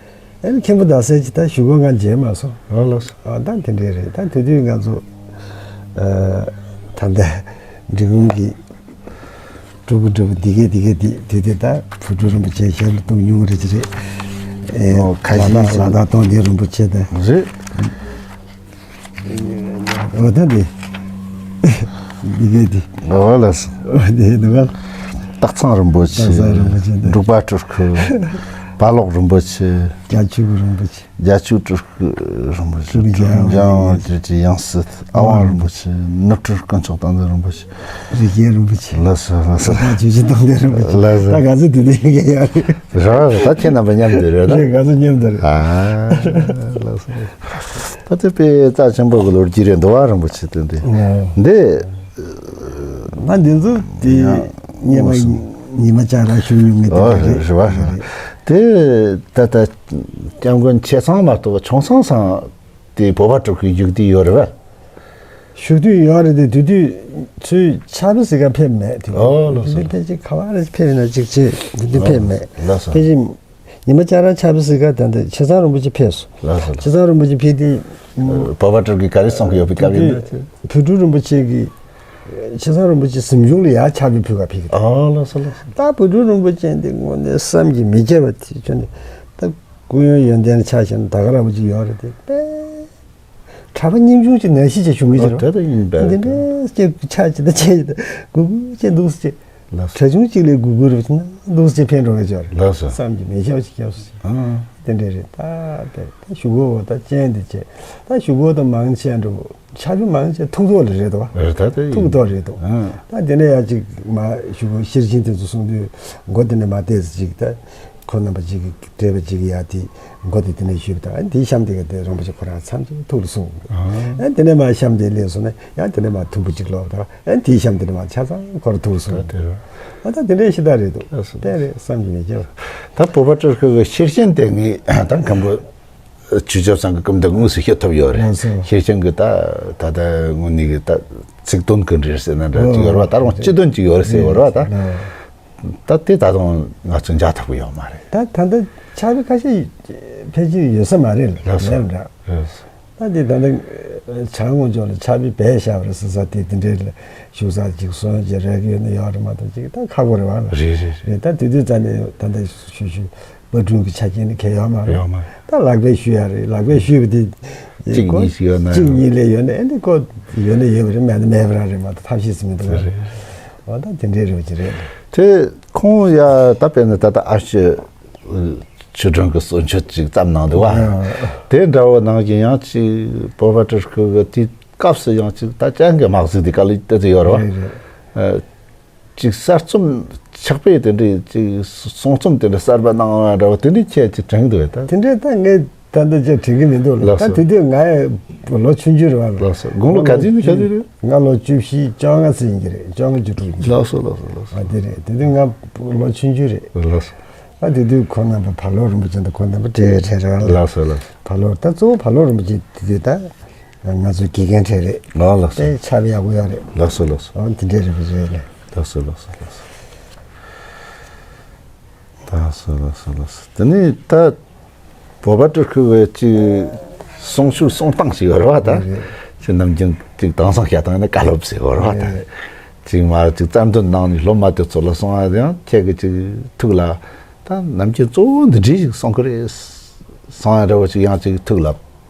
ཨེ་མཁན་པོ་ཟླ་ཟེར་ཅིག་ད་གཞུག་གུ་ང་མཇལ་མ་སོང་། ཨ་ལགས་སོ། ཨ་ད་དེ་འདྲས་རེད། ད་དེ་དུས་ང་ཚོ་ཨ་ད་ལྟ་འབྲི་གུང་གི་སྤྲུལ་སྐུ་འདྲ་པོ་འདི་གས་འདི་གས་འདི་དེ་དེ་ད་བུ་ཕྲུག་རིན་པོ་ཆེ་ཞལ་ལ་གཏོང་མྱོང་རེད་ཅི་རེད། ཨེ་ཨོ་ཁ་ལ་ཤས་དག་ཤིག་ལ་དག་གཏོང་དེ་རིན་པོ་ཆེ་དང་། རེད། ཨོ་ད་འདི་འདི་གས་འདི། ཨོ་ལགས་སོ། ཨོ་འདི་འདི་ག་སྟག་ཚང་རིན་པོ་ཆེ། སྟག་ཚང་རིན་པོ་ཆེ་འདི། འབྲུག་པ་སྤྲུལ་སྐུ། བ་ལོག་རིན་པོ་ཆེ། རྒྱ་ཆོས་རིན་པོ་ཆེ། རྒྱ་ཆོས་སྤྲུལ་སྐུ་རིན་པོ་ཆེ། ཀྲུང་ཀྲུང་ལྗང་ལྗང་ལྗང་ལྗང་ལྗང་ཟེར། ཨ་དབང་རིན་པོ་ཆེ། ནུབ་སྤྲུལ་དཀོན་མཆོག་བསྟན་འཛིན་རིན་པོ་ཆེ། རིགས་རྒྱན་རིན་པོ་ཆེ། ལགས་སོ་ལགས་སོ། ད་ཆོས་རྗེ་སྟོང་ལྡན་རིན་པོ་ཆེ། ལགས་སོ། ད་ང་ཚོ་དེ་འདྲ་ཡིན་གྱི་ཡོད་རེད། རེད་རེད། ད་ཁྱེད་རྣམ་པ་མཉམ་དུ་རེད་ད། རེད། ང་ཚོ་མཉམ་དུ་རེད། ཨ་ལགས་སོ། ད་དེ་དཔེ་རྩ་ཆེན་པོ་གི་ལོ་རྒྱུས་རེད་འདུག་བ། རིན་པོ་ཆེ་དེ་འདི་འདི། ང་འདི་ཚོ་དེ་ཡང་སྔོན་མ་ཉི་མ་ལྕགས་ར་ཞུ་མྱོང་གི་ཨོ་དེ་རེད། རེད་བ་རེད། དེ་ད་ལྟ་སྐྱབས་མགོན་ཆེ་ཚང་མ་གཏོགས་ཆུང་ཚང་ཚང་དེ་བོད་པ་དྲུག་གི་བཞུགས་དུས་ཡོད་རེད་བ། བཞུགས་དུས་ཡོད་རེད་དེ། དེ་དུས་ཚོས་ཕྱག་དཔེ་ཟེར་ག་ཕེབས་མེད་དེ། ཨོ་ལགས་སོ། དེ་ཕལ་ཆེར་ག་བ་རེ་ཕེབས་ན་ཅིག་བྱེད་དེ་དུས་ཕེབས་མེད། ལགས་སོ། ཕལ་ཆེར་ཉི་མ་ལྕགས་ར་ཕྱག་དཔེ་ཟེར་ག་ད་ལྟ་ཆེ་ཚང་རིན་པོ་ཆེ་ཕེབས་སོང་། ལགས་སོ་ལགས། ཆེ་ཚང་རིན་པོ་ཆེ་ཕེབས་དུས་བོད་པ་དྲུག་གིས་ག་རེ་གསུང་གི་ཡོད་པའི་སྐབས་ཡིན་ན། བོད་ཕྲུག་རིན་པོ་ཆེ་གིས་ཆེ་ཚང་རིན་པོ་ཆེ་གཟིམ་ཆུང་ལ་ཡར་ཕྱག་དཔེ་ཕུལ་ག་ཕེབས་ཀྱི་འདུག་ཨོ་ལགས་སོ་ལགས་སོ། ད་བོད་ཕྲུག་རིན་པོ་ཆེ་འདི་དངོས་གནས་བསམ་གྱིས་མི་ཁྱབ་པ་དེ་ཁྱོད་ནི་ད་སྐུ་ཡོན་ཡོན་ཏན་ཆ་བཞག་ན་ད་ག་རང་པོ་ཅིག་ཡོད་རེད་དེ། དཔེ་གྲྭ་པ་ཉམ་ཆུང་ཅིག་ནང་བཞིན་ཅིག་བྱུང་གི་ཨོ་ཅིག་རེད། དེ་ད་ཡིན་པས། འདི་འདྲའི་ཅིག་ཆགས་ཅིག་ད་ཆགས་ཅིག་ད་སྒུར་སྒུར་ཅིག་འདུག་སེ་ཅིག་ལགས་སོ། གྲྭ་ཆུང་གཅིག་ལས་སྒུར་སྒུར་རེ་བྱས་ན་འདུག་སེ་ཕན་འགྲོ་གི་ཅིག་རེད། ལགས་སོ། བསམ་གྱིས་མི་ཁྱབ་ཅིག་སྐྱབས་སུ་མཆི། ཨང་། དེ་འདྲ་རེད། ད་དཔེ་ད་གཞུག་གུ་འོ་ད་སྤྱན་དེ་བྱས། ད་གཞུག་གུ་ད་མང་ཆེ་འགྲོ་ཕྱག་དཔེ་མང་ཆེ་ཐུགས་ཐོག་ལ་རེད་དོ། རེད་ད་དེ་ཐུགས་ཐོག་རེད་དོ། ཨང་། ད་དེ་ནས་ཡ་ཅིག་མ་གཞུག་གུ་ཤེར་ཕྱིན་དེ་ཚོ་གསུང་དུས་མགོ་དེ་ནས་མ་བལྟས་ཟེར་ཅིག་ད་ཁོ་རྣམ་པ་ཅིག་གི་བགྲེས་པ་ཅིག་གི་ཡ་དེ་མགོ་དེ་དེ་ནས་གཞུས་པ་དང་དེའི་གཤམ་དེ་ག་དེ་རིན་པོ་ཆེ་ཁོ་རང་མཚམས་ཅིག་ཐུགས་ལ་གསུངས། ཨང་། ཨ་དེ་ནས་མ་གཤམ་དེ་སླེབས་སོང་ན་ཡང་དེ་ནས་མ་དུམ་བུ་ཅིག་ལོག་ད། ཨ་དེའི་གཤམ་དེ་ནས་མ་ཆ་ཚང་ཁོ་རང་ཐུགས་སུ། ད་དེ་རེད། ཨ་ད་དེ་འདྲའི་ཤི་ད་རེད་འདུག་ཨ་སོ། དེ་རེད་བསམ་གྱིས་མི་ཁྱབ། ད་བོད་པ་སྤྲུལ་སྐུ་གི་ཤེར་ཕྱིན་དེ་ངས་ད་མཁན་པོ་ཆོས་སྐྱབས་ཚང་གི་སྐུ་མདུན་དངོས་སུ་ཤེས་ཐུབ་ཡོད་རེད། ཨ་སོ། ཤེར་ཕྱིན་གི་ད་ད་ལྟ་དངོས་གནས་གི་ད་ཚིག་དོན་གི་འདྲ་ཟེར་ན་འདྲ་ཅིག་ཡོད་རེད་བ། ད་རུང་སྤྱི་དོན་ཅིག་ཡོད་རེད་ཟེར་ཡོད་རེད་བ་ད། ད་དེ་ད་དུང་ང་ཚོ་མཇལ་ཐུབ་ཀྱི་ཡོད་མ་རེད། ད་ད་ལྟ་ཕྱག་དཔེ་ཁ་ཤས་ཕལ་ཆེར་ཡོད་ས་མ་རེད་ལ། ལགས་སོ། མེད་འདྲ། ལགས་སོ། ད་འདི་ད་ལྟ་བྱང་ངོས་ཕྱོགས་ལ་ཕྱག་དཔེ་སྦས་བཞག་པ་རེད་ཟེར་ས་དེ་དེ་འདྲའི་ལ་བཞུགས་ས་ཅིག་སོང་ཅིག་རག་གི་ཡོད་ན་ཡོད་རེད་མ་གཏོགས་ཅིག་ད་ཁག་པོ་རེད་བ་ལ། རེད་རེད་རེད། རེད་ད་དེ་དུས་ཙམ་ནས་ད་ལྟ་ཞུ་ཞུ་པར་སྐྲུན་གྱི་ཆ་རྐྱེན་ནི་གལ་ཡོད་མ་རེད། ཡོད་མ་རེད། ད་ལག་པས་ཞུ་ཡ་རེད། ལག་པས་ཞུས་པ་དེ་གཅིག་གོ་གཉིས་ཤིག་ཡོད་ན་གཅིག་གཉིས་ལས་ཡོད་ན་ཨེ་འདི་ཀོ་ཡོད་ན་ཡོད་པ་རེད། མེད་ན་མེད་པ་རང་རེད་མ་གཏོགས་ཐབས་ཤེས་སུ་མི་འདུག་བ། རེད། འོ་ད་དེ་འདྲའི་རེད་བ་ཅི་རེད། དེ་ཁོང་ཡ་ད་དཔེར་ན་ད་ལྟ་ཨ་ཤེ། ཆོས་སྒྲོན་གྱི་གསུང་ཆོས་ཅིག་བརྩམས་གནང་འདུག་བ། ཨ། དེ་འདྲ་བོ་ནང་བཞིན་ཡང་ཅིག་བོད་པ་སྤྲུལ་སྐུ་གི་དུས་སྐབས་སུ་ཡང་ཅིག་ད་ཅང་གི་མ་གཟིགས་དེ་ག་ལ་ལྟ་ཚུལ་ཡོད་རེད་བ། རེད་རེད། ཨ། ཅིག་གསར་རྩོམ་ཕྱག་དཔེ་དེ་འདྲའི་ཅིག་གསུང་རྩོམ་དེ་འདྲ་གསར་པ་གནང་བ་འདྲ་བོ་དེ་འདྲའི་ཁྱེད་ཅིག་དྲན་འདུག་བས་ད། དེ་འདྲའི་ད་ངས་ད་ལྟ་ཅིག་དྲན་གི་མི་འདུག་ལ། ལགས་ད་སོ། དེ་དུས་ང་ལོ་ཆུང་ཆུང་རེད་བ། ལགས་སོ། དགུང་ལོ་ག་ཚོད་ཡིན་ག་ཚོད་རེད། ང་ལོ་བཅུ་བཞི་བཅོ་ལྔ་ཙམ་ཡིན་གྱི་རེད། བཅོ་ལྔ་བཅུ་དྲུག་ཡིན་གྱི་རེད། ལགས་སོ་ལགས་སོ་ལགས་སོ། ཨ་དེ་རེད། དེ་དུས་ང་ལོ་ཆུང་ཆུང་རེད། ལགས་སོ། ཨ་དེ་དུས་ཁོང་རྣམ་པ་བར་ལོ་རིན་པོ་ཆེ་དང་ཁོང་རྣམ་པ་འབྲེལ་བའི་གྲས་རེད་བ། ལགས་སོ་ལགས་སོ། བར་ལོ་ད་གཙོ་བོ་བར་ལོ་རིན་པོ་ཆེ་དེ་དུས་ད་ང་ཚོའི་དགེ་རྒན་གྲས་རེད། ཨ་ལགས་སོ། དཔེ་ཕྱག་དཔེ་ཡག་པོ་ཡོད་རེད། ལགས་སོ་ལགས་སོ། ཨ་དེ་འདྲས་རེད་པ་རེད་ལ། ལགས་སོ་ལགས་སོ་ལགས་སོ། ལགས་སོ་ལགས་སོ་ལགས་སོ། དེ་ནས་ད་བོད་པ་སྤྲུལ་སྐུ་བས་ཅིག་གསུང་ཆོས་གསུང་སྟངས་ཤིག་ཡོད་རེད་བ་ད། རེད་རེད། ཅིག་ནམ་རྒྱུན་ཅིག་དེང་སང་བཤད་སྟངས་ཡིན་ན་བཀའ་སློབ་ཟེར་ཡོད་རེད་བ་ད། རེད་རེད། ཅིག་མ་ཅིག་རྩ་འདོན་གནང་ནས་སློབ་མ་དེ་ཚོ་ལ་གསུང་བ་ཡང་ཁྱེད་ཀྱི་ཅིག་ཐུགས་ལ་ ད་ནམ་རྒྱུན་གཙོ་བོ་འདི་འདྲའི་ཞིག་གསུང་གི་རེད། གསུང་ཡ་འདྲ་བོ་ཞིག་ཡང་ཅིག་ཐུགས་ལ་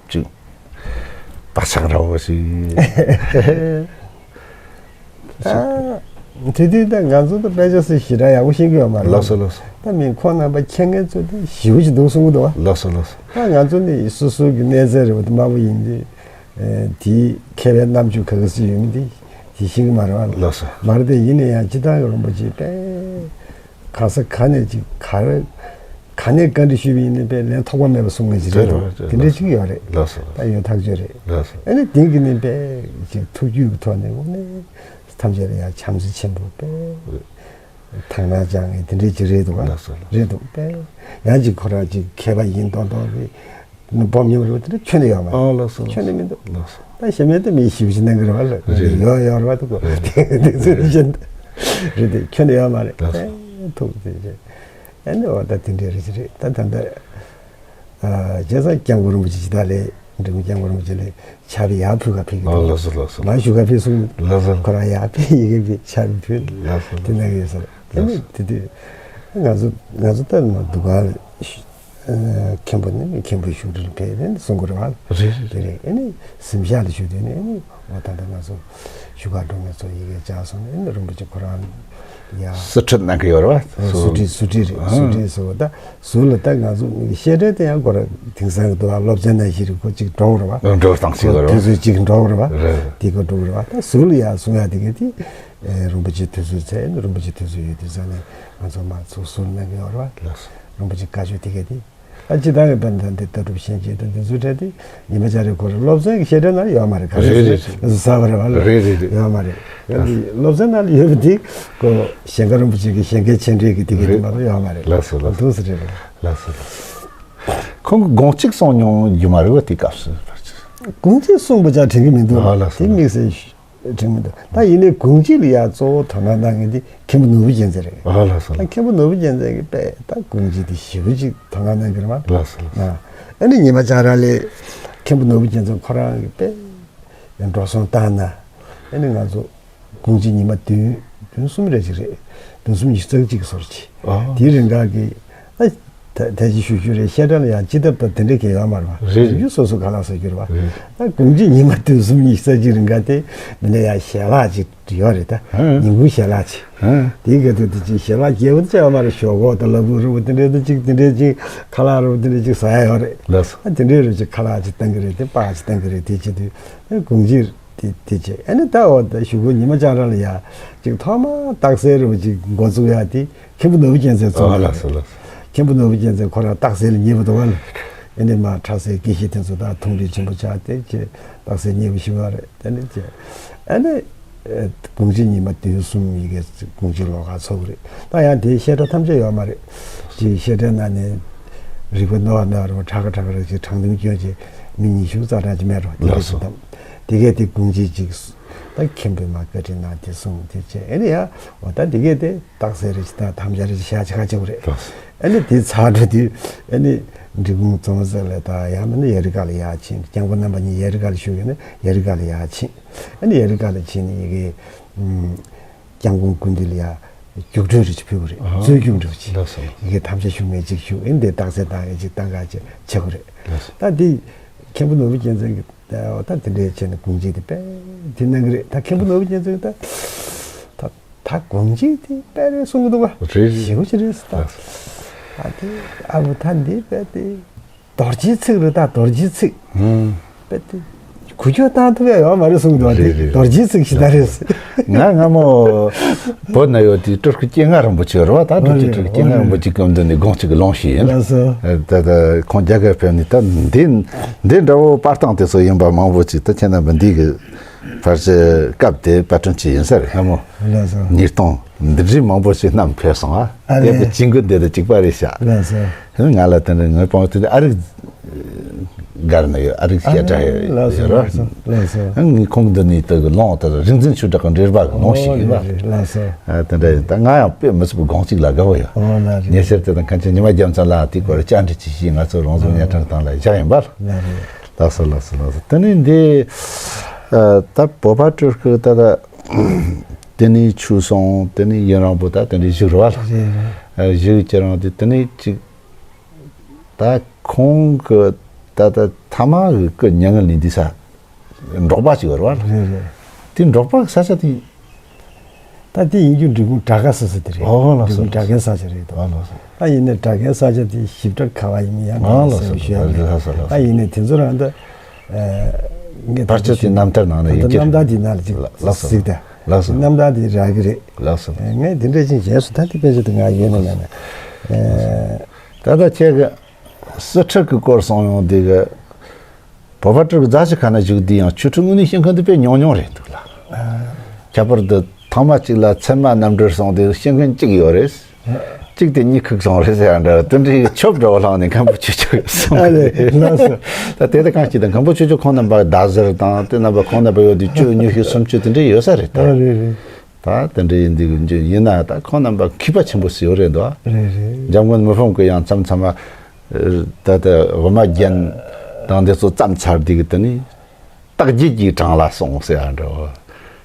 ཅིག་བག་ཆགས་འདྲ་བོ་ཞིག་ད་དེ་དུས་ད་ང་ཚོ་ད་དཔེ་ཆ་སྲིད་ཞེ་དྲག་ཡག་པོ་ཤེས་ཀྱི་ཡོད་མ་རེད། ལགས་སོ་ལགས་སོ། ད་མི་ཁོང་རྣམ་པ་མཁྱེན་མཁན་ཚོ་དེ་ཞེ་པོ་ཅིག་འདུག་གསུང་གི་འདུག་བ། ལགས་སོ་ལགས་སོ། ད་ང་ཚོ་ནི་སོ་སོ་གི་གནས་ཚད་རེད་བ། དེ་དམའ་པོ་ཡིན་དུས་དེའི་མཁས་པའི་རྣམ་དཔྱོད་ག་ག་ཚོད་ཡོད་མེད་དེ་དེ་ཤེས་ཀྱི་མ་རེད་བ། ལགས་སོ། མ་རེད་དེ་ཡིན་ན་ཡང་སྤྱིར་བཏང་གི་རིན་པོ་ཆེ་དཔེ་གང་ས་ག་ནས་ཅིག་ག་རེ་ག་ནས་བཀའ་འདྲི་ཞུས་པ་ཡིན་ན་དཔེ་ལན་ཐོགས་པ་མེད་པ་གསུང་མཁན་ཅིག་རེད་འདུག་དེ་འདྲ་ཅིག་ཡོད་རེད། ལགས་སོ། ད་ཡོད་ཐག་ཆོད་རེད། ལགས་སོ། ཨ་ནི་དེང་གི་ནི་དཔེ་ཅིག་ཐུགས་རྒྱུས་ཀྱི་ཐོག་ནས་འོ་ནི་ཐམས་ཅད་ལ་ཡང་བྱམས་བརྩེ་ཆེན་པོ་དཔེ་དག་སྣང་སྦྱང་མཁན་དེ་འདྲ་ཅིག་རེད་འདུག་ག་ལགས་སོ། ལགས་སོ། རེད་འདུག་དཔེ་ཡང་ཅིག་ཁོ་རང་ཅིག་མཁས་པ་ཡིན་མདོག་མདོག་གི་སྦོམ་ཉུང་རུ་དེ་འདྲ་ཁྱོན་ནས་ཡོད་མ་རེད། ཨ་ལགས་སོ། ཁྱོན་ནས་མི་འདུག་ལགས་སོ། ད་ཞེ་མེད་དུ་མི་ཞིབ་ཞིབ་གནང་གི་རེད་བ་ལ། རེད། ཡོད་ཡོད་རེད་བ་འདུག་གོ། རེད། དེ་ཚོ་རེད་བཞིན་རེད་དེ་ཁྱོན་ནས་ཡོད་མ་རེད། ལགས་སོ། ཨེ་ཐུགས་དེ་རེད། ཨེ་ནི་འོ་ད་དེ་འདྲའི་རེད་ཅི་རེད། ད་ད་ལྟ་ཨ་བྱས་ཙང་སྐྱབས་མགོན་རིན་པོ་ཆེ་ཇི་ལྟར་ལས་འབྲི་གུང་སྐྱབས་མགོན་རིན་པོ་ཆེ་ལས་ཕྱག་དཔེ་ཡར་ཕུལ་ག་ཕེབས་ཀྱི་ཨ་འདུག་ལགས་སོ་ལགས་སོ། མ་བཞུགས་ག་ཕེབས་གསུངས། ལགས་སོ། ཁོ་རང་ཡར་ཕེབས་ཡི་གེ་ཕེབས་ཕྱག་དཔེ་ཕུལ། ལགས་སོ། དེ་ན་གི་ཡོད་ས་རེད། ཨེ་ནི་དེ་དུས་ང་ཚོ་ང་ཚོ་ལྟ་ན་འདུག་ག་ལ། ཨ་མཁན་པོ་ནི་མཁན་པོ་བཞུགས་ཁྲིར་ཕེབས་ནས་གསུང་གི་རེད་བ། རེད་རེད། དེ་རེད། ཨེ་ནི་གཟིམ་ཤག་ལ་བཞུགས་དུས་ནས་ཨེ་ནི་འོ་ད་ལྟ་ང་ཚོ་བཞུགས་སྒར་འགྲོ་མཁན་ཚོ་ཡི་གེ་བཅར་སོང་ནས་ཨེ་ནི་རིན་པོ་ཆེ་ཁོ་རང་ཡ་སུ་ཁྲིད་གནང་གི་ཡོད་རེད་བ། སུ་ཁྲིད་སུ་ཁྲིད་རེད། ཨ་སུ་ཁྲིད་ཟེར་བ་ད་ཟུར་ལ་ད་ང་ཚོ་མི་གི་བཤད་གྲྭའི་སྟེང་ཡང་ཁོ་ར་དེང་སང་གི་འདུག་བ། སློབ་ཚན་ནང་བཞིན་རེད། ཁོ་གཅིག་འགྲོ་གི་རེད་བ། འགྲོ་སྟངས་ཤིག་ཡོད་རེད་བ། དུས་ཚོད་གཅིག་འགྲོ་གི་རེད་བ། རེད་རེད། དེ་ཁོ་འགྲོ་གི་རེད་བ། ད་ཟུར་ལ་ཡ་གསུང་ཡ་དེ་ག་དེ་ཨེ་རིན་པོ་ཆེ་དུས་ཚོད་ཚད་ཨེ་ནི་རིན་པོ་ཆེ་དུས་ཚོད་ཡོད་དུས་ཙང་ནས་ང་ཚོ་མ་ཚུགས་ཟུར་གནང་གི་ཡོད་རེད་བ། ལགས་སོ། རིན་པོ་ཆེ་བཀའ་ཆོས་དེ་ག་དེ། ད་སྤྱིར་བཏང་གི་དཔེར་ན་འདི་ལྟ་གྲུབ་གཞན་གཅིག་དང་འདི་ཚོའི་གྲས་དེ་ཉི་མ་ཅིག་རེ་ཁོ་རང་སློབ་ཚན་གྱི་བཤད་གྲྭའི་ནང་ཡོད་མ་རེད། ག་རེ་རེད་རེད། ཟ་བ་རེད་བ་ལ། རེད་རེད་རེད། ཡོད་མ་རེད། ཡང་འདི་སློབ་ཚན་ནང་ལ་ཡོད་པ་འདི་ཁོ་གཞན་དགའ་རིན་པོ་ཆེ་གི་གཞན་དགའི་ཆེ་འབྲིང་གི་དེ་ག་དེ་མ་གཏོགས་ཡོད་མ་རེད། ལགས་སོ་ལགས་སོ། འདུག་སེ་རེད་རེད། ལགས་སོ་ལགས་སོ། ཁོང་གིས་དགོངས་གཅིག་གསུངས་མྱོང་རྒྱུ་མ་རེད་བ། དེ་སྐབས་སུ་དགོངས་གཅིག་གསུངས་པ་ཅག་དྲན་གྱི་མི་འདུག་ཨ་ལགས་སོ། དེ་དམིགས་བསལ་དྲན་མི་འདུག་ད་ཡིན་ནའི་དགོངས་གཅིག་ལ་ཡ་གཙོ་བོ་དོ་སྣང་གནང་མཁན་དེ་མཁན་པོ་ནོར་བུ་རྒྱལ་མཚན་རེད། ཨ་ལགས་སོ། ད་མཁན་པོ་ནོར་བུ་རྒྱལ་མཚན་གྱིས་དཔེ་ད་དགོངས་གཅིག་དེ་ཞེ་པོ་ཅིག་དོ་སྣང་གནང་གི་རེད་བ། ལགས་སོ་ལགས་སོ། ཨ་ནི་ཉི་མ་ཅག་ར་ལས་མཁན་པོ་ནོར་བུ་རྒྱལ་མཚན་ཁོ་རང་གིས་དཔེ་འགྲོ་སོང་བཏང་ན་ཨ་ནི་ང་ཚོ་དགོངས་གཅིག་ཉི་མ་བདུན་བདུན་གསུམ་རེ་ཅིག་རེད། བདུན་གསུམ་ཉི་ཤུ་རྩ་གཅིག་གི་སོར་ཅིག་ཨ་དེའི་རིང་ག་གི་ཨ་ད་ད་ཅི་ཞུ་རྒྱུ་རེད། བཤད་གྲྭ་ལ་ཡང་ཅི་ལྟར་ད་དེ་འདྲ་གི་ཡོད་མ་རེད་བ། རེད། རེད་རྒྱུ་སོ་སོ་ག་ལ་ཟེར་རྒྱུ་རེད་བ། རེད། ད་དགོངས་གཅིག་ཉི་མ་བདུན་གསུམ་ཉི་ཤུ་རྩ་གཅིག་རིང་ག་དེ་མི་ལ་ཡ་ཞལ་ལག་ཅིག་ཡོད་རེད། ད་ཨ་ཉིན་གུང་ཞལ་ལག་ཅིག་ཨ་དེའི་ག་དུས་དེ་ཅིག་ཞལ་ལག་རྒྱས་པོ་ཅིག་ཡོད་མ་རེད། ཞོག་ཁོག་དང་ལ་ཕུག་རུ་བོ་དེ་འདྲའི་དེ་ཅིག་དེ་འདྲའི་ཅིག་ཁ་ལག་རུ་བོ་དེ་འདྲའི་ཅིག་ཟ་ཡ་ཡོད་རེད། ལགས་སོ། ཨ་དེ་འདྲའི་རུ་ཅིག་ཁ་ལག་ཅིག་བཏང་གི་རེད། དེ་སྤགས་ཅིག་བཏང་གི་རེད། དེ་བྱེད་དུས་ཨ་དགོངས་གཅིག་དེ་དེ་བྱས་ཨ་ནི་ད་འོ་ད་གཞུག་གུ་ཉི་མ་ལྕགས་ར་ལ་ཡ་ཅིག་ཐོག་མ་རྟགས་གསལ་རུ་ཅིག་འགོ་བཙུགས་ཡ་དེ་མཁན་པོ་ནོར་བུ་རྒྱལ་མཚན་བཙུགས་ཨ་ཡ་ལགས་སོ་ལགས་སོ། མཁན་པོ་ནོར་བུ་རྒྱལ་མཚན་ཁོ་རང་རྟགས་གསལ་ལ་མཉེས་པོ་འདུག་བ་ལ། ཨ་ནི་མ་ཁྲ་སའི་དགེ་བཤེས་དེ་ཚོ་ད་ཐུང་རིགས་ཆེན་པོ་ཆགས་ཏེ་ཅེས་རྟགས་གསལ་མཉེས་པོ་ཞུ་བ་རེད། དེ་ནི་ཅེས་ཨ་ནི་དགོངས་གཅིག་ཉི་མ་བདུན་གསུམ་ཡི་གེ་དགོངས་གཅིག་ལོགས་ཀ་ཚོགས་རེད། ད་ཡང་དེའི་བཤད་གྲྭ་ཐམས་ཅད་ཡོད་མ་རེད། ཅེས་བཤད་གྲྭའི་ནང་ནས་རིག་པ་རྣོ་བ་མེད་པ་རུ་ཁྲ་ཁ་ཁྲ་ཁ་རེ་ཅིག་དྲང་སྟེང་སྐྱོན་ཅིག་མི་ཉི་ཤུ་རྩ་གྲངས་ཅིག་མེད་རོ། དེ་ལགས་སོ། གས་ཅིག་དམ་དེ་གས་དེ་དགོངས་གཅིག་ཅིག་ད་མཁན་པོས་མ་བཀའ་དྲིན་གནང་དེ་གསུངས་དེ་བྱས་ཨེ་ནི་ཡ་འོ་ད་དེ་གས་དེ་རྟགས་གསལ་རེ་ཅིག་ད་དམ་བཅའ་རེ་ཅིག་བཞག་ཅིག་ཁ་ཅིག་རེད། ལགས་སོ། ཨེ་ནི་དེ་ཚར་འགྲོ་དུས་ཨེ་ནི་འབྲི་གུང་ཙོང་ཟ་ལ་ད་ཡང་མིན་ན་ཡ་རི་ཀ་ལ་ཡར་ཕྱིན། སྐྱབས་མགོན་རྣམ་པ་གཉིས་ཡ་རི་ཀ་ལ་བཞུགས་ཡོད་ན་ཡ་རི་ཀ་ལ་ཡར་ཕྱིན། ཨེ་ནི་ཡ་རི་ཀ་ལ་ཕྱིན་ནས་ཡི་གེ་སྐྱབས་མགོན་སྐུ་མདུན་ལ་ཡ་རྒྱུགས་སྤྲོད་རེ་ཅིག་ཕུལ་བ་རེད། ཨ་རྩོད་རྒྱུགས་འདྲ་བོ་ཅིག་ལགས་སོ། ཡི་གེ་དམ་བཅའ་ཞུ་མཁན་ཅིག་ཞུ་ཨེ་འདི་རྟགས་གསལ་བཏང་ཡ་ཅིག་བཏང་ག་ཅིག་བྱེད་དགོས་རེད། ལགས་སོ། ད་འདི་མཁན་པོ་ནོར་བུ་རྒྱལ་མཚན་གྱིས་ད་ད་དེ་འདྲའི་བྱས་ནས་དགོངས་གཅིག་དེ་དཔེ་དེ་གནང་གི་རེད། ད་མཁན་པོ་ནོར་བུ་རྒྱལ་མཚན་གྱིས་ད་ད་ད་དགོངས་གཅིག་དེ་དཔེ་རེད་གསུང་གི་འདུག་ག་རེད་རེད། ཞེ་པོ་ཅིག་རེད་ཟེར། ད་ལགས་སོ། ཨ་དེ་ཨ་བུ་ད་འདི་དཔེ་དེ། རྡོ་རྗེའི་ཚིག་རེད། ད་རྡོ་རྗེའི་ཚིག་ཨང་། དཔེ་དེ་གུ་ཅོ་བཏང་ཐུབ་ཡ་ཡོད་མ་རེད་གསུངས་འདུག་བ། དེ་རེད་རེད། རྡོ་རྗེའི་ཚིག་ཞིག་ད་རེད། ང་སྔ་མོ་བོད་ན་ཡོད་དུས་སྤྲུལ་སྐུ་སྐྱེ་ལྔ་རིན་པོ་ཆེ་རེད་བ། ད་སྤྲུལ་སྐུ་སྐྱེ་ལྔ་རིན་པོ་ཆེ་སྐུ་མདུན་ནས་དགོངས་གཅིག་གི་ལུང་ཞིག་ཡིན། ལགས་སོ། ད་ད་ཁོང་རྒྱ་གར་ཕེབས་ནས་ད་འདི་འདི་འདྲ་བོ་པར་སྟངས་དེ་ཚོ་ཡིན་པ་མང་པོ་ཅིག་ད་ཁྱེད་རྣམ་པ་འདི་གི་ཕལ་ཆེར་སྐབས་དེ་པར་སྐྲུན་བྱས་ཡིན་ས་རེད་སྔ་མོ། ལགས་སོ། ཉིས་སྟོང་འདི་འདྲའི་མང་པོ་ཞིག་བསྣམས་ཕེབས་སོང་ཨ། ཨ་དེ་ལས་བུ་ཅིང་གུ་འདི་དང་གཅིག་པ་རེད་ཤག་ལགས་སོ། ང་ལ་དེ་འདྲ་ངའི་སྤོང་དེ་ཨ་རིག་སྒར་ན་ཡོད། ཨ་རིག་བཤད་གྲྭ་ཡོད་ལགས་སོ། ཡོད་ར། ལགས་སོ། ལགས་སོ། ངས་ཁོང་འདི་ནས་དེ་གི་ལུང་དེ་རིག་འཛིན་ཆོས་གྲགས་ཀྱི་འགྲེལ་པ་གི་ལུང་ཞིག་ཡིན་པ། ལགས་སོ། ཨ་དེ་འདྲ་ཡིན། ད་ང་ཡང་དཔེ་མི་སྲིད་པའི་དགོངས་གཅིག་ལ་དགའ་བོ་ཡོད། ཨོ་ལགས་རེད། ཉེ་ཆར་དེ་དང་མཁན་ཆེན་ཉི་མ་རྒྱལ་མཚན་ལགས་དེ་སྐོར་བཅར་འདྲི་ཅིག་བྱས་ང་ཚོ་རོང་ཟོམ་ཨོ་ཉལ་ཁྲི་སྟེང་ལ་བཞག་ཡིན་པ། ལགས་རེད། ལགས་སོ་ལགས་སོ་ལགས་སོ། དེ་ནས་འདི་ཨ་ད་བོད་པ་སྤྲུལ་སྐུ་ད་ད་དེ་ནས་ཆོས་གསུང་དེ་ནས་ཡུན་རིང་པོ་ད་དེ་འདྲའི་བཞུགས་རེད་བ་ལགས། རེད་རེད། བཞུགས་ཀྱི་རང་དེ་དེ་ནས་ཅིག་ད་ཁོང་གི་ད་ད་ཐ་མ་གི་སྐུ་མྱ་ངན་ལས་འདས་ས་འབྲོག་པ་ཅིག་ཡོད་རེད་བ། རེད་རེད། དེ་འབྲོག་པ་གི་ས་ཆ་དེ། ད་དེ་ཡིན་རྒྱུ་འབྲི་གུང་བྲག་དཀར་ཟེར་ས་དེ་རེད། ཨོ་ལགས་སོ། འབྲི་གུང་བྲག་དཀར་ས་ཆ་རེད་དོ། ཨོ་ལགས་སོ། ད་ཡིན་ནའི་བྲག་དཀར་ས་ཆ་དེ་ཞིབ་ཕྲ་ག་བ་ཡིན་མིན་ཡང་ཨོ་ངས་ལགས་སོ། ཟེར་ཞུ་ཡ་མེད། ལགས་སོ་ལགས་སོ། ད་ཡིན་ནའི་དེ་ཚོ་རང་ད་ངས་ཕར་ཕྱོགས་དེ་རྣམ་ཐར་ནང་ན་ཡོད་ཀྱི་རེད། རྣམ་ཐར་དེ་ནང་ལ་ཅིག་ལགས་སོ། གཟིགས་ད། ལགས་སོ། རྣམ་ཐར་དེ་རག་གི་རེད། ལགས་སོ། ངས་དེ་འདྲ་ཅིག་བྱས་སོང་། ད་དེ་དཔེ་ཆ་དེ་ང་ཡོད་ནས་ལ་ནས། ད་ལྟ་ཁྱེད་ཀྱི་སྲིད་ཁྲིར་གྱི་སྐོར་གསུངས་ཡོང་དེ་གི། བོད་པ་སྤྲུལ་གྱི་རྫ་ཆུ་ཁ་ན་བཞུགས་དུས་ཡང་ཆོས་ཁྲིད་དངོས་གནས་བྱེད་མཁན་དེ་དཔེ་ཉུང་ཉུང་རེད་འདུག་ལ། ཁྱད་པར་དུ་ཐེངས་མ་གཅིག་ལ་ཚད་མ་རྣམ་འགྲེལ་གསུངས་དུས་བྱེད་མཁན་གཅིག་ཡོད་རེད། གཅིག་དེ་གཉིད་ཁུག་སོང་རེད་ཟེར་ཡ་འདྲ་དེ་འདྲའི་ཆོབ་འདྲ་བོ་ལངས་ནས་མཁན་པོ་ཆོས་ཆོས་གསུངས། ཨ་རེད། ལགས་སོ། ད་དེ་ལྟ་གང་ཞིག་དང་མཁན་པོ་ཆོས་ཆོས་ཁོང་རྣམ་པ་ཟླ་ཟེར་དང་དེ་རྣམ་པ་ཁོང་རྣམ་པ་ཡོད་དུས་བཅུ་ཉི་ཤུ་སུམ་ཅུ་དེ་འདྲའི་ཡོད་ས་རེད་ད། ཨ་རེད་རེད། ད་དེ་འདྲ་ཡིན་དུས་ཀྱི་ཡིན་ན་ད་ཁོང་རྣམ་པ་མཁས་པ་ཆེན་པོ་ཞིག་ཡོད་རེད་འདུག་ཨ། རེད་རེད། འཇམ་མགོན་མི་ཕམ་གྱི་ཡང་མཚམས་མཚམས་མ། ད་ལྟ་འོ་མ་རྒྱན་དང་འདི་ཚོ་བརྩམས་ཚར་དུས་ཀྱི་དེ་ནི་རྟགས་བརྒྱད་ཀྱི་གྲངས་ལ་སོང་ཟེར་ཡ་འདྲ་བོ།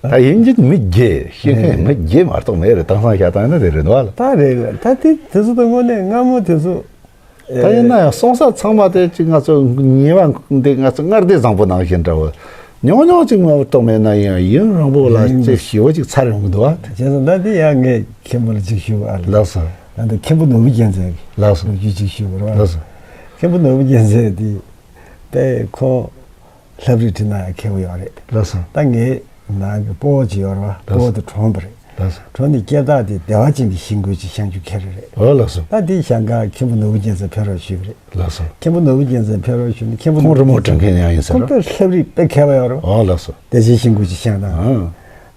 ད་ཡིན་གྱི་མི་བརྒྱད་ཤེས་མཁན་མི་བརྒྱད་མ་གཏོགས་མེད་རེད། དེང་སང་བཤད་སྟངས་ཡིན་ན་དེ་རེད་འདུག་ཨ། ད་རེད་རེད། ད་དེ་དེ་ཚོ་ད་དངོས་གནས་སྔ་མོ་དེ་ཚོ། ད་ཡིན་ན་ཡང་སོང་ས་ཚང་མ་དེ་ཅིག་ང་ཚོ་ཉེ་བ་འདི་ང་ཚོ་མངའ་སྡེ་བཟང་པོ་ནང་བཞིན་འདྲ་བོ། ཉུང་ཉུང་ཅིག་མ་གཏོགས་མེད་ན་ཡང་ཡུན་རིང་པོ་ལ་ཡིན་ཅིག་ཞི་བོ་ཅིག་ཚར་ཡོང་གི་འདུག་ཨ། བྱས་ཙང་ད་འདི་ཡང་ངས་མཁན་པོ་ལ་ཅིག་ཞུ་ཨ། ལགས་སོ། ད་འདི་མཁན་པོ་ནོར་བུ་རྒྱལ་མཚན་གྱི་ལགས་སོ། ལོ་རྒྱུས་ཅིག་ཞུ་དགོས་རེད་བ། ལགས་སོ། མཁན་པོ་ནོར་བུ་རྒྱལ་མཚན་འདི་དཔེ་ཁོ་ལྷ་བྲིས་ཁྲིད་ན་ཡང་མཁས་པོ་ཡོད་རེད། ལགས་སོ། ད་ངའི་ནང་གི་སྤོ་བོ་ཅིག་ཡོད་རེད་བ། ལགས་སོ། སྤོ་བོ་དེ་གྲོངས་པ་རེད། ལགས་སོ། གྲོངས་ནས་སྐྱེ་རྟགས་དེ་བདེ་བ་ཅན་གྱི་ཤིང་ཀུན་གྱི་བཤང་ཆུ་ཁྱེར་རེད། ཨོ་ལགས་སོ། ད་དེ་བཤང་ག་མཁན་པོ་ནོར་བུ་རྒྱལ་མཚན་ཕེབས་རོགས་ཞུས་པ་རེད། ལགས་སོ། མཁན་པོ་ནོར་བུ་རྒྱལ་མཚན་ཕེབས་རོགས་ཞུས་ནས་མཁན་པོ་ཁོང་རི་མོ་འབྲི་མཁན་ཡང་ཡིན་ས་ཁོང་རེད། ད་ལྷ་བྲིས་དཔེ་མཁས་པ་ཡོད་རེད། ཨོ་ལགས་སོ། བདེ་ཆེན་ཤིང་ཀུན་གྱི་བཤང་དང་། ཨང་།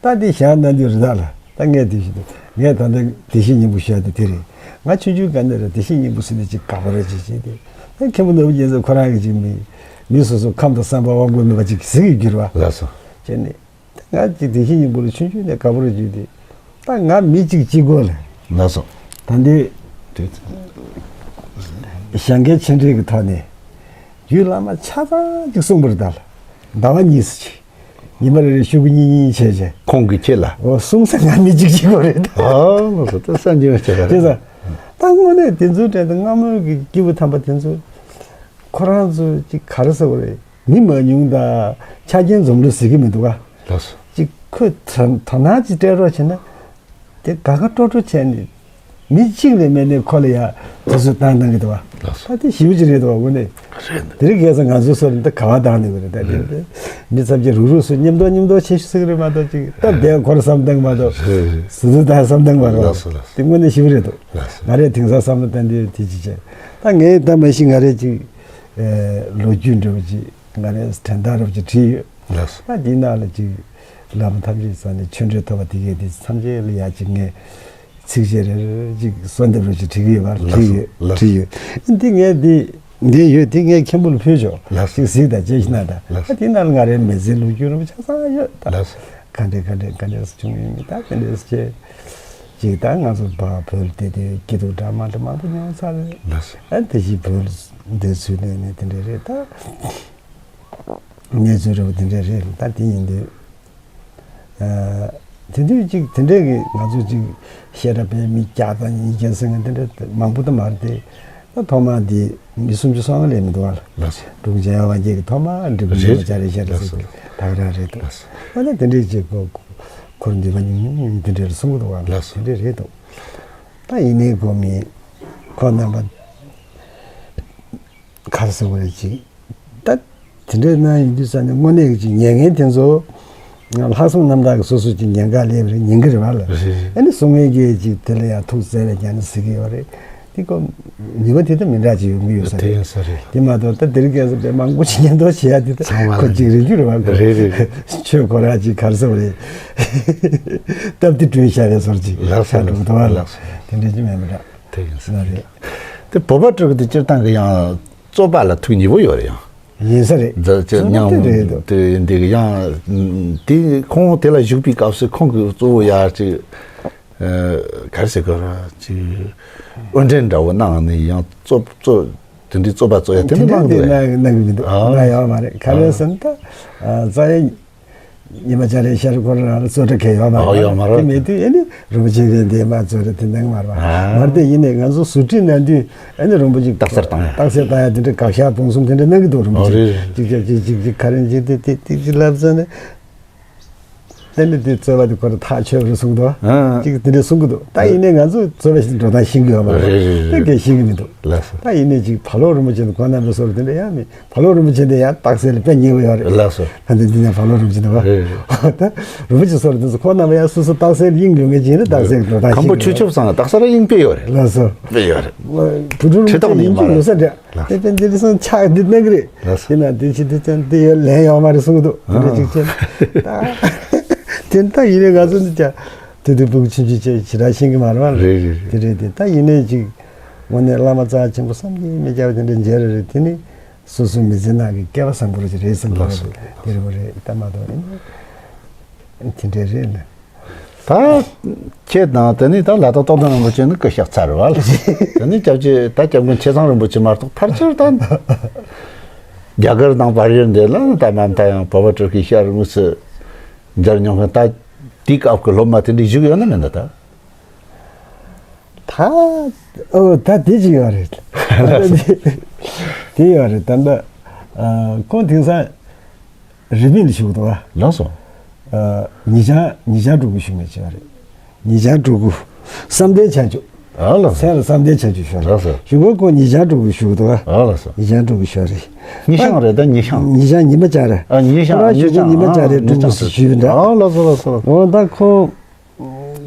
ད་དེ་བཤང་གནང་དུས་རི་དྭགས་ལ་ད་ངས་དེ་བཞིན་དུ་ངས་ད་ལྟ་བདེ་གཤེགས་སྙིང་པོ་ཞུ་ཡ་དེ་དེ་རེད། ང་ཆུང་ཆུང་སྒང་ནས་རེད། བདེ་གཤེགས་སྙིང་པོ་ཟེར་ནས་ཅིག་དགའ་པོ་རེད་ཅིག་བྱས་ཏེ། ད་མཁན་པོ་ནོར་བུ་རྒྱལ་མཚན་ཁོ་རང་གིས་ཅིག་མི་མི་སོ་སོ་ཁམས་དང་བསམ་པ་དབང་པོ་མེད་པ་ཅིག་གཟིགས་ཡོད་རྒྱུ་རེད་བ། ལགས་སོ། བྱས་ནས། ང་གཅིག་བདེ་གཤེགས་སྙིང་པོ་ལ་ཆུང་ཆུང་ནས་དགའ་པོ་རེ་བྱུང་སྟེ། ད་ང་མི་གཅིག་གཅིག་གོ་ལ། ལགས་སོ། ད་འདི། དེ། ཞྭ་འགེལ་ཆེ་འབྲིང་གི་ཐོག་ནས། རྒྱུད་བླ་མ་ཆ་ཚང་གཅིག་གསུངས་པར་གདའ་ལ། ཟླ་བ་གཉིས་སུ་ཆེ། ཉི་མ་རེ་རེ་ཤོག་གུ་གཉིས་གཉིས་བྱས་བྱས། ཁོང་གི་ཁྱེད་ལ། འོ་གསུངས་ས་ང་མི་གཅིག་གཅིག་གོ་རེད། ཨ་ལགས་སོ། ད་སངས་རྒྱས་མ་བྱས་པ་རེད། བྱས་ཙང་། ད་དངོས་གནས་དེ་ཚོའི་གྲས་དུ་སྔ་མོའི་གི་སྐྱེས་བུ་དམ་པ་དེ་ཚོ། ཁོ་རང་ཚོ་གཅིག་ག་རེ་ཟེར་བ་རེད། མི་མང་ཉུང་དང་ཆ་རྐྱེན་འཛོམས་འགྲོ་ཟེར་གྱི་མི་འདུག་ག་ལགས་སོ། ཅིག་ཁོས་དོ་དོ་སྣང་ཅིག་སྤྲད་རོགས་བྱས་ན། དེ་དགའ་དགའ་སྤྲོ་སྤྲོ་བྱས་ནས། མི་གཅིག་ལས་མེད་ནས་ཁོ་ལ་ཡ་དེ་ཚོ་བཏང་བཏང་གི་འདུག་ག་ལགས་སོ། ད་དེ་ཞེ་པོ་ཅིག་རེད་འདུག་ག་དངོས་གནས། རེད་འདུག་དེ་རིང་ཁ་སང་ང་ཚོ་སོར་འདི་ག་བ་བཏང་ནས་བ་རེད། ད་དེ་དེ་མི་ཚབ་ཀྱི་རུག་རུག་སུ་མཉམ་དུ་མཉམ་དུ་བྱེད་ཤུགས་ཟིག་རེད་མ་གཏོགས་ཅིག་སྟབས་བདེ་ཁོ་ར་བསམ་བཏང་མ་གཏོགས། རེད་རེད། སུ་དུ་ད་བསམ་བཏང་མ་གཏོགས། ལགས་སོ་ལགས་སོ། དེ་དངོས་གནས་ཞེ་པོ་རེད་འདུག་ལགས་སོ། ང་རས་དེང་སང་བསམ་བློ་བཏང་དུས་དེ་ཅི་བྱས། ད་ངས་ད་མ་གཞི་ང་རས་ཅིག་ཨེ། ལོ་རྒྱུས་འདྲ་བོ་ཅིག་ང་རས་དྲན་ཐག་རབ་ཅིག་བྲིས་ཡོད། ལགས་སོ། ད་འདི་ནང་ལ་ཅིག་བླ་མ་ཐམས་ཅད་རྩ་ནས་ཆོས་འབྲེལ་ཐོབ་པ་དེ་གས་དེ་ཐམས་ཅད་ལ་ཡ་ཅིག་ངས་ཚིགས་བཅད་རེ་རེ་ཅིག་གསོལ་འདེབས་རེ་ཅིག་བྲིས་ཀྱི་ཡོད་པ། ལགས་སོ། བྲིས་ཡོད། ལགས་སོ། བྲིས་ཡོད། འདི་ངས་འདི་འདི་ཡོད། འདི་ངས་མཁན་པོ་ལ་ཕུལ་ཆོག་ལགས་སོ། ཅིག་གཟིགས་དང་དཔྱད་ཤེས་གནང་དང་། ལགས་སོ། ད་འདི་ནང་ལ་ང་རའི་མི་ཚེའི་ལོ་རྒྱུས་རིན་པོ་ཆ་ཚང་ཡོད་ད། ལགས་སོ། ག་འདྲས་ག་འདྲས་ག་འདྲས་སུ་བྱུང་ཡོད་མེད་ད་དེ་འདྲས་སུ་བྱས། ཅིག་ད་ང་ཚོ་བ་བོད་ལ་བསྡད་དུས་སྐྱིད་སྡུག་འདྲ་མ་འདྲ་མང་པོ་མྱོང་ཚར་རེད། ལགས་སོ། ཨ་དེ་བཞིན་བོད་ལ་བསྡད་ཚུལ་ནས་ནས་དེ་འདྲས་རེད་ད། གནས་ཚུལ་རེད་པ་དེ་འདྲས་རེད། ད་དེ་ཡིན་དུས་ཨ་དེ་དུས་ཅིག་དེ་འདྲས་ཀྱི་ང་ཚོ་ཅིག་བཤད་གྲྭ་པའི་མི་བརྒྱ་དང་ཉིས་བརྒྱ་ཟེར་མཁན་དེ་འདྲས་མང་པོ་ད་མ་རེད་དེ། ད་ཐོག་མ་འདི་མི་སུམ་ཅུ་སོ་ལྔ་ལས་མི་འདུག་བ། ལགས་སོ། འབྲུག་རྒྱལ་བ་དབང་རྒྱལ་གྱི་ཐོག་མ་འབྲི་གུང་རྗེ་མ་བྱ་རི་ཤ་རི་ཟེར་གྱི་ད་ག་རང་རེད་འདུག་ལགས་སོ། ད་ནི་དེ་འདྲས་ཅིག་གོ་འཁོར་འདུས་པ་ཉུང་ཉུང་དེ་འདྲས་ལ་གསུང་གི་འདུག་བ། ལགས་སོ། དེ་འདྲས་རེད་འདུག་ད་ཡིན་ནའི་གོ་མི་ཁོ་རྣམ་པ་ག་རེ་ཟེར་བ་རེད་ཅིག་ད་དེ་འདྲས་གནང་ཡིན་དུས་ས་ནས་དངོས་གནས་ཀྱི་ཅིག་ཉན་མཁན་དེ་ཚོ། ལྷག་བསམ་རྣམ་དག་གི་སོ་སོ་ཅིག་ཉན་ག་སླེབས་རེད། ཉན་གི་རེད་བ་ལ། རེད་རེད། ཨ་ནི་གསུང་མཁན་གྱིས་ཅིག་དེ་ལ་ཡང་ཐུགས་བརྩེ་བས་ཀྱང་ནི་ཟེར་གི་ཡོད་རེད། དེ་ཀོ་ནུས་པ་དེ་ལྟ་མི་འདྲ་ཅིག་ཡོང་གི་ཡོད་ས་དེ་རེད། ཡིན་ས་རེད། དེ་མ་གཏོགས་ད་དེ་རིང་ཁ་སང་དཔེ་མང་པོ་ཅིག་ཉན་མདོག་བྱེད་ཡ་དེ་ད་ཚང་མ་ཁོ་ལ་ཅིག་རེད་རྒྱུ་རེད་བ་ཁོ། རེད་རེད། ཆོས་ཁོ་ར་ཅིག་ག་རེ་ཟེར་བ་རེད། སྟབས་བདེ་བསྐྲུན་བཞག་པའི་ཟོར་ཅིག་ལགས་སོ། ཆགས་འགྲོ་གི་འདུག་བ་ལ། ལགས་སོ། དེ་འདྲ་ཅིག་མེད་མི་འདྲ། དེ་ཡིན་ས་ལ་རེད། རེད། དེ་བོད་པ་སྤྲུལ་སྐུ་དེ་སྤྱིར་བཏང་གི་ཡང་རྩོད་པ་ལ་ཐུགས་མཉེས་པོ་ཡོད་རེད་ཡང་། ཡིན་ས་རེད། འཛད་སྤྱོད་ཚང་མ་མཉམ་དེ་རེད་འདུག་དེ་འདི་གི་ཡང་དེ་ཁོང་དེ་ལ་བཞུགས་པའི་སྐབས་སུ་ཁོང་གི་གཙོ་བོ་ཡར་ཅིག་ཨ་ག་རེ་ཟེར་དགོས་ར་ཅིག་དབུ་འདྲེན་འདྲ་བོ་གནང་ནས་ཡང་རྩོད་རྩོད་དེ་འདྲའི་རྩོད་པ་རྩོད་ཡ་དེ་འདྲ་དེ་གནང་འདུག་གནང་གནང་གི་མི་འདུག་ཨ་གནང་ཡོད་མ་རེད། ག་རེ་ཟེར་ན་ད་ཨ་རྩ་ཡ། ཉི་མ་ལྕགས་རིའི་ཤར་སྐོར་རང་ལ་རྩོད་གྲ་གལ་ཡོད་མ་རེད། ཨོ་ཡོད་མ་རེད། དེ་མེད་དུས་ཨ་ནི་རིན་པོ་ཆེ་གི་འདས་མ་རྩོད་གྲ་དེ་འདང་མ་རེད་པ། ཨ། མ་རེད། དེ་ཡིན་ནའི་ང་ཚོ་ཟུར་ཁྲིད་གནང་དུས་ཨ་ནི་རིན་པོ་ཆེ་རྟགས་གསལ་བཏང་ཡ། རྟགས་གསལ་བཏང་ཡ་དེ་འདྲ་དགག་བཞག་སྤོང་གསུམ་དེ་འདྲ་གནང་གི་འདུག་རིན་པོ་ཨོ་ཆེ་རེད། ཅིག་ཅིག་ཅིག་ཅིག་ཅིག་ག་རེ་ཅིག་དེ་དེ་དེ་ཅིག་ལབ་ཙང་ནས། ཨ་ནི་དེ་རྩོད་པ་དེ་ཁོ་རང་ཐག་ཆོད་པ་རེད་གསུངས་འདུག་ཨ། ཅིག་དེ་འདྲ་གསུང་གི་འདུག་ད་ཡིན་ནའི་ང་ཚོ་རྩོད་པ་ཞིག་འགྲོ་སྟངས་ཤེས་ཀྱི་ཡོད་མ་རེད། རེད་རེད་རེད། དེ་གས་ཤེས་ཀྱི་མི་འདུག་ལགས་སོ། ད་ཡིན་ནའི་ཅིག་བ་ལོ་རིན་པོ་ཆེ་དང་ཁོང་རྣམ་པའི་སོར་དེ་འདྲ་ཡང་མེད། བ་ལོ་རིན་པོ་ཆེ་འདི་ཡང་རྟགས་གསལ་ལ་དཔེ་ཉེ་བོ་ཡོད་རེད། ལགས་སོ། ད་འདི་འདི་ནས་བ་ལོ་རིན་པོ་ཆེ་འདི་བ། རེད་རེད། ད་རིན་པོ་ཆེ་སོར་དེ་ཚོ་ཁོང་རྣམ་པ་ཡང་སོ་སོ་རྟགས་གསལ་དབྱིངས་ཡོད་མཁན་ཅིག་ཡིན་ན་རྟགས་གསལ་འགྲོ་སྟངས་ཁམས་པ་ཤེས་ཀྱི་ཆོས་ཡོད་ཆོས་ཚང་རྟགས་གསལ་དབྱིངས་དཔེ་ཡོད་རེད། ལགས་སོ། དཔེ་ཡོད་རེད། བུ་ཕྲུག་ཁྲི་རིན་པོ་ཆེ་ཐོག་ནས་ཡིན་མ་ཅིག་རེད། ཡོད་ས་འདྲ། ལགས། དེ་དཔེ་འདི་ལ་སོང་ཆག་འདི་གནང་གི་རེད། ལགས་སོ། ཡིན་ན་འདི་ཕྱི་འདི་ཚན་འདི་ཡོད་ལན་ཡོད་མ་རེད་གསུང་གི་འདུག་དེ་འདྲ་ཅིག་བྱས་ན། ད་དེ་ད་ཡིན་ནའི་ང་ཚོ་འདི་ཀྱང་དེ་དུས་ཕྲུ་གུ་ཆུང་ཆུང་བྱས་ཇི་ལྟར་ཤེས་ཀྱི་མ་རེད་བ། རེད་རེད་རེད། དེ་རེད་དེ། ད་ཡིན་ནའི་ཅིག་དངོས་གནས་བླ་མ་རྩ་ཆེན་པོ་བསམ་གྱིས་མི་ཁྱབ་པ་དེ་འདྲ་མཇལ་རེ་རེད། དེ་ནི་སོ་སོའི་མི་ཚེ་ནང་གི་སྐལ་བ་བཟང་པོ་ཞིག་རེད་བསམ་གྱི་ལགས་སོ། རེད། དེ་རེད་བ་རེད། ད་མ་གཏོགས་ཡིན་ནའི་དེ་འདྲ་རེད་ལ། ད་ཁྱེད་དང་དེ་ནས་ད་ལ་དྭགས་རྟོགས་ལྡན་རིན་པོ་ཆེ་ནི་སྐུ་ཞབས་ཚར་བ་ལ། དེ་ནས་སྐྱབས་རྗེ་ད་སྐྱབས་མགོན་ཆེ་ཚང་རིན་པོ་ཆེ་མ་གཏོགས་ཕལ་ཆེར་ད་རྒྱ་གར་དང་བལ་ཡུལ་འདི་ལ་ད་མ་མཐའ་ཡང་བོད་པ་སྤྲུལ་སྐུའི་ཞལ་དངོས་སུ་མཇལ་མྱོང་མཁན་ད་དེའི་སྐབས་ཀྱི་སློབ་མ་དེ་འདྲ་བཞུགས་ཡོད་ན་མིན་ན་ད། ད་ཨོ་ད་དེ་ཅིག་ཡོད་རེད། དེ་ཡོད་རེད། ད་ལྟ་ཁོང་དེང་སང་། རི་པིན་ལ་བཞུགས་འདུག་ག་ལགས་སོ། ཨ། ཉི་བྱང་ཉི་བྱང་སྤྲུལ་སྐུ་ཞུ་མི་བྱེད་པ་རེད། ཉི་བྱང་སྤྲུལ་སྐུ། བསམ་གཏན་བྱང་ཆུབ། ཨ་ལགས་སོ། མཚན་ལ་བསམ་གཏན་བྱང་ཆུབ་ཞུ་བ་རེད། ལགས་སོ། གཞུག་གུ་ཁོང་ཉི་བྱང་སྤྲུལ་སྐུ་བཞུགས་འདུག་ག་ཨ་ལགས་སོ། ཉི་བྱང་སྤྲུལ་སྐུ་ཞུ་བ་རེད། ཉི་བྱང་རེད་ད་ཉི་བྱང་། ཉི་བྱང་ཉི་མ་ལྕགས་རེད། ཨ་ཉི་བྱང་ཁོ་རང་ཉི་གཞུག་གུ་བྱང་ཉི་མ་ལྕགས་རེད། ཨ་སྤྲུལ་སྐུ་ཞུ་བ་འདྲ། ཨ་ལགས་སོ་ལགས་སོ་ལགས་སོ། འོ་ད་ཁོང་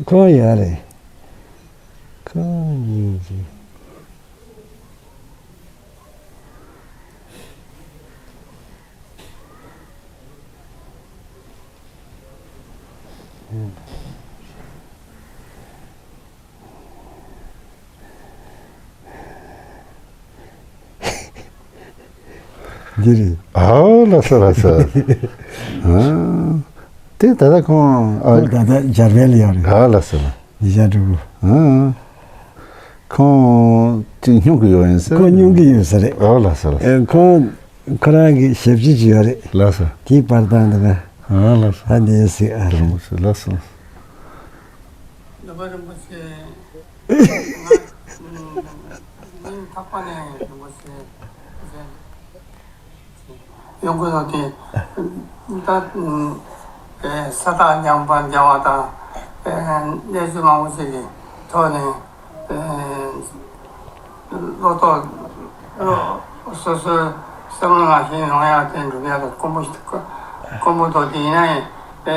ཁོང་ཡོད་རེད། ཁོང་ཉིད་ཀྱིས། འདི་རེད། ཨའོ་ལགས་སོ་ལགས་སོ། ཨ། དེ་ད་ལྟ་ཁོང་ཨ། ཁོང་ད་ལྟ་འཇར་པན་ལ་ཡོད་རེད། ཨ་ལགས་སོ་ལགས། ཉི་བྱང་སྤྲུལ་སྐུ། ཨ། ཁོང་ཅིག་སྙུང་གི་ཡོད་ཡིན་ཟེར། ཁོང་སྙུང་གི་ཡོད་ས་རེད། ཨོ་ལགས་སོ་ལགས་སོ། ཨེ་ཁོང་ཁོ་རང་གི་ཞབས་ཕྱི་ཅིག་ཡོད་རེད། ལགས་སོ། དེའི་པར་བཏང་འདུག་ག་ཨ་ལགས་སོ། ཨ་ནེ་སི་ཨ་རེད། ལགས་སོ་ལགས་སོ། ནུ་བ་རིན་པོ་ཆེ། ང་ཉིན་ཐག་པ་ནས་རིན་པོ་ཆེ་ཡོང་གི་འདུག་སྟེ། ད་ས་ཐག་ཉམས་པ་འཇམ་པ་དང་གནས་ཚུལ་མང་པོ་ཞིག་གི་ཐོག་ནས་བློ་ཐོག་སོ་སོའི་བསམ་བློ་ནང་བཞིན་ཡོང་ཡག་དེ་འགྲུབ་ཡག་དེ་དཀོན་པོ་ཞིག་དཀོན་པོ་འདུག་དེ་ཡིན་ན་ཡང་དེ་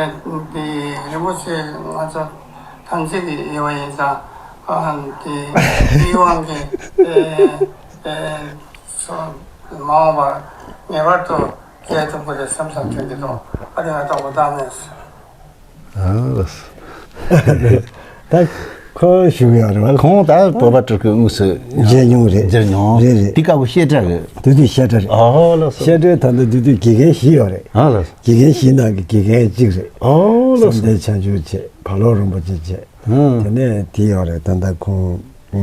རིན་པོ་ཆེ་ང་ཚོ་དམ་ཚིག་གི་དབྱེ་བ་ཡིན་ཙང་དེ་དབང་གིས་མ་འོངས་པར་ངེས་པར་དུ་སྐྱེལ་ཐུབ་ཀྱི་རེད་བསམ་བསམ་དྲན་གྱི་འདུག་ཨ་རི་ང་ཐོག་པ་བཏང་ནས། ཨ་ལགས། ད་ཁོང་བཞུགས་ཡོད་རེད་བ། ཁོང་ད་བོད་པ་སྤྲུལ་སྐུ་དངོས་སུ་མཇལ་མྱོང་རེད། མཇལ་མྱོང་། རེད་རེད། དེ་སྐབས་བཤད་གྲྭ་རེད། དེ་དུས་བཤད་གྲྭ་རེད། ཨ་ལགས་སོ། བཤད་གྲྭའི་ད་ལྟ་དེ་དུས་དགེ་རྒན་བཞི་ཡོད་རེད། ཨ་ལགས། དགེ་རྒན་བཞིའི་ནང་གི་དགེ་རྒན་གཅིག་རེད། ཨ་ལགས་སོ། བསམ་གཏན་བྱང་ཆུབ་བྱས། བ་ལོ་རིན་པོ་ཆེ་བྱས། ཨ། དེ་ནས་དེ་ཡོད་རེད། ད་ལྟ་ཁོང་ཨ་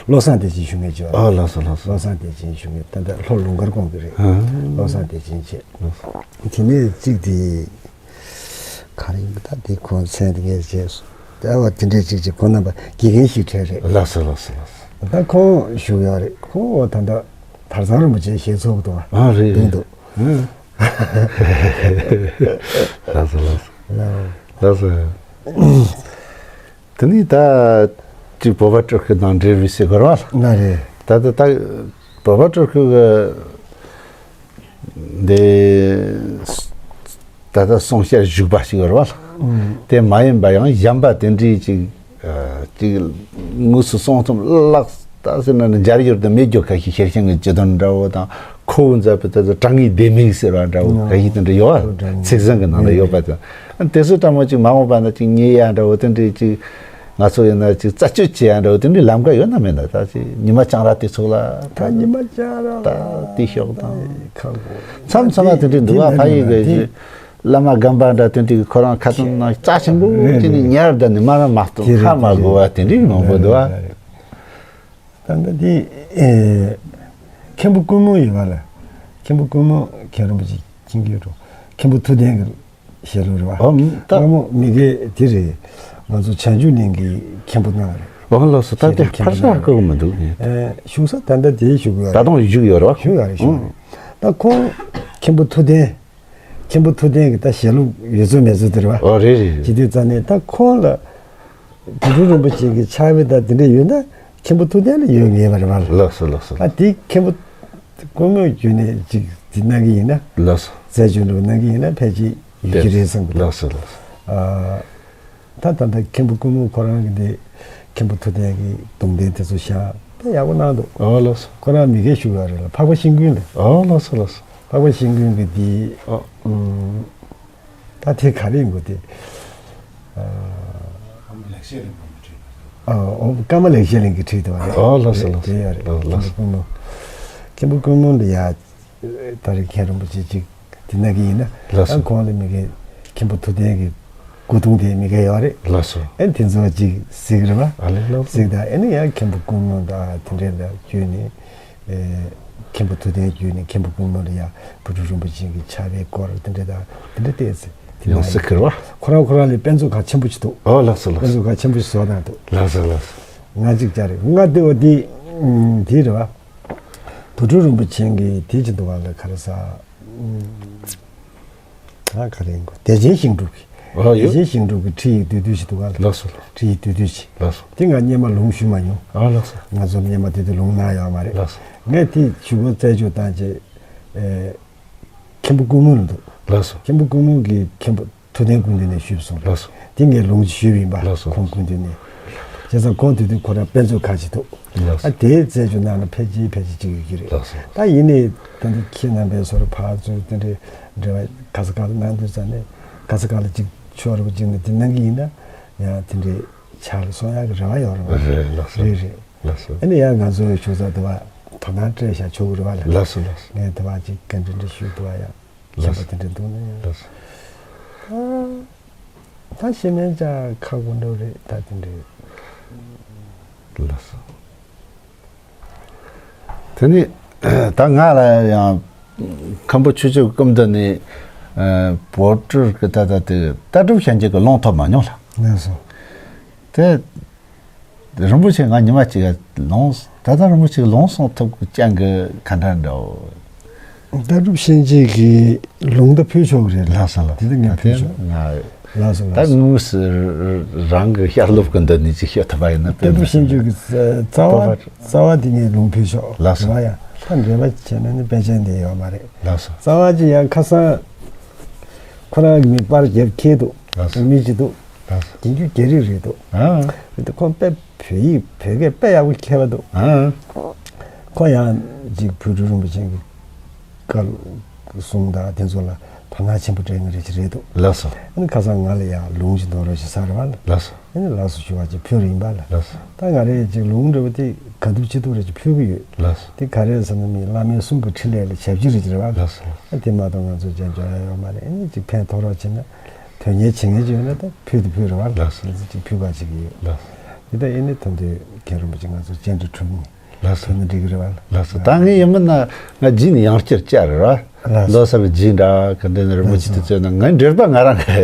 བློ་བཟང་བདེ་ཆེན་ཞུ་མཁན་ཅིག་ཡོད་རེད། ཨ་ལགས་སོ་ལགས་སོ། བློ་བཟང་བདེ་ཆེན་ཞུ་མཁན་ད་ལྟ་ལྷོ་ལུང་དཀར་དགོན་གྱི་རེད། ཨ། བློ་བཟང་བདེ་ཆེན་བྱས། ལགས་སོ། དེ་ནས་གཅིག་དེ་ག་རེ་ཡིན་པ། ད་དེ་ཁོང་མཚན་དེ་ངས་བརྗེད་སོང་། ཨ་བ་དེ་འདྲས་གཅིག་གཅིག་ཁོང་རྣམ་པ་དགེ་རྒན་ཞིག་གྲས་རེད། ལགས་སོ་ལགས་སོ་ལགས་སོ། ད་ཁོང་བཞུགས་ཡོད་རེད། ཁོང་འོ་ད་ལྟ་དར་ཚང་རིན་པོ་ཆེ་ཞེ་ཚོགས་འདུག་ཨ་རེད་རེད། འདུག་ཨ། ལགས་སོ་ལགས་སོ། ལགས་སོ། དེ་ནས་ད་ཅིག་བོད་པ་སྤྲུལ་སྐུ་དང་འབྲེལ་བའི་ཟེར་དགོས་རེད་བ། ལགས་རེད། ད་ལྟ་ད་བོད་པ་སྤྲུལ་སྐུ་གི་འདི་ད་ལྟ་གསུང་བཤད་བཞུགས་པ་ཞིག་རེད་བ། ཨང་། དེ་མ་ཡིན་པ་ཡང་གཞན་པ་དེ་འདྲའི་ཅིག་ཨ་ཅིག་དངོས་སུ་གསུང་ཐུབ་ལགས། ད་ཟེར་ན་ནི་འཇར་ཡུལ་དུ་མེད་རྒྱུ་ཁ་ཤས་ཤེར་ཕྱིན་གྱི་སྤྱི་དོན་འདྲ་བོ་དང་ཁོ་བོ་མཛད་པའི་ད་ལྟ་དྲང་ངེས་ལྡེ་མིག་ཟེར་བ་འདྲ་བོ་ཨང་། ཁ་ཤས་དེ་འདྲ་ཡོད་བ། ཁོ་དྲང་ངེས་ཚིག་ཟིན་གྱི་ནང་ལ་ཡོད་པ་དང་། དེ་ཚོ་ལྟ་མོ་ཅིག་མ་འོངས་པ་ན་ཅིག་ཉེ་ཡ་འདྲ་བོ་དེ་འདྲའི་ཅིག་ང་ཚོ་ཡིན་ན་ཅིག་རྩད་གཅོད་བྱེད་ཡ་འདྲ་བོ་དེ་འདྲའི་ལམ་ཁ་ཡོད་ན་མེད་ན། ད་ཅིག་ཉི་མ་བྱང་ར་དེ་ཚོ་ལ་ད་ཉི་མ་བྱང་ར་ད་དེ་ཤོག་དང་ཁག་པོ། མཚམས་མཚམས་ལ་དེ་འདྲའི་འདུག་བ། ཕ་ཡུལ་གི་བླ་མ་རྒན་པ་འདྲ་དེ་འདྲའི་ཁོ་རང་ཁ་ཏོན་ནང་རྩ་ཆེན་པོ་ཅིག་ནས་ཉར་བསྡད་ནས་མ་ར་མ་གཏོགས་ཧ་མ་གོ་བ་དེ་འདྲའི་མང་པོ་འདུག་བ། ད་ལྟ་དེ་ཨེ་མཁན་པོ་ཀུན་སྨོན་ཡོད་པ་ལ། མཁན་པོ་ཀུན་སྨོན་མཁན་རིན་པོ་ཆེ་ཅིང་གི་རུ་མཁན་པོ་ཐུབ་བསྟན་གྱི་ ཞལ་ལུང་རེད་བ། ཨོ་ད། སྔ་མོ་མི་དགེ་དེ་རེད། ང་ཚོ་བྱང་ཆུབ་གླིང་གི་མཁན་པོ་གནང་བ་རེད། ཨོ་ལགས་སོ། ད་དེ་ཕར་ས་ཧ་གོ་གི་མི་འདུག་ཨེ། བཞུགས་ས་ད་ལྟ་དེ་བཞུགས་ཡོད་ད་རེད། དུང་བཞུགས་ཡོད་རེད་བ། བཞུགས་ཡོད་རེད། བཞུགས་ཡོད་རེད། ད་ཁོང་མཁན་པོ་ཐུབ་བསྟན། མཁན་པོ་ཐུབ་བསྟན་གྱི་ད་ཞལ་ལུང་ཡོད་ཚོད་མེད་ཚོད་དེ་རེད་བ། ཨོ་རེད་རེད་རེད། ཇི་དུས་ཙམ་ནས་ད་ཁོང་ལ་བོད་ཕྲུག་རིན་པོ་ཆེ་གི་ཕྱག་དཔེ་དང་དེ་འདྲ་ཡོད་ན་མཁན་པོ་ཐུབ་བསྟན་ལ་ཡོད་ངེས་པ་རེད་བ། ལགས་སོ་ལགས་སོ། ཨ་དེ་མཁན་པོ་སྐུ་ངོ་བརྒྱུད་ནས་ཅིག་དེ་གནང་གི་ཡིན་ན། ལགས་སོ། རྩད་གཅོད་འདྲ་བོ་གནང་གི་ཡིན་ན་ཕལ་ཆེར་ཡོད་ཀྱི་རེད་བསམ་གི་འདུག་ལགས་སོ་ལགས་སོ། ཨ། ད་ད་ལྟ་མཁན་པོ་སྐུ་ངོ་ཁོ་རང་གི་འདི་མཁན་པོ་ཐུབ་བསྟན་གྱི་གདུང་རྟེན་དེ་ཚོ་བཞེངས་དཔེ་ཡག་པོ་གནང་འདུག་ཨོ་ལགས་སོ། ཁོ་རང་མི་སྒེར་བཞུགས་ཡོད་རེད་ལ། འཕགས་པ་ཤིང་ཀུན་ལ། ཨོ་ལགས་སོ་ལགས་སོ། འཕགས་པ་ཤིང་ཀུན་གྱི་འདི། ཨོ། ཨུམ། ད་དེ་ག་རེ་ཡིན་དགོས་དེ། ཨ། ལེགས་བཤད་རིན་པོ་ཆེ། ཨོ། ཨོ། ཀརྨ་ལེགས་བཤད་གླིང་གིས་བྲིས་འདུག་བ་རེད། ཨོ་ལགས་སོ་ལགས་སོ། དེ་ཡོད་རེད། ལགས་སོ། མཁན་པོ་སྐུ་ངོ། མཁན་པོ་སྐུ་ངོ་ལ་ཡ། ད་རེས་མཁན་རིན་པོ་ཆེ་གཅིག་དེ་ན་གི་ཡིན་ན། ལགས་སོ། ཨ་ཁོང་ལ་མི་གེ་མཁན་པོ་ཐུབ་བསྟན་གྱི་སྐུ་གདུང་དེ་མི་གེ་ཡོད་རེད། ལགས་སོ། ཨ་དེ་ཚོ་གཅིག་གཟིགས་རེད་བ། ཨ་ལེ་ལགས་སོ། གཟིགས་དང་ཨ་ནི་ཡང་མཁན་པོ་སྐུ་ངོ་དང་དེ་འདྲས་ལ་བརྒྱུད་ནས། ཨེ། མཁན་པོ་ཐུབ་བསྟན་བརྒྱུད་ནས་མཁན་པོ་སྐུ་ངོ་ལ་ཡང་བོད་ཕྲུག་རིན་པོ་ཆེ་གི་ཕྱག་དཔེའི་སྐོར་དེ་འདྲས་དང་དེ་འདྲས་བལྟས་ཚེ་དེ་ཡང་ན་སྲིད་ཁུར་བ། ཁོ་རང་ཁོ་རང་ལ་དཔེ་མཛོད་ཁང་ཆེན་པོ་ཞིག་འདུག་ཨོ་ལགས་སོ་ལགས་དཔེ་སོ། མཛོད་ཁང་ཆེན་པོ་ཞིག་བཟོ་གནང་འདུག་ལགས་སོ་ལགས་སོ། ང་གཅིག་ཅར་རེད། ང་ལྟ་བ་དེ་དེ་རེད་བ། བོད་ཕྲུག་རིན་པོ་ཆེ་གིས་དེ་ཅི་འདུག་བ་ལ་ག་རེ་ཟ། ཨ་ག་རེ་ཡིན་གོ། བདེ་ཆེན་ཞིང་སྒྲུབ་ཀྱི། ཨ་ཡོད། བདེ་ཆེན་ཞིང་སྒྲུབ་ཀྱི་ཁྲིད་ཡིག་བསྡུས་བསྡུས་ཤིག་འདུག་ག་ལ། ལགས་སོ། ཁྲིད་ཡིག་བསྡུས་བསྡུས་ཤིག་ལགས་སོ། དེ་ང་སྔོན་མ་ལུང་ཞུས་མ་མྱོང་། ཨ་ལགས་སོ། ང་ཚོ་སྔོན་མ་དེ་དུས་ལུང་གནང་ཡོད་མ་རེད། ལགས་སོ། ངས་དེ་ཞུ་སྒོ་རྩད་གཅོད་བཏང་རྗེས། ཨེ། མཁན་པོ་སྐུ་ངོ་ལ་འདུག་ལགས་སོ། མཁན་པོ་སྐུ་ངོ་གིས་མཁན་པོ་ཐུབ་བསྟན་སྐུ་མདུན་ནས་ཞུས་སོང་རེད། ལགས་སོ། དེ་ངས་ལུང་ཞུས་པ་ཡིན་པ། ལགས་སོ། ཁོང་སྐུ་མདུན་ནས། བྱས་ཙང་ཁོང་དེ་དུས་ཁོ་རང་དཔེ་མཛོད་ཁང་ཞིག་འདུག་ལགས་སོ། ཨ་དེའི་རྩད་གཅོད་གནང་ན་ཕལ་ཆེར་ཕལ་ཆེར་གཅིག་ཡོད་ཀྱི་རེད། ལགས་སོ། ད་ཡིན་ནའི་ད་འདི་ཁྱེད་རྣམ་པས་སོ་ར་ཕར་ཚུར་དེ་འདྲའི་འབྲེལ་བ་ག་ས་ག་ལ་གནང་དུས་ཙམ་ནས་ག་ས་ག་ལ་ཅིག་ཕྱོགས་རེ་བ་ཅིག་ནས་དེ་གནང་གི་ཡིན་ན་ཡང་དེ་འདྲའི་ཆ་ལ་སོང་ཡག་གི་རེ་བ་ཡོད་རེད་བ། རེད་ལགས་སོ། རེད་རེད། ལགས་སོ། ཨ་ནི་ཡང་ང་ཚོ་ཞུ་ས་དེ་བ་དོ་སྣང་སྤྲད་བཞག་ཆོག་གི་རེད་བ་ལ། ལགས་སོ་ལགས་སོ། ངས་དེ་བ་ཅིག་ག་འདྲ་འདྲ་ཞུས་དེ་བ་ཡང་ལགས་སོ། ཁྱད་པར་དེ་འདྲ་འདུག་ན་ཡང་། ལགས་སོ། ད་ད་ཤེས་མེད་ཅག་ཁ་དགོས་འགྲོ་རེད་ད་དེ་འདྲ། ལགས་སོ། དེ་ནི་ད་ང་ལ་ཡང་མཁན་པོ་ཆོས་སྐྱོང་སྐུ་མདུན་ནས་ཨ་བོད་ཕྲུག་གི་ད་ལྟ་དེ་ལྟ་གྲུབ་ཤན་འབྱེད་ཀྱི་ལུང་ཐོབ་མ་མྱོང་ལ། ལགས་སོ། དེ་རིན་པོ་ཆེ་ང་ཉི་མ་གཅིག་ལུང་ད་ལྟ་རིན་པོ་ཆེ་ལུང་གསུང་ཐུབ་ཀྱི་རྐྱེན་གྱིས་ག་འདྲ་འདྲ་བོ། ལྟ་གྲུབ་ཤན་འབྱེད་ཀྱི་ལུང་ད་ཕུལ་ཆོག་གི་རེད་ལ། ལགས་སོ་ལགས། དེ་ད་ངས་ཕུལ་ཆོག་ང་ལགས་སོ་ད་ལགས་སོ། དངོས་སུ་རང་གི་ཤར་ལོབ་ཀྱི་འདི་ནས་ཅིག་ཤོད་ཐུབ་པ་ཡིན་ན། ལྟ་གྲུབ་ཤན་འབྱེད་ཀྱི་རྩ་བ་རྩ་བ་དེ་ངས་ལུང་ཕུལ་ཆོག་ལགས་སོ། རེད་བ་ཡ། ད་འགྲེལ་པ་བྱས་ན་ནི་དཔེ་ཆ་འདི་ཡོད་མ་རེད། ལགས་སོ། རྩ་བ་ཅི་ཡང་ཁ་སང་ཁོ་རང་གི་མི་པར་རྒྱབ་ཁྱེར་འདུག་ལགས་སོ། མི་ཅིག་འདུག་ལགས་སོ། རྒྱུན་རྒྱུ་རྒྱ་རིགས་རེད་འདུག་ཨ་རེད་དེ་ཁོང་དཔེ་བོད་ཡིག་བོད་སྐད་དཔེ་ཡག་པོ་མཁས་པ་འདུག་ཨ་ཁོ་ཡང་ཅིག་བོད་ཕྲུག་རིན་པོ་ཆེ་གི་བཀའ་གསུང་དང་དེ་ཚོ་ལ་དོ་སྣང་ཆེན་པོ་སྤྲད་མཁན་རེ་ཞིག་རེད་འདུག་ལགས་སོ། ཨ་ནི་ཁ་སང་ང་ལ་ཡང་ལུང་ཅིག་འདོན་རོགས་ཞེས་ཟེར་བ་ལ། ལགས་སོ། ཨ་ནི་ལགས་སོ་ཞུ་བ་ཅིག་ཕུལ་རེ་ཡིན་པ་ལ། ལགས་སོ། ད་ང་རས་ཅིག་ལུང་འདྲ་བོ་དེ་ག་འདུག་ཅི་འདུག་རེ་ཅིག་ཕུལ་གི་ཡོད། ལགས་སོ། དེ་ག་རེ་ཟེར་ན་མི་བླ་མའི་གསུང་གི་འཕྲིན་ལས་ལ་ཞབས་ཕྱི་རེ་ཅིག་རེད་བ། ལགས་སོ། ཨ་དེ་མ་གཏོགས་ང་ཚོ་ཅང་འཇོན་ཡ་ཡོད་མ་རེད། ཨ་ནི་ཅིག་ཕན་ཐོགས་རོགས་བྱེད་ན། དོན་གཉེར་བྱེད་མཁན་ཅིག་ཡོད་ན་ད་ཕུལ་དུ་ཕུལ་རེད་བ། ལགས་སོ། ཅིག་ཕུལ་བ་ཅིག་ཡོད། ལགས་སོ། དེ་ད་ཨེ་ནི་ཐོན་དུས་མཁན་རིན་པོ་ཆེ་ང་ཚོ་སྤྱན་འདྲེན་གྲུབ་ནས། ལགས་སོ། ཐོན་ན་འགྲིག་གི་རེད་བ། ལགས་སོ། ད་ངས་ཡིན་མིན་ན་ང་རྗེས་ནས་ཡང་བསྐྱར་བཅར་རེད་བ། ལགས་སོ། ལོ་གསར་རྗེས་འདྲ་ག་འདྲ་ནས་རིན་པོ་ཆེ་དུ་བཙལ་ན་ང་འགྲེལ་པ་ང་རང་གི་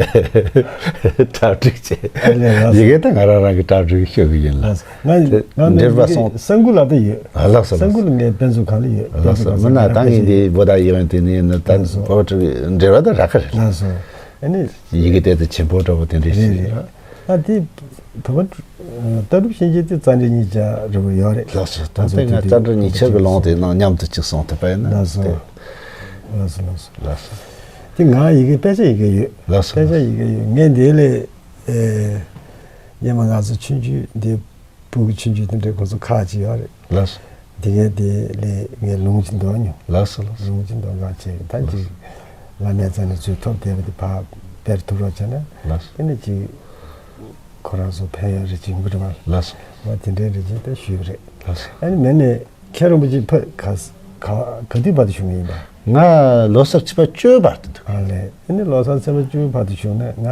གྲ་སྒྲིག་བྱས། ཨ་ལས་ལགས་སོ། ཡི་གེ་ད་ང་རང་རང་གི་གྲ་སྒྲིག་ཤོད་གི་ཡིན་ལ། ལགས་སོ། ང་ང་འགྲེལ་པ་གསུང་། གསང་ཁུག་ལ་ད་ཡོད། ཨ་ལགས་སོ། གསང་ཁུག་ལ་ངས་དཔེ་མཛོད་ཁང་ལ་ཡོད། ལགས་སོ། མིན་ན་ད་ངས་འདི་བོད་ད་ཡིན་དེ་ནས་ནི་ད་ལགས་སོ། བོད་འགྲེལ་པ་ད་རག་གི་རེད། ལགས་སོ། ཨ་ནི། ཡི་གེ་དེ་དུ་ཆེན་པོ་འདྲ་བོ་དེ་འདྲས་རེད་ཞིག་རེད། རེད། ཨ་དེ་བོད་པ་ལྟ་གྲུབ་ཤན་འབྱེད་དེ་རྩ་འགྲེལ་གཉིས་ཆ་རེ་བ་ཡོད་རེད། ལགས་སོ། ད་ལྟ་ང་རྩ་འགྲེལ་གཉིས་ཆ་གི་ལུང་དེ་ནང་མཉམ་དུ་གཅིག་གསུང་ཐུབ་པ་ཡིན་ན། ལགས་སོ། དེ་ལགས་སོ་ལགས་སོ། ལགས་སོ། དེ་ང་ཡི་གེ་དཔེ་ཆ་ཡི་གེ་ཡོད། ལགས་སོ། དཔེ་ཆ་ཡི་གེ་ཡོད། ངས་འདི་ལས་ཨེ་སྔོན་མ་ང་ཚོ་ཆུང་ཆུང་འདི། ཕྲུ་གུ་ཆུང་ཆུང་དེ་འདྲའི་ཁོ་ཚོ་ཁག་ཅིག་ཡོད་རེད། ལགས་སོ། དེ་གའི་དེ་ལས་ངས་ལུང་ཅིག་འདོན་མྱོང་། ལགས་སོ་ལགས་སོ། ལུང་ཅིག་འདོན་གང་བྱས་ད་ཅིག་བླ་མའི་རྩ་ནས་ཚུར་ཐོབ་བསྡད་པ་དེ་ཕར་སྤེལ་ཐུབ་རོགས་བྱས་ན། ལགས་སོ། དེ་ནས་ཅིག་ཁོ་རང་ཚོ་ཕན་ཡོན་རེ་ཅིག་ཡོང་གི་རེད་བ། ལགས་སོ། ང་དེ་འདྲའི་རེ་ཅིག་ད་ཞུས་པ་རེད། ལགས་སོ། ཨ་ནི་མེད་ནས་མཁན་རིན་པོ་ཆེ་ཕ་ག་ག་ག་དུས་བར་དུ་བཞུགས་ཡིན་པ། ང་ལོ་གསར་ཚེས་པ་བཅུ་བར་དུ་འདུག་ཨ་ལས། ཨ་ནི་ལོ་གསར་ཚེས་པ་བཅུ་བར་དུ་བཞུགས་ནས་ང་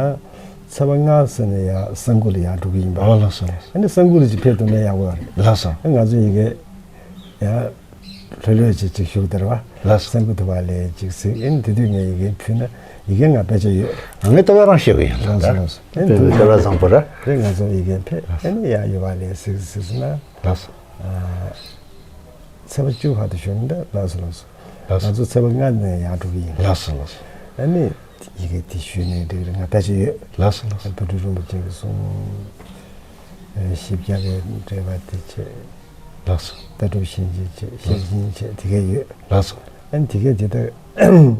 ཚེས་པ་ལྔ་ཟེར་ནས་ཡར་གསང་ཁུག་ལ་ཡར་འགྲོ་གི་ཡིན་པ། ཨོ་ལགས་སོ་ལགས་སོ། ཨ་ནི་གསང་ཁུག་ལ་ཅིག་ཕེབས་ཐུབ་ན་ཡག་པོ་ཡོད་རེད། ལགས་སོ། ཨ་ང་ཚོ་ཡི་གེ་ཡར་ ལྷོད་ལྷོད་ཅིག་ཅིག་བཞུགས་བསྡད་པ། ལགས་སོ། སེམས་འགུལ་ཐུབ་པ་ལས་ཅིག་ཟེར། ཨེ་ནི་དེ་དུས་ངས་ཡི་གེ་ཕུལ་ན་ཡི་གེ་ང་དཔེ་ཆ་ཡོད། ངས་ལྟ་བ་རང་ཤེས་གི་ཡིན་ལགས་སོ། ལགས་སོ། ཨེ་ནི་དེ་དུས་ལྟ་བ་བཟང་པོ་ར། རེད། ང་ཚོ་ཡི་གེ་ཕེབས། ལགས་སོ། ཨེ་ནི་ཡར་ཡོད་པ་ལས་ཟེར་ཟེར་སོང་ན། ལགས་སོ། ཨ། ཚེས་པ་བཅུ་བར་དུ་བཞུགས་ན་འདྲ། ལགས་སོ་ལགས་སོ། ལགས་སོ། ང་ཚོ་ཚེས་པ་ལྔ་ནས་ཡར་འགྲོ་གི་ཡིན། ལགས་སོ་ལགས་སོ། ཨ་ནི་ཡི་གེ་དེ་ཞུས་ནས་འགྲིག་རེད། ང་ད་ཅི་ཡོད། ལགས་སོ་ལགས་སོ། བོད་ཕྲུག་རིན་པོ་ཆེ་གི་གསུང་། ཨ། བཞི་བརྒྱ་གི་འགྲེལ་པ་དེ་བྱས། ལགས་སོ། ལྟ་གྲུབ་ཤན་འབྱེད་བྱས། ཤེར་ཕྱིན་བྱས། དེ་གས་ཡོད། ལགས་སོ། ཨ་ནི་དེ་གས་དེ་ལྟར།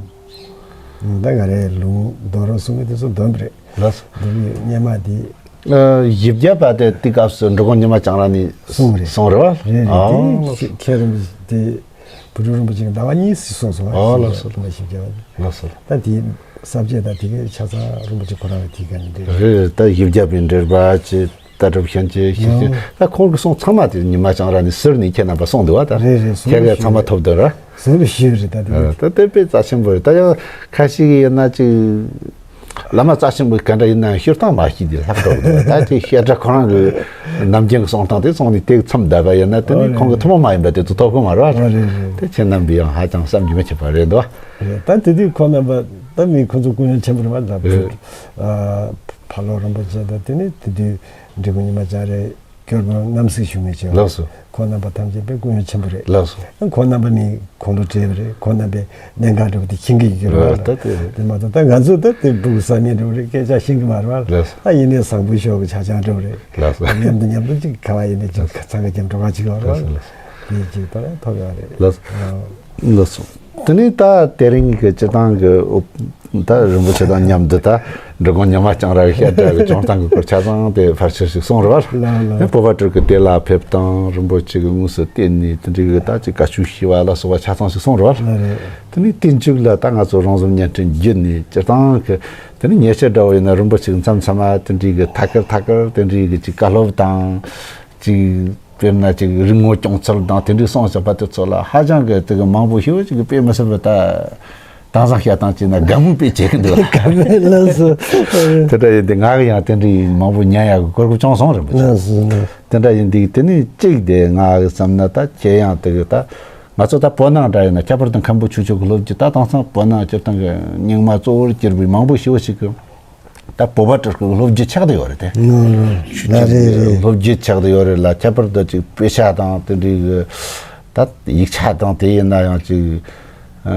ད་ང་རའི་ལུང་འདོན་རོགས་གསུང་གི་དེ་ཚོ་འདོན་པ་རེད། ལགས་སོ། འདོན་ཡོད། སྔོན་མ་དེ། ཨ། བཞི་བརྒྱ་པ་དེ་དེ་སྐབས་སུ་འགྲོ་མགོན་ཉི་མ་བྱང་ར་ནས་གསུངས་རེད། གསུངས་རེད་བ། རེད་རེད། ཨ། དེ་ལགས་སོ། མཁན་རིན་པོ་ཆེ་དེ་བོད་ཕྲུག་རིན་པོ་ཆེ་གི་ཟླ་བ་གཉིས་སུ་གསུངས་སོང་བ། ཨ། ལགས་སོ། བཞི་བརྒྱ་པ་དེ། ལགས་སོ། ད་དེའི་ས་བཅད་དང་དེ་གའི་ཆ་ཚང་རིན་པོ་ཆེ་ཁོ་རང་གི་དེ་ག་ནས་འདྲེས་རེད། རེད། ད་བཞི་བརྒྱ་པའི་འགྲེལ་པ་བྱས། ལྟ་གྲུབ་ཤན་འབྱེད་ཤེར་ཕྱིན། ད་ཁོང་གི་གསུང་ཚང་མ་དེ་ཉི་མ་བྱང་ར་ནས་ཟུར་ནས་ཁྱེད་རྣམ་པ་གསུངས་འདུག་བ། ད་རེད་རེད། གསུང་ཁྱེད་ཀྱིས་ཚང་མ་ཐོབ་འདུག་ར། ཟུར་ཞུས་རེད། ད་དེ། ཨ། ད་དེ་དཔེ་རྩ་ཆེན་པོ་རེད། ད་ཡང་ཁ་ཤས་ཀྱིས་ཡིན་ན་ཅིག་བླ་མ་རྩ་ཆེན་པོ་ག་འདྲ་ཡིན་ན་ཤོད་སྟངས་མ་ཤེས་དེ་ལྷག་འགྲོ་གི་འདུག། ད་དེ་བཤད་གྲྭ་ཁོ་རང་གི་ནམ་རྒྱུན་གྱི་གསུང་སྟངས་དེ་སོང་ནས་དེ་མཚམས་བསྡད་པ་ཡིན་ན། དེ་ནི་ཨོ་ཁོང་གི་ཐུན་མོང་མ་ཡིན་པ་དེ་ཚོ་ཐོབ་གི་མ་རེད་བ། ཨོ་རེད་རེད། དེ་ཁྱེད་རྣམ་པས་ཡང་ཧ་ཅང་བསམ་རྒྱུ་མི་ཁྱབ་པ་རེད་འདུག། རེད། ད་དེ་དུས་ཁོང་རྣམ་པ་ད་མི་ཁོང་ཚོ་སྐུ་ཡོན་ཆེན་པོ་རེད་བ། ད། རེད། ཨ། ཕ་ལོ་རིན་པོ་ཆེ་དང་དེ་ནི་དེ་དུས་འབྲི་གུང་ཉི་མ་བྱང་རའི་སྐྱོར་དཔོན་རྣམ་གཟིགས་ཞུ་མཁན་ཅིག་ཡོད། ལགས་སོ། ཁོང་རྣམ་པ་ཐམས་ཅད་དཔེ་སྐུ་ཡོན་ཆེན་པོ་རེད། ལགས་སོ། ཁོང་རྣམ་པ་ནི་དགུང་ལོ་བགྲེས་པ་རེད། ཁོང་རྣམ་པའི་གནད་འགག་འདྲ་པོ་དེ་མཁྱེན་གྱི་ཡོད་རེད་བ། ལགས། ད་དེ་རེད། དེ་མ་གཏོགས་ད་ང་ཚོ་ད་དེ་སྦུག་ས་མི་འདྲ་པོ་རེད། སྐད་ཆ་ཤེས་ཀྱི་མ་རེད་བ། ལགས་སོ། ད་ཡིན་ནའི་བཟང་པོ་ཤོག་གི་ཆ་ཆང་འདྲ་པོ་རེད། ལགས་སོ། ད་མཉམ་དུ་མཉམ་དུ་ཅིག་ཁ་བ་ཡིན་ནའི་ཅིག་ལགས་སོ། ཚང་གི་རྒྱབ་འགྲོ་ག་ཅིག་ཡོད་རེད་བ། ལགས་སོ། ལགས་སོ། དེ་ཅིག་ད་ཐོབ་ཡོད་རེད། ལགས་སོ། ཨ། ལགས་སོ། དེ་ནས་ད་དེ་རིང་གི་སྤྱིར་བཏང་གི་ད་རིན་པོ་ཆེ་དང་མཉམ་དུ་ད་འབྲི་གུང་ཉི་མ་བྱང་ར་གི་བཤད་གྲྭ་གི་སྐྱོང་སྟངས་ཀྱི་སྐོར་ཆ་ཚང་དེ་ཕལ་ཆེར་ཞིག་གསུངས་རེད་བ། ལགས་ལགས། བོད་པ་སྤྲུལ་སྐུ་དེ་ལ་ཕེབས་སྟངས། རིན་པོ་ཆེ་གི་དངོས་སུ་བསྟེན་ནས་དེ་འདྲའི་གི་ད་ཅིག་བཀའ་ཆོས་ཞུས་པ་ལ་སོགས་པ་ཆ་ཚང་ཞིག་གསུངས་རེད་བ། ལགས་རེད། དེ་ནས་དུས་མཇུག་ལ་ད་ང་ཚོ་རོང་ཟོམ་བརྙན་འཕྲིན་བརྒྱུད་ནས་སྤྱིར་བཏང་གི་དེ་ནས་ཉེ་ཆར་འདྲ་བོ་ཡིན་ན་རིན་པོ་ཆེ་གི་མཚམས་མཚམས་མ་དེ་འདྲའི་གི་ཐད་ཀར་ཐད་ཀར་དེ་འདྲའི་གི་ཅིག་བཀའ་སློབ་དང་ཅིག་དཔེར་ན་ཅིག་རིག་ངོ་སྐྱོང་ཚུལ་དང་དེ་འདྲའི་གསུངས་བཞག་པ་དེ་ཚོ་ལ་ཧ་ཅང་གི་དེ་གི་མང་པོ་ཞེ་པོ་ཅིག་གི་དཔེ་མི་སྲིད་པ་ད་དེང་སང་བཤད་སྟངས་བྱས་ན་དགའ་མོས་དཔེ་བྱེད་ཀྱི་འདུག། དགའ་མོས། ལགས་སོ། དེ་འདྲ་ཡིན་དུས་ང་གི་ཡང་དེ་འདྲའི་མང་པོ་ཉན་ཡག་གི་གོ་སྐབས་བྱུང་སོང་རེད་པ། ལགས་སོ། དེ་འདྲ་ཡིན་དུས་དེ་ནི་གཅིག་དེ་ང་གི་བསམ་ན་ད་ཁྱེད་ཡང་དེ་གི་ད་ང་ཚོ་ད་བོད་ནང་འདྲ་ཡིན་ན་ཁྱད་པར་དུ་མཁན་པོ་ཆོས་ཕྱོགས་ཀྱི་སློབ་བརྒྱུད་ད་དེང་སང་བོད་ནང་སྤྱིར་བཏང་གི་རྙིང་མ་གཙོ་བོར་གྱུར་པའི་མང་པོ་ཞེ་པོ་ཞིག་གི་ད་བོད་པ་སྤྲུལ་སྐུ་སློབ་བརྒྱུད་ཆགས་བསྡད་ཡོད་རེད་དེ། ལགས་རེད་རེད། སློབ་བརྒྱུད་ཆགས་བསྡད་ཡོད་རེད་ལ། ཁྱད་པར་དུ་ཅིག་དཔེ་ཆ་དང་དེ་འདྲའི་གི་ད་ཡིག་ཆ་དང་དེ་ཡིན་ན་ཡང་ཅིག་ཨ་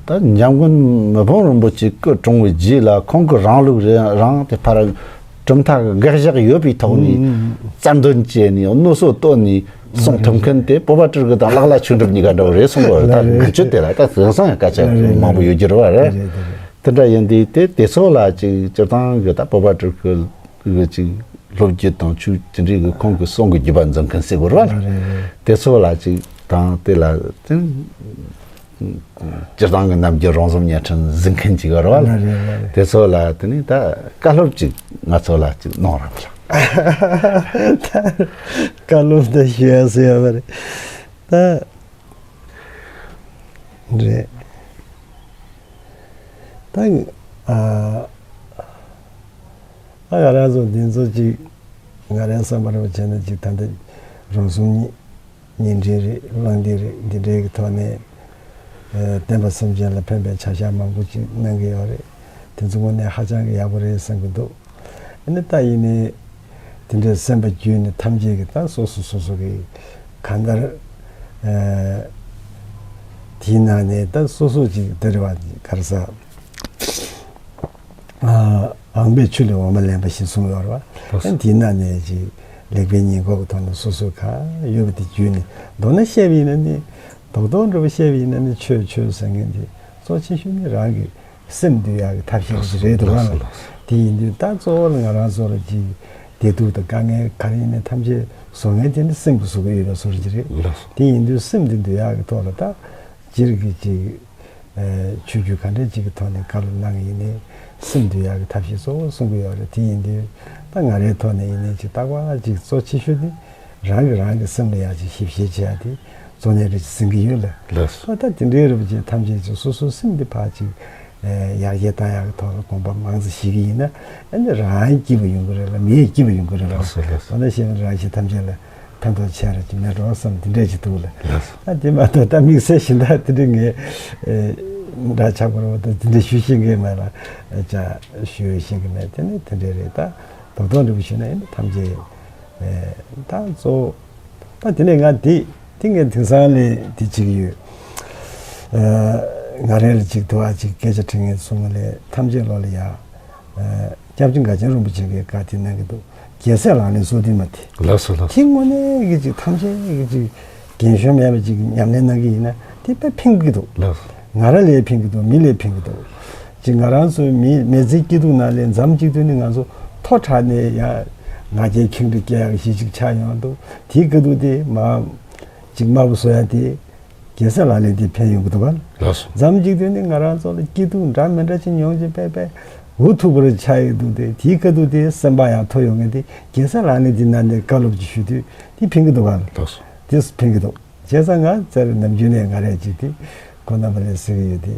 ད་འཇམ་མགོན་མི་ཕམ་རིན་པོ་ཆེ་སྐུ་གྲོངས་པའི་རྗེས་ལ་ཁོང་གི་རང་ལུགས་རེ་རང་དེ་ཕར་གྲུབ་མཐའ་གི་དགག་བཞག་ཡོད་པའི་ཐོག་ནས་ཨུ་ཨུ་རྩལ་འདོན་བྱས་ནས་མནོ་བསམ་བཏོན་ནས་གསུང་ཐུབ་མཁན་དེ་བོད་པ་སྤྲུལ་སྐུ་དང་ལག་ལ་ཆོས་འགྲུབ་གཉིས་ཀ་འདྲ་བོ་རེད་གསུངས་པ་རེད། ད་ལགས་རེད། ལོ་རྒྱུས་དེ་ལ་ད་དེང་སང་ཡང་སྐད་ཆ་ལགས་རེད། མང་པོ་ཡོད་རྒྱུ་རེད་བ། རེད། རེད་རེད་རེད། དེ་འདྲ་ཡིན་དུས་དེ་དེ་ཚོ་ལ་ཅིག་སྤྱིར་བཏང་གི་ད་བོད་པ་སྤྲུལ་སྐུ་གི་ཅིག་སློབ་བརྒྱུད་དང་ཆོས་དེ་འདྲའི་གི་ཁོང་གི་གསུང་གི་བརྒྱུད་པ་འཛིན་མཁན་ཟེར་དགོས་རེད་བ། རེད་རེད། དེ་ཚོ་ལ་ཅིག་དང་དེ་ལ་དེ་སྤྱིར་བཏང་གི་ནམ་རྒྱུན་རོང་ཟོམ་བརྙན་འཕྲིན་གཟིགས་མཁན་ཅིག་ཡོད་རེད་བ། རེད་རེད། དེ་ཚོ་ལ་དེ་ནི་ད་བཀའ་སློབ་ཅིག་ང་ཚོ་ལ་ཅིག་གནང་རོགས་གནང་། བཀའ་སློབ་ད་ཞུ་ཡ་སུ་ཡོད་པ་རེད། ད་རེད། ད་ཨ་ཨ་ང་རང་ཚོ་འདི་ཚོ་ཅིག་ང་རའི་བསམ་པར་བྱས་ན་ཅིག་ད་ལྟ་རོང་ཟོམ་བརྙན་འཕྲིན་རེད། གླེང་སྟེགས་རེད། འདི་འདྲའི་གི་ཐོག་ནས་ཨ་བསྟན་པ་སེམས་ཅན་ལ་ཕན་པའི་བྱ་གཞག་མང་པོ་ཅིག་གནང་གི་ཡོད་རེད། དེ་ཚོ་དངོས་གནས་ཧ་ཅང་གི་ཡག་པོ་རེད་བསམ་གྱི་འདུག། ཨ་ནི་ད་ཡིན་ནའི་དེ་འདྲའི་སེམས་པ་བརྒྱུད་ནས་ཐམས་ཅད་ཀྱིས་ད་སོ་སོ་སོ་སོ་གི་གང་ལྟར་ཨ་དེའི་ནང་ནས་ད་སོ་སོ་ཅིག་དེ་རེད་བ། ག་རེ་ཟ། ཨ་ཨང་པས་ཆུ་ལས་འོ་མ་ལེན་པ་ཞིག་གསུངས་ཡོད་རེད་བ། ལགས་སོ། ཨ་དེའི་ནང་ནས་ཅིག་ལེགས་པའི་ཉེས་འགོག་གི་ཐོག་ནས་སོ་སོ་ག་ཡོད་པ་དེ་བརྒྱུད་ནས་མདོར་ན་བཤད་པ་ཡིན་ན་ནི་རྡོག་རྡོག་འདྲ་པོ་བཤད་པ་ཡིན་ན་ནི་ཆོས་ཆོས་ཟེར་མཁན་དེ་གཙོ་ཆེ་ཤོས་ནི་རང་གི་སེམས་འདུལ་ཡག་གི་ཐབས་ཤེས་ཅིག་རེད་འདུག་ག། ལགས་སོ། ལགས་སོ། དེ་ཡིན་དུས་ད་གཙོ་བོ་ལ་ང་རང་ཚོ་ལ་ཅིག་བདེ་སྡུག་དང་དཀའ་ངལ་ག་རེ་ཡིན་ནའི་ཐམས་ཅད་བཟོ་མཁན་དེ་ནི་སེམས་ཀྱིས་བཟོ་གི་ཡོད་པའི་བཟོ་འདྲ་ཅིག་རེད། ལགས་སོ། དེ་ཡིན་དུས་སེམས་འདི་འདུལ་ཡག་གི་ཐོག་ལ་ད་སྤྱིར་གྱི་ཅིག་ཨ་ཆོས་བརྒྱུད་ག་འདྲ་ཅིག་གི་ཐོག་ནས་བཀའ་སློབ་གནང་གི་ཡིན་ནའི་སེམས་འདུལ་ཡག་གི་ཐབས་ཤེས་གཙོ་བོ་གསུང་གི་ཡོད་རེད། དེ་ཡིན་དུས་ད་ང་རའི་ཐོག་ནས་ཡིན་ནའི་ཅིག་རྟག་པར་ཅིག་གཙོ་ཆེ་ཤོས་དེ་རང་གིས་རང་གི་སེམས་ལ་ཡག་ཅིག་ཞིབ་བཤེར་བྱེད་ཡག་དེ་གཙོ་གནད་རེད་ཅེས་ཟེར་གྱི་ཡོད་ལ། ལགས་སོ། ཨ་ད་དེ་འདྲའི་རིན་པོ་ཆེ་ཐམས་ཅད་ཀྱིས་སོ་སོའི་སེམས་འདི་ཕར་ཅིག་ཨ་ཡར་རྒྱས་བཏང་ཡག་གི་ཐོག་ལ་དགོངས་པ་མང་ཙམ་བཞེས་ཀྱི་ཡིན་ན་ཨ་ནི་རང་སྐྱིད་པ་ཡོང་གི་རེད་ལ། མི་ཡང་སྐྱིད་པ་ཡོང་གི་རེད་ལ། ལགས་སོ། ལགས་སོ། འོ་ན་བཤད་ན་རང་གཞན་ཐམས་ཅད་ལ་ ཕན་ཐོགས་ཆེ་ར་ཅིག་མེད་འགྲོ་བསམ་དེ་འདྲས་ཅིག་འདུག་ལ། ལགས་སོ། ད་དེ་མ་གཏོགས་ད་དམིགས་བསལ་ཞིག་ད་དེ་འདྲས་ངས་འདྲ་ཆགས་པ་རེད་བ། ད་དེ་འདྲས་ཞུ་ཤེས་མཁན་མེད་ལ་ཅ་ཞུ་ཤེས་མཁན་མེད། དེ་ནི་དེ་འདྲས་རེད། ད་དོག་དོག་འདྲ་པོ་ཞུས་ན་ཡིན་ན་ཐམས་ཅད་ད་གཙོ་བོ་ད་དེ་ནས་ང་དེ་དེ་ངས་དེང་སང་ལས་དེ་བྱེད་ཀྱི་ཡོད། ང་རང་ལ་ཅིག་དུ་བ་ཅིག་སྐད་ཆ་དྲི་མཁན་གསུང་མཁན་ལས་ཐམས་ཅད་ལོག་ལ་ཡ། སྐྱབས་རྗེ་མགར་ཆེན་རིན་པོ་ཆེ་གིས་བཀའ་དེ་གནང་གི་འདུག་རྒྱལ་སྲས་ལག་ལེན་སོ་བདུན་མ་དེ། ལགས་སོ་ལགས་སོ། དེ་དངོས་གནས་ཀྱི་ཅིག་ཐམས་ཅད་ཀྱི་ཅིག་རྒན་གཞོན་མེད་པ་ཅིག་ཉམས་ལེན་གནང་གི་ཡིན་ན་དེ་དཔེ་ཕན་གི་འདུག་ལགས་སོ། ང་རང་ལས་ཕན་གི་འདུག་མི་ལས་ཕན་གི་འདུག་ཅིག་ང་རང་ཚོའི་མི་མི་ཚེ་སྐྱིད་སྡུག་ནང་ལས་མཚམས་གཅིག་ཏུ་ནི་ང་ཚོ་ཐོག་དྲགས་ནས་ཡ་ང་རྒྱལ་ཁེངས་དྲེགས་སྐྱེ་ཡག་གཞི་གཅིག་ཆགས་ཡོང་འདུག་དེའི་སྐབས་དུ་དེ་མ་ཅིག་དམའ་བོ་བཟོ་ཡ་དེ། རྒྱལ་སྲས་ལག་ལེན་དེ་ཕན་ཡོང་གི་འདུག་ག་ལགས་སོ། མཚམས་གཅིག་ཏུ་ནི་ང་རང་ཚོ་ལ་སྐྱིད་སྡུག་འདྲ་མི་འདྲ་ཅིག་མྱོང་ཅིག་པས་པས་འུ་ཐུག་པར་ཆགས་ཡོད་འདུག་སྟེ། དེའི་ཁ་ཐུག་དེ་སེམས་པ་ཡང་མཐོ་ཡོང་ངེས་ཏེ། རྒྱལ་སྲས་ལག་ལེན་དེ་ནང་ནས་བཀའ་སློབ་ཅིག་ཞུ་དུས་དེ་ཕན་གི་འདུག་ག་ལགས་སོ། དེ་ཕན་གི་འདུག་བྱས་ཙང་ང་བཙལ་ནམ་རྒྱུན་ནས་ང་རས་ཅིག་དེ་ཁོ་རྣམ་པ་ལས་ཟེར་གི་ཡོད་དེ།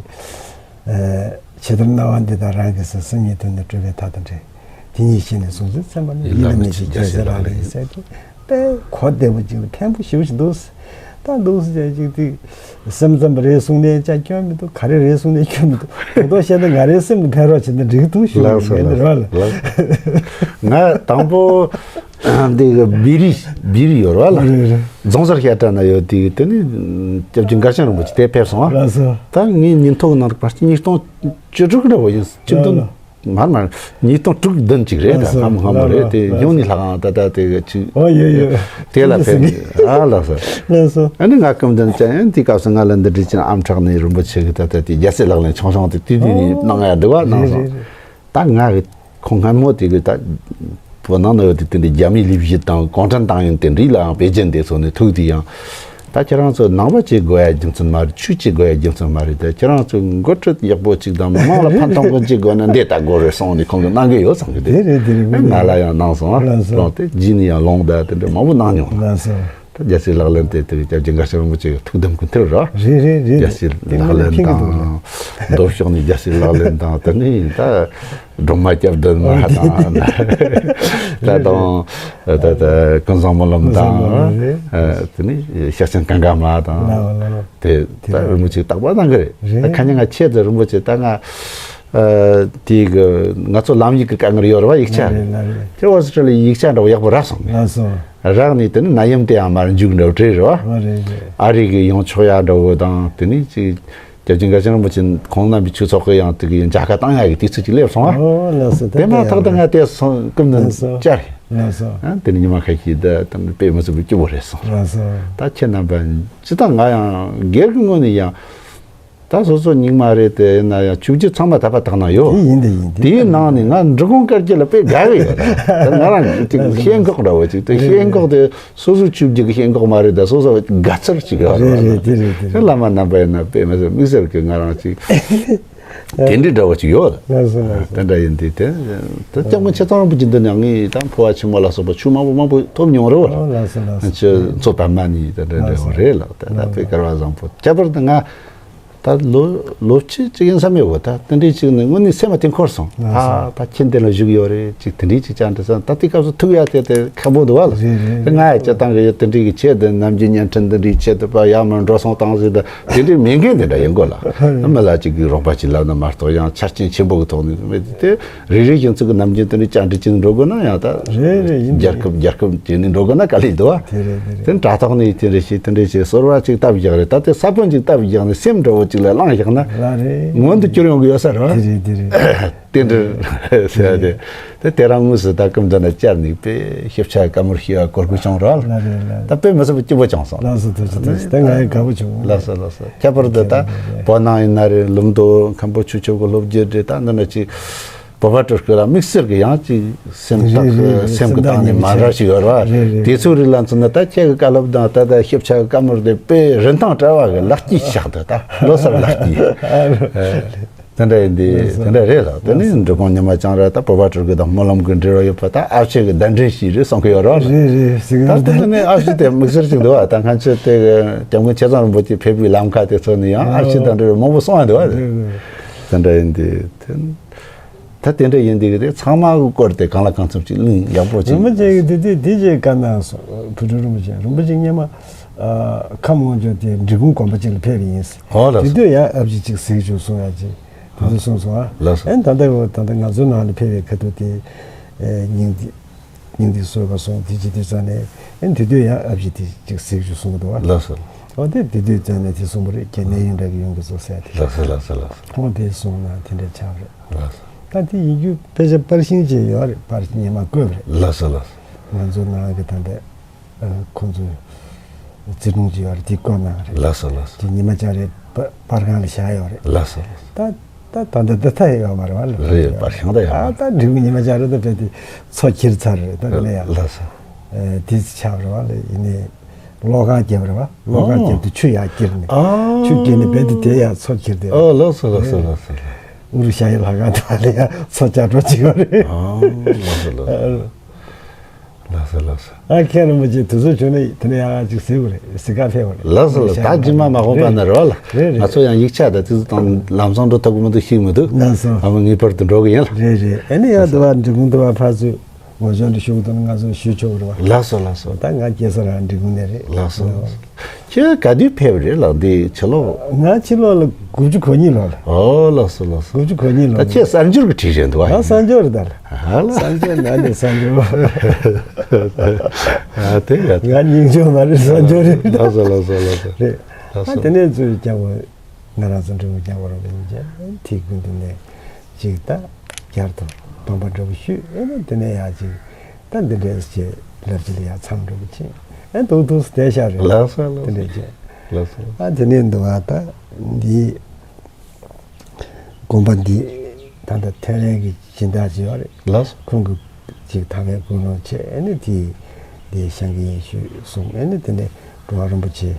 ཇི་ལྟར་སྣང་བ་འདི་དག་རང་གི་ཟེར། སེམས་ཉིད་དུ་ནི་སྤྲོས་པའི་མཐའ་དང་བྲལ། དེ་ཉིད་ཤེས་ནས་བཟུང་ཚུལ་མཚན་མ་ནི། ཡིད་ལ་མི་བྱེད་རྒྱལ་སྲས་ལག་ལེན་ཟེར་དེ། དཔེ་གོ་བདེ་པོ་ཅིག་ལ་ཕན་པོ་ཞེ་པོ་ཞིག་འདུག་ད་འདུག་ཟེར་ཅིག་དེ་སེམས་ཙམ་པ་རེད་གསུངས་ནས་ཅང་སྐྱོན་མི་འདུག་ག་རེ་རེད་གསུངས་ནས་སྐྱོན་མི་འདུག་དོན་དག་བཤད་ན་ང་རའི་སེམས་ལ་ཕན་རོགས་བྱེད་ན་འགྲིག་འདུག་ཞུ། ལགས་སོ། ངས་ནི་ལགས་རོགས་ལ། ལགས་སོ། ང་དང་པོ་འདི་གི་བི་རི་བི་རི་ཡོད་རེད་བ་ལ། རེད་རེད། རྫོང་སར་བཤད་གྲྭ་ན་ཡོད་དེ། དེ་ནི་སྐྱབས་རྗེ་མགར་ཆེན་རིན་པོ་ཆེ་དེ་ཕེབས་སོང་བ། ལགས་སོ། ད་ངའི་ཉིན་ཐོ་གི་ནང་དུ་ཕར་ཉིས་སྟོང་བཅུ་དྲུག་འདྲ་བོ་ཡིན། བཅུ་བདུན། ལགས་ལགས། མར་མར་ཉིས་སྟོང་དྲུག་བདུན་ཅིག་རེད། ད་ལགས་སོ། སྔ་མོ་སྔ་མོ་རེད། ལགས་དེ་ལགས་སྙུང་ནས་ལྷག་ཨང་ད་ལྟ་དེ་གི་ཅིག་ཨོ་ཡོད་ཡོད། དེ་ལ་ཕེབས། ཨ་ལགས་སོ། ལགས་སོ། ཨ་ནི་ང་སྐུ་མདུན་ཅན་ཡང་དེའི་སྐབས་སུ་ང་ལ་འདི་འདྲ་ཅིག་ཨམ་ཕྲག་ནས་རིན་པོ་ཆེ་གི་ད་ལྟ་དེ་རྒྱལ་སྲས་ལག་ལེན་ཆུང་ཆུང་དེ་དུས་དུས་ནས་གནང་ཡ་འདུག་བ། གནང་སོང་། རེད་རེད། ད་ང་གི་ཁོང་སྔ་མོ་དེ་གི་ད་བོད་ནང་ན་ཡོད་དེ་དེ་འདྲའི་རྒྱ་མིའི་ལས་བྱེད་དང་གུང་ཁྲན་ཏང་ཡོན་དེ་འདྲའི་ལའང་པེ་ཅིན་དེ་ཚོ་ནས་ཐུག་དུས་ཡང་། ད་ཁྱེད་རང་ཚོ་ནང་པ་བྱེད་དགོས་ཡ་རྒྱུ་མཚན་མ་རེད། ཆོས་བྱེད་དགོས་ཡ་རྒྱུ་མཚན་མ་རེད། ད་ཁྱེད་རང་ཚོ་འགོ་ཁྲིད་ཡག་པོ་ཅིག་དང་མི་མང་ལ་ཕན་ཐོགས་པོ་ཅིག་དགོས་ན་འདི་ལྟ་དགོས་རེད་གསུངས་ནས་ཁོང་གིས་གནང་གི་ཡོད་བསམ་གི་དེ། དེ་རེད་དེ་རེད། ང་ལ་ཡང་གནང་སོང་། ལགས་སོ། ལོངས་ཏེ་རྗེས་ནས་ཡང་ལོངས་ད་དེ་འདྲ་མང་པོ་གནང་མྱོང་། ལགས་སོ། ད་རྒྱལ་སྲས་ལག་ལེན་དེ་དེ་སྐྱབས་རྗེ་མགར་ཆེན་རིན་པོ་ཆེ་གི་ཐུགས་དམ་གྱི་མཐིལ་རེད། རེད་རེད་རེད། རྒྱལ་སྲས་ལག་ལེན་དང་། མདོ་ཕྱོགས་ནས་རྒྱལ་སྲས་ལག་ལེན་དང་། དེ་ནས་ད་སྒྲོལ་མ་སྐྱབས་ལྡན་མ་དང་། ད་དང་། ད་ད་ཀུན་བཟང་སྨོན་ལམ་དང་། ཀུན་བཟང་སྨོན་ལམ་རེད། ཨ། དེ་ནས་ཤེར་ཕྱིན་གངྒཱ་མ་དང་། ལགས་ལགས་ལགས། དེ་ད་རིན་པོ་ཆེ་རྟག་པར་གནང་གི་རེད། རེད། ད་ཁ་ཉིན་ང་ཆེད་དུ་རིན་པོ་ཆེ་ད་ང་ཨ་དེ་གི་ང་ཚོ་ལམ་ཡིག་གི་དཀའ་ངལ་ཡོད་རེད་བ། ཡིག་ཆ་རེད། ལགས་རེད་ལགས་རེད། དེ་ཨོ་སི་ཀྲི་ལི་ཡིག་ཆ་འདྲ་བོ་ཡག་པོ་རག་སོང་། ལགས་སོ། རག་ནས་དེ་ནས་ནད་ཡམས་དེ་ཡང་མར་མཇུག་འགྲོ་གྲས་རེད་བ། ཨ་རེད་རེད། ཨ་རི་གི་ཡོང་ཆོག་ཡ་འདྲ་བོ་དང་། དེ་ནས་ཅིག་སྐྱབས་རྗེ་མགར་ཆེན་རིན་པོ་ཆེ་ཁོང་རྣམ་པའི་ཆོས་ཚོགས་ཀྱི་ཡང་དེ་གི་མཇལ་ཁ་བཏང་ཡ་གི་དུས་ཚོད་ཅིག་སླེབས་སོང་ཨ། ཨོ་ལགས་སོ། དེ་མ་ཐག་ཏུ་ང་དེ་སོང་སྐུ་མདུན་ལགས་སོ། བཅར། ལགས་སོ། ཨ་དེ་ནས་ཉི་མ་ཁ་ཤས་ད་ད་དཔེ་མི་སྲིད་པའི་སྐྱིད་པོ་རེད་སོང་། ལགས་སོ། ད་ཁྱེད་རྣམ་པ་ཇི་ལྟར་ང་ཡང་སྒེར་གྱི་ངོས་ནས་ཡང་ད་སོ་སོ་རྙིང་མ་རེད། དེ་ཡིན་ན་ཡང་ཆོས་བརྒྱུད་ཚང་མ་ད་ཕར་དག་ན་ཡོད། དེ་ཡིན་དེ་ཡིན་དེ། དེའི་ནང་ནས་ང་འབྲི་གུང་དཀར་སྐྱིད་ལ་དཔེ་དགའ་གི་ཡོད། ད་ང་རང་ཅིག་ཤེས་འགོག་འདྲ་བོ་ཅིག་དེ་ཤེས་འགོག་དེ། སོ་སོའི་ཆོས་བརྒྱུད་ཀྱི་ཤེས་འགོག་མ་རེད། ད་སོ་སོ་དགའ་ཚོར་ཅིག་ཡོད་རེད། རེད་རེད། དེ་རེད་དེ་རེད། བླ་མ་རྣམ་པ་ཡིན་ན་དཔེ་མི་སྲིད་དམིགས་བསལ་གྱི་ང་རང་ཅིག་དེ་འདྲའི་འདྲ་བོ་ཅིག་ཡོད། ལགས་སོ་ལགས་སོ། དེ་འདྲ་ཡིན་དུས་དེ་ད་སྐྱབས་མགོན་ཆེ་ཚང་རིན་པོ་ཆེ་འདི་ནས་ངས་ད་འཕོ་བ་ཆེན་མོ་ལ་སོགས་པ་ཆོས་མང་པོ་མང་པོ་ཐོབ་མྱོང་རེད་བ། ཨོ་ལགས་སོ་ལགས་སོ། ཁྱེད་མཚོ་པདྨ་ནས་དེ་འདྲ་འདྲ་བོ་རེད་ལགས། དེ་ད་དཔེ་སྐལ་བ་བཟང་པོ། ཁྱད་པར་དུ་ང་ད་ལོ་ལོ་ཕྱེད་ཅིག་ཡིན་ས་མེད་བོ། ད་དེ་འདྲའི་ཅིག་ནི་དངོས་གནས་སེམས་ལ་དེ་འཁོར་སོང་། ལགས་སོ། ཨ་ད་ཁྱེད་འདི་ལ་བཞུགས་ཡོད་རེད། ཅིག་དེ་འདྲའི་ཅིག་བཅར་འདྲི་ས། ད་དེ་སྐབས་སུ་ཐུག་ཡ་དེ་དེ་ཁག་པོ་འདུག་བ་ལ། རེད་རེད། དེ་ང་ཡ་སྤྱི་བཏང་གི་ཡ་དེ་འདྲའི་གི་ཆེད་དུ་ནམ་རྒྱུན་བརྙན་འཕྲིན་འདི་འདྲའི་ཆེད་དུ་ཕར་ཡར་མར་འགྲོ་སོང་བཏང་ཟིག་ད་དེ་འདྲའི་མེད་མཁན་དེ་འདྲ་ཡིན་དགོས་ལ། མི་ལ་ཅིག་གི་རོགས་པ་ཅིག་ལབ་ན་མ་གཏོགས་ཡང་ཆ་རྐྱེན་ཆེན་པོ་གི་ཐོག་ནས་མེད་དེ། རེ་རེ་བཞིན་ཚུགས་ཀྱི་ནམ་རྒྱུན་དེ་འདྲའི་བཅར་འདྲི་བྱས་ནས་འགྲོ་དགོས་ན་ཡང་ད། རེད་རེད། ཡིན་རྒྱལ་ཁབ་རྒྱལ་ཁབ་བྱས་ནས་འགྲོ་དགོས་ན་དཀའ་ལས་འདུག་བ། དེ་རེད་དེ་རེད། དེ་དྲ་ཐོག་ནས་དེ་འདྲ་བྱས་དེ་འདྲ་བྱས་ཟུར་བ་ཅིག་སྟབས་བཞག་རེད། ད་དེ་ས་བོན་ཅིག་སྟབས་བཞག་ནས་སེམས་འདྲ་བོ་ཅིག་ལ་བླངས་བཞག་ན། ལ་རེད། མངོན་དུ་གྱུར་ཡོང་གི་ཡོད་ས་རེད་བ། དེ་རེད་དེ་རེད། དེ་འདྲ་ཟེར་ཡ་དེ། དེ་དེ་རང་དངོས་སུ་ད་སྐུ་མདུན་ལ་བཅར་ནས་དཔེ་ཞིབ་ཆ་བཀའ་མོལ་ཞུ་བ་གོ་སྐབས་བྱུང་ར། ལ་རེད་ལ་རེད། ད་དཔེ་མི་སྲིད་པ་སྐྱིད་པོ་བྱུང་སོང་། ལགས་སོ། ཐུགས་རྗེ་ཆེ། ད་ང་ཡང་དགའ་པོ་བྱུང་། ལགས་སོ་ལགས་སོ། ཁྱད་པར་དུ་ད་བོད་ནང་ཡིན་ན་རེད། ལུང་རྟོགས་མཁན་པོ་ཆོས་ཕྱོགས་ཀྱི་སློབ་བརྒྱུད་རེད། ད་འདི་འདྲ་ཅིག་བོད་པ་སྤྲུལ་སྐུ་ལ་དམིགས་བསལ་གྱི་ཡང་ཅིག་སེམས་རེད་ཐག་རེད་རེད། སེམས་ཀྱི་སེམས་ཐག་ཐག་ནས་ཉེ་མ་འདྲ་ཞིག་ཡོད་ར། རེད་རེད། དེ་ཚོ་རིགས་ལ་མཚོན་ན་ད་ཁྱེད་ཀྱི་བཀའ་སློབ་དང་ད་ད་ཞིབ་ཆ་གི་བཀའ་མོལ་དེ་དཔེ་རིན་ཐང་བྲལ་བ་གི་ལག་སྐྱེས་ཤག་ཏུ་ད་ལོ་སར་ལག་སྐྱེས། དེ་འདྲ་ཡིན་དེ། དེ་འདྲ་རེད་ལགས། དེ་ནས་འབྲི་གུང་ཉི་མ་བྱང་ར་ད་བོད་པ་སྤྲུལ་སྐུ་དང་སྨོན་ལམ་གྱི་འབྲེལ་བ་ཡོད་པ། ད་ཨ་ཕྱི་གི་གདན་འདྲེན་ཞིག་རེད་གསུང་གི་ཡོད་ར། རེད་རེད། ཟིག་ད་དེ་ནས་ཨ་ཕྱི་དེ་དམིགས་བསལ་ཞིག་འདུག་བ། ད་ང་ཚོས་དེ་གི་སྐྱབས་མགོན་ཆེ་ཚང་རིན་པོ་ཆེ་ཕེབས་པའི་ལམ་ཁ་དེ་ཚོ་ནས་ཡང་ཨ་ཕྱི་དང་འབྲེལ་བ་མང་པོ་གསུང་ཡ་འདུག་བ། རེད་རེད། དེ་འདྲ་ཡིན་དེ། དེ། ད་ ད་དེ་འདྲ་ཡིན་དེ་གི་རེད། ཚང་མ་གི་སྐོར་དེ་གང་ལ་གང་འཚམ་ཅིག་གླེང་ཡག་པོ་ཅིག་རིན་པོ་ཆེ་གི་དེ་དེ་དེ་རྗེས་བཀའ་གནང་སོང་། བུ་ཕྲུག་རིན་པོ་ཆེ། རིན་པོ་ཆེ་སྔོན་མ་ཨ་ཁམས་དབང་ཕྱུག་དེ་འབྲི་གུང་དགོན་པ་ཅིག་ལ་ཕེབས་པ་ཡིན་ཟེར། ཨོ་ལགས་དེ་སོ། དུས་ཡང་ཨ་ཕྱི་ཅིག་གཟིགས་བྱུང་གསུང་ཡ་ཅིག་དེ་ཚོ་གསུངས་སོང་ཨ། ལགས་སོ། ཨེ་ད་ལྟ་གི་ད་ལྟ་ང་ཚོའི་ནང་ལ་ཕེབས་པའི་ཁ་ཐུག་དེ་ཨེ་སྙིང་འདི་སྙིང་འདི་གསོས་པ་སོང་། དེ་ཅི་དེ་ཙང་ནས་ཨེ་དེ་དུས་ཡང་ཨ་ཕྱི་དེ་ཅིག་གཟིགས་བྱུང་གསུང་གི་འདུག་ཨ། ལགས་སོ། ཨོ་དེ་དེ་དུས་ཙང་ནས་དེ་གསུངས་པ་རེད། ཁྱེད་གནས་ཡུན་འདྲ་གི་ཡོང་གི་འདུག་ཟེར་དེ། ལགས་སོ་ལགས་སོ་ལགས་སོ། ཨོ་དེ་གསུངས་ན་དེ་འདྲ་ཆགས་རེད། ལགས་སོ། ད་དེ་ཡིན་རྒྱུ་དཔེ་ཆ་པར་ཤིང་ཅིག་ཡོད་རེད། པར་ཤིང་ཉི་མ་བཀོད་པ་རེད། ལགས་སོ་ལགས་སོ། ང་ཚོ་ནང་གི་ད་ལྟ་ཨ་ཁོང་ཚོས་བརྩེ་དུང་ཅིག་ཡོད་རེད། དེ་བཀོད་གནང་རེད། ལགས་སོ་ལགས་སོ། དེ་ཉི་མ་ཅིག་རེད་པ་པར་ཁང་ལ་བཞག་ཡོད་རེད། ལགས་སོ་ལགས་སོ། ད་ད་ད་ད་ད་ད་ཡོད་མ་རེད་བ། རེད། པར་ཤིང་ད་ཡོད་མ་རེད། ད་ད་འབྲི་གུང་ཉི་མ་ཅིག་རེད། ད་བས་དེ་མཚོ་འཁྱེར་ཚར་རེད། ད་དེ་ལ་ཡ། ལགས་སོ། ཨ་དེ་ཆགས་པ་རེད་བ། ལ་ཡིན་ནའི་གློག་ཁང་བརྒྱབ་རེད་བ། གློག་ཁང་བརྒྱབ་དུས་ཆུ་ཡར་འཁྱེར་ནས། ཨ། ཆུ་འཁྱེར་ནས་བས་དེ་དེ་ཡ་མཚོ་འཁྱེར་དེ། ཨ་ལགས་སོ་ལགས་སོ་ལགས་སོ། ཨུ་རུ་ཤ་ཡི་ལྷ་ཁང་དེ་ལ་ཡ་མཚོ་བྱ་སྒྲོ་ཅིག་ཡོད་རེད། ཨ་ལགས་སོ་ལགས་སོ། ལགས་སོ་ལགས་སོ། ཨ་མཁན་རིན་པོ་ཆེ་དུས་ཚོད་བྱུང་ན་དེ་ནས་ཡང་ཅིག་གཟིགས་དགོས་རེད། གཟིགས་ག་ཕེབས་དགོས་རེད། ལགས་སོ་ལགས་སོ། ད་རྗེས་མ་མ་དགོངས་པ་ན་རེད་བ་ལ། རེད་རེད། ང་ཚོ་ཡང་ཡིག་ཆ་དང་དེ་ཚོ་དང་ལམ་སང་འགྲོ་ཐུབ་ཀྱི་མི་འདུག་ཤེས་མི་འདུག་ལགས་སོ། ཨ་མ་ངེས་པར་དུ་འགྲོ་གི་ཡིན་ལ། རེད་རེད། ཨ་ནི་ཡང་དུ་བ་འབྲི་གུང་དུ་བ་ཕར་ཚུར་ངོ་སྦྱོང་དུ་ཞུགས་དང་ང་ཚོ་ཞུ་ཆོག་གི་རེད་བ། ལགས་སོ་ལགས་སོ། ད་ང་སྐྱེས་ས་རང་འབྲི་གུང་ནས་རེད། ལགས་སོ་ལགས་སོ། ཁྱེད་ག་དུས་ཕེབས་རེད་ལགས། འདི་ཕྱི་ལོགས། ང་ཕྱི་ལོགས་ལ་དགུ་བཅུ་གོ་གཉིས་ལོ་ལ། ཨོ་ལགས་སོ་ལགས་སོ། དགུ་བཅུ་གོ་གཉིས་ལོ་ད་ལ། ཁྱེད་གསར་འབྱོར་གྱི་གྲས་རེད་འདུག་ཨ། ང་གསར་འབྱོར་རེད་ད་ལ། ཨ་ལ། གསར་འབྱོར་ན་ནི་གསར་འབྱོར། ཨ་དེ་ཡ། ང་རྙིང་འབྱོར་མ་རེད། གསར་འབྱོར་རེད། ལགས་སོ་ལགས་སོ་ལགས་སོ། རེད། ལགས་ཨ་སོ། དེ་ནས་ཚུར་སྐྱབས་པ་ང་རང་ཚོ་འབྲི་གུང་སྐྱབས་པ་རོགས་པ་ཡིན་ཀྱང་དེའི་སྐུ་མདུན་ནས་ཅིག་ད་བསྐྱར་དུ་སྡོམ་པ་འདྲ་པོ་ཞུས། ཨེ་ནས་དེ་ནས་ཡ་ཅིག་ད་འདི་འདྲས་ཅིག་ལབ་ཅིག་ལ་ཡ་མཚམས་འདྲ་པོ་ཕྱིན། ཨེ་འདུག་འདུག་བསྡད་བཞག་རེད། ལགས་སོ་ལགས་སོ། དེ་འདྲས་ཅིག་ལགས་སོ། ཨ་དེ་ནས་འདུག་ཨ། ད་འདི་དགོན་པ་འདི་ད་ལྟ་ཐེ་རེ་གི་སྦྱིན་བདག་ཅིག་ཡོད་རེད། ལགས་སོ། ཁོང་གི་ཅིག་ཐང་གའི་ཀུན་སློང་བྱས། ཨེ་ནི་དེ་དེ་བཤད་མཁན་ཡིན་ཞུས་གསུངས། ཨེ་ནི་དེ་ནས་འགྲོ་བ་རིན་པོ་ཆེ་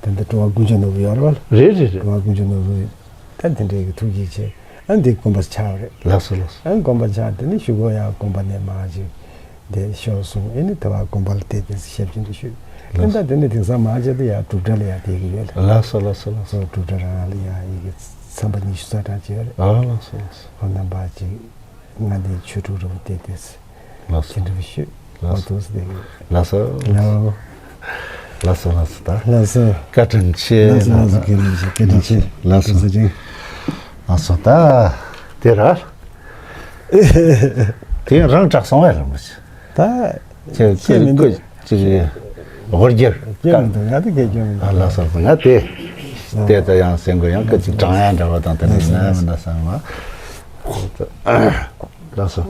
ད་ལྟ་འགྲོ་བ་དཀོན་མཆོག་ནོར་བུ་ཡོད་རེད་བ། རེད་རེད་རེད། འགྲོ་བ་དཀོན་མཆོག་ནོར་བུ་ད་དེ་འདྲའི་གི་ཐུགས་རྗེ་ཆེ། ཨ་ནི་དེ་དགོན་པ་ཆགས་པ་རེད། ལགས་སོ་ལགས་སོ། ཨ་ནི་དགོན་པ་ཆགས། དེ་ནི་གཞུག་གུ་ཡང་དགོན་པ་ནས་མར་ཅིག་འདི་ཤོར་སོང་། ཨེ་ནི་དེ་བ་དགོན་པ་ལ་བསྡད་དེ་ཞབས་ཕྱི་འདི་ཞུས། ཨེ་ནི་ད་དེ་ནི་དེང་སང་མར་ཅིག་ཏུ་ཡང་སྒྲུབ་གྲྭ་ལ་ཡང་བསྡད་ཀྱི་ཡོད་ལ། ལགས་སོ་ལགས་སོ་ལགས་སོ། སོ་སྒྲུབ་གྲྭ་རང་ལ་ཡང་ཡི་གེ་ཚན་པ་ཉི་ཤུ་རྩ་གྲངས་ཅིག་ཡོད་རེད། ཨ་ལགས་སོ་ལགས་སོ། ཁོང་རྣམ་པ་ཅིག་ང་འདི་ཆོས་དྲུག་རུ་བསྡད་དེ། ལགས་སོ། དེ་འདྲ་བཤད། ལགས་སོ། ལགས་སོ། ལགས་སོ། ལགས་སོ། ལགས་སོ། ད། ལགས་སོ། བཀའ་དྲིན་ཆེ། ལགས་སོ། ལགས་སོ། བཀའ་དྲིན་ཆེ། བཀའ་དྲིན་ཆེ། ལགས་སོ། བཀའ་དྲིན་ཆེ། ལགས་སོ། ད། དེ་ར། དེ་རང་དྲག་སོང་བས་རང་མི་ཆེ། ད། ཁྱེད་ཁྱེད་མི་འདུག་ཅིག་ཅིག་དབུ་རྒྱལ། ཁྱེད་མི་འདུག་ང་དེ་ཁྱེད་ཁྱེད་མི་འདུག་ཨ་ལགས་སོ། ང་དེ། དེ་ད་ཡང་སེང་གོ་ཡང་ཀ་ཅིག་དྲང་ཡང་འདྲ་བ་དང་དེ་འདྲ་ཡིན་ན་མི་འདྲ་བསམ་བ། ལགས་སོ།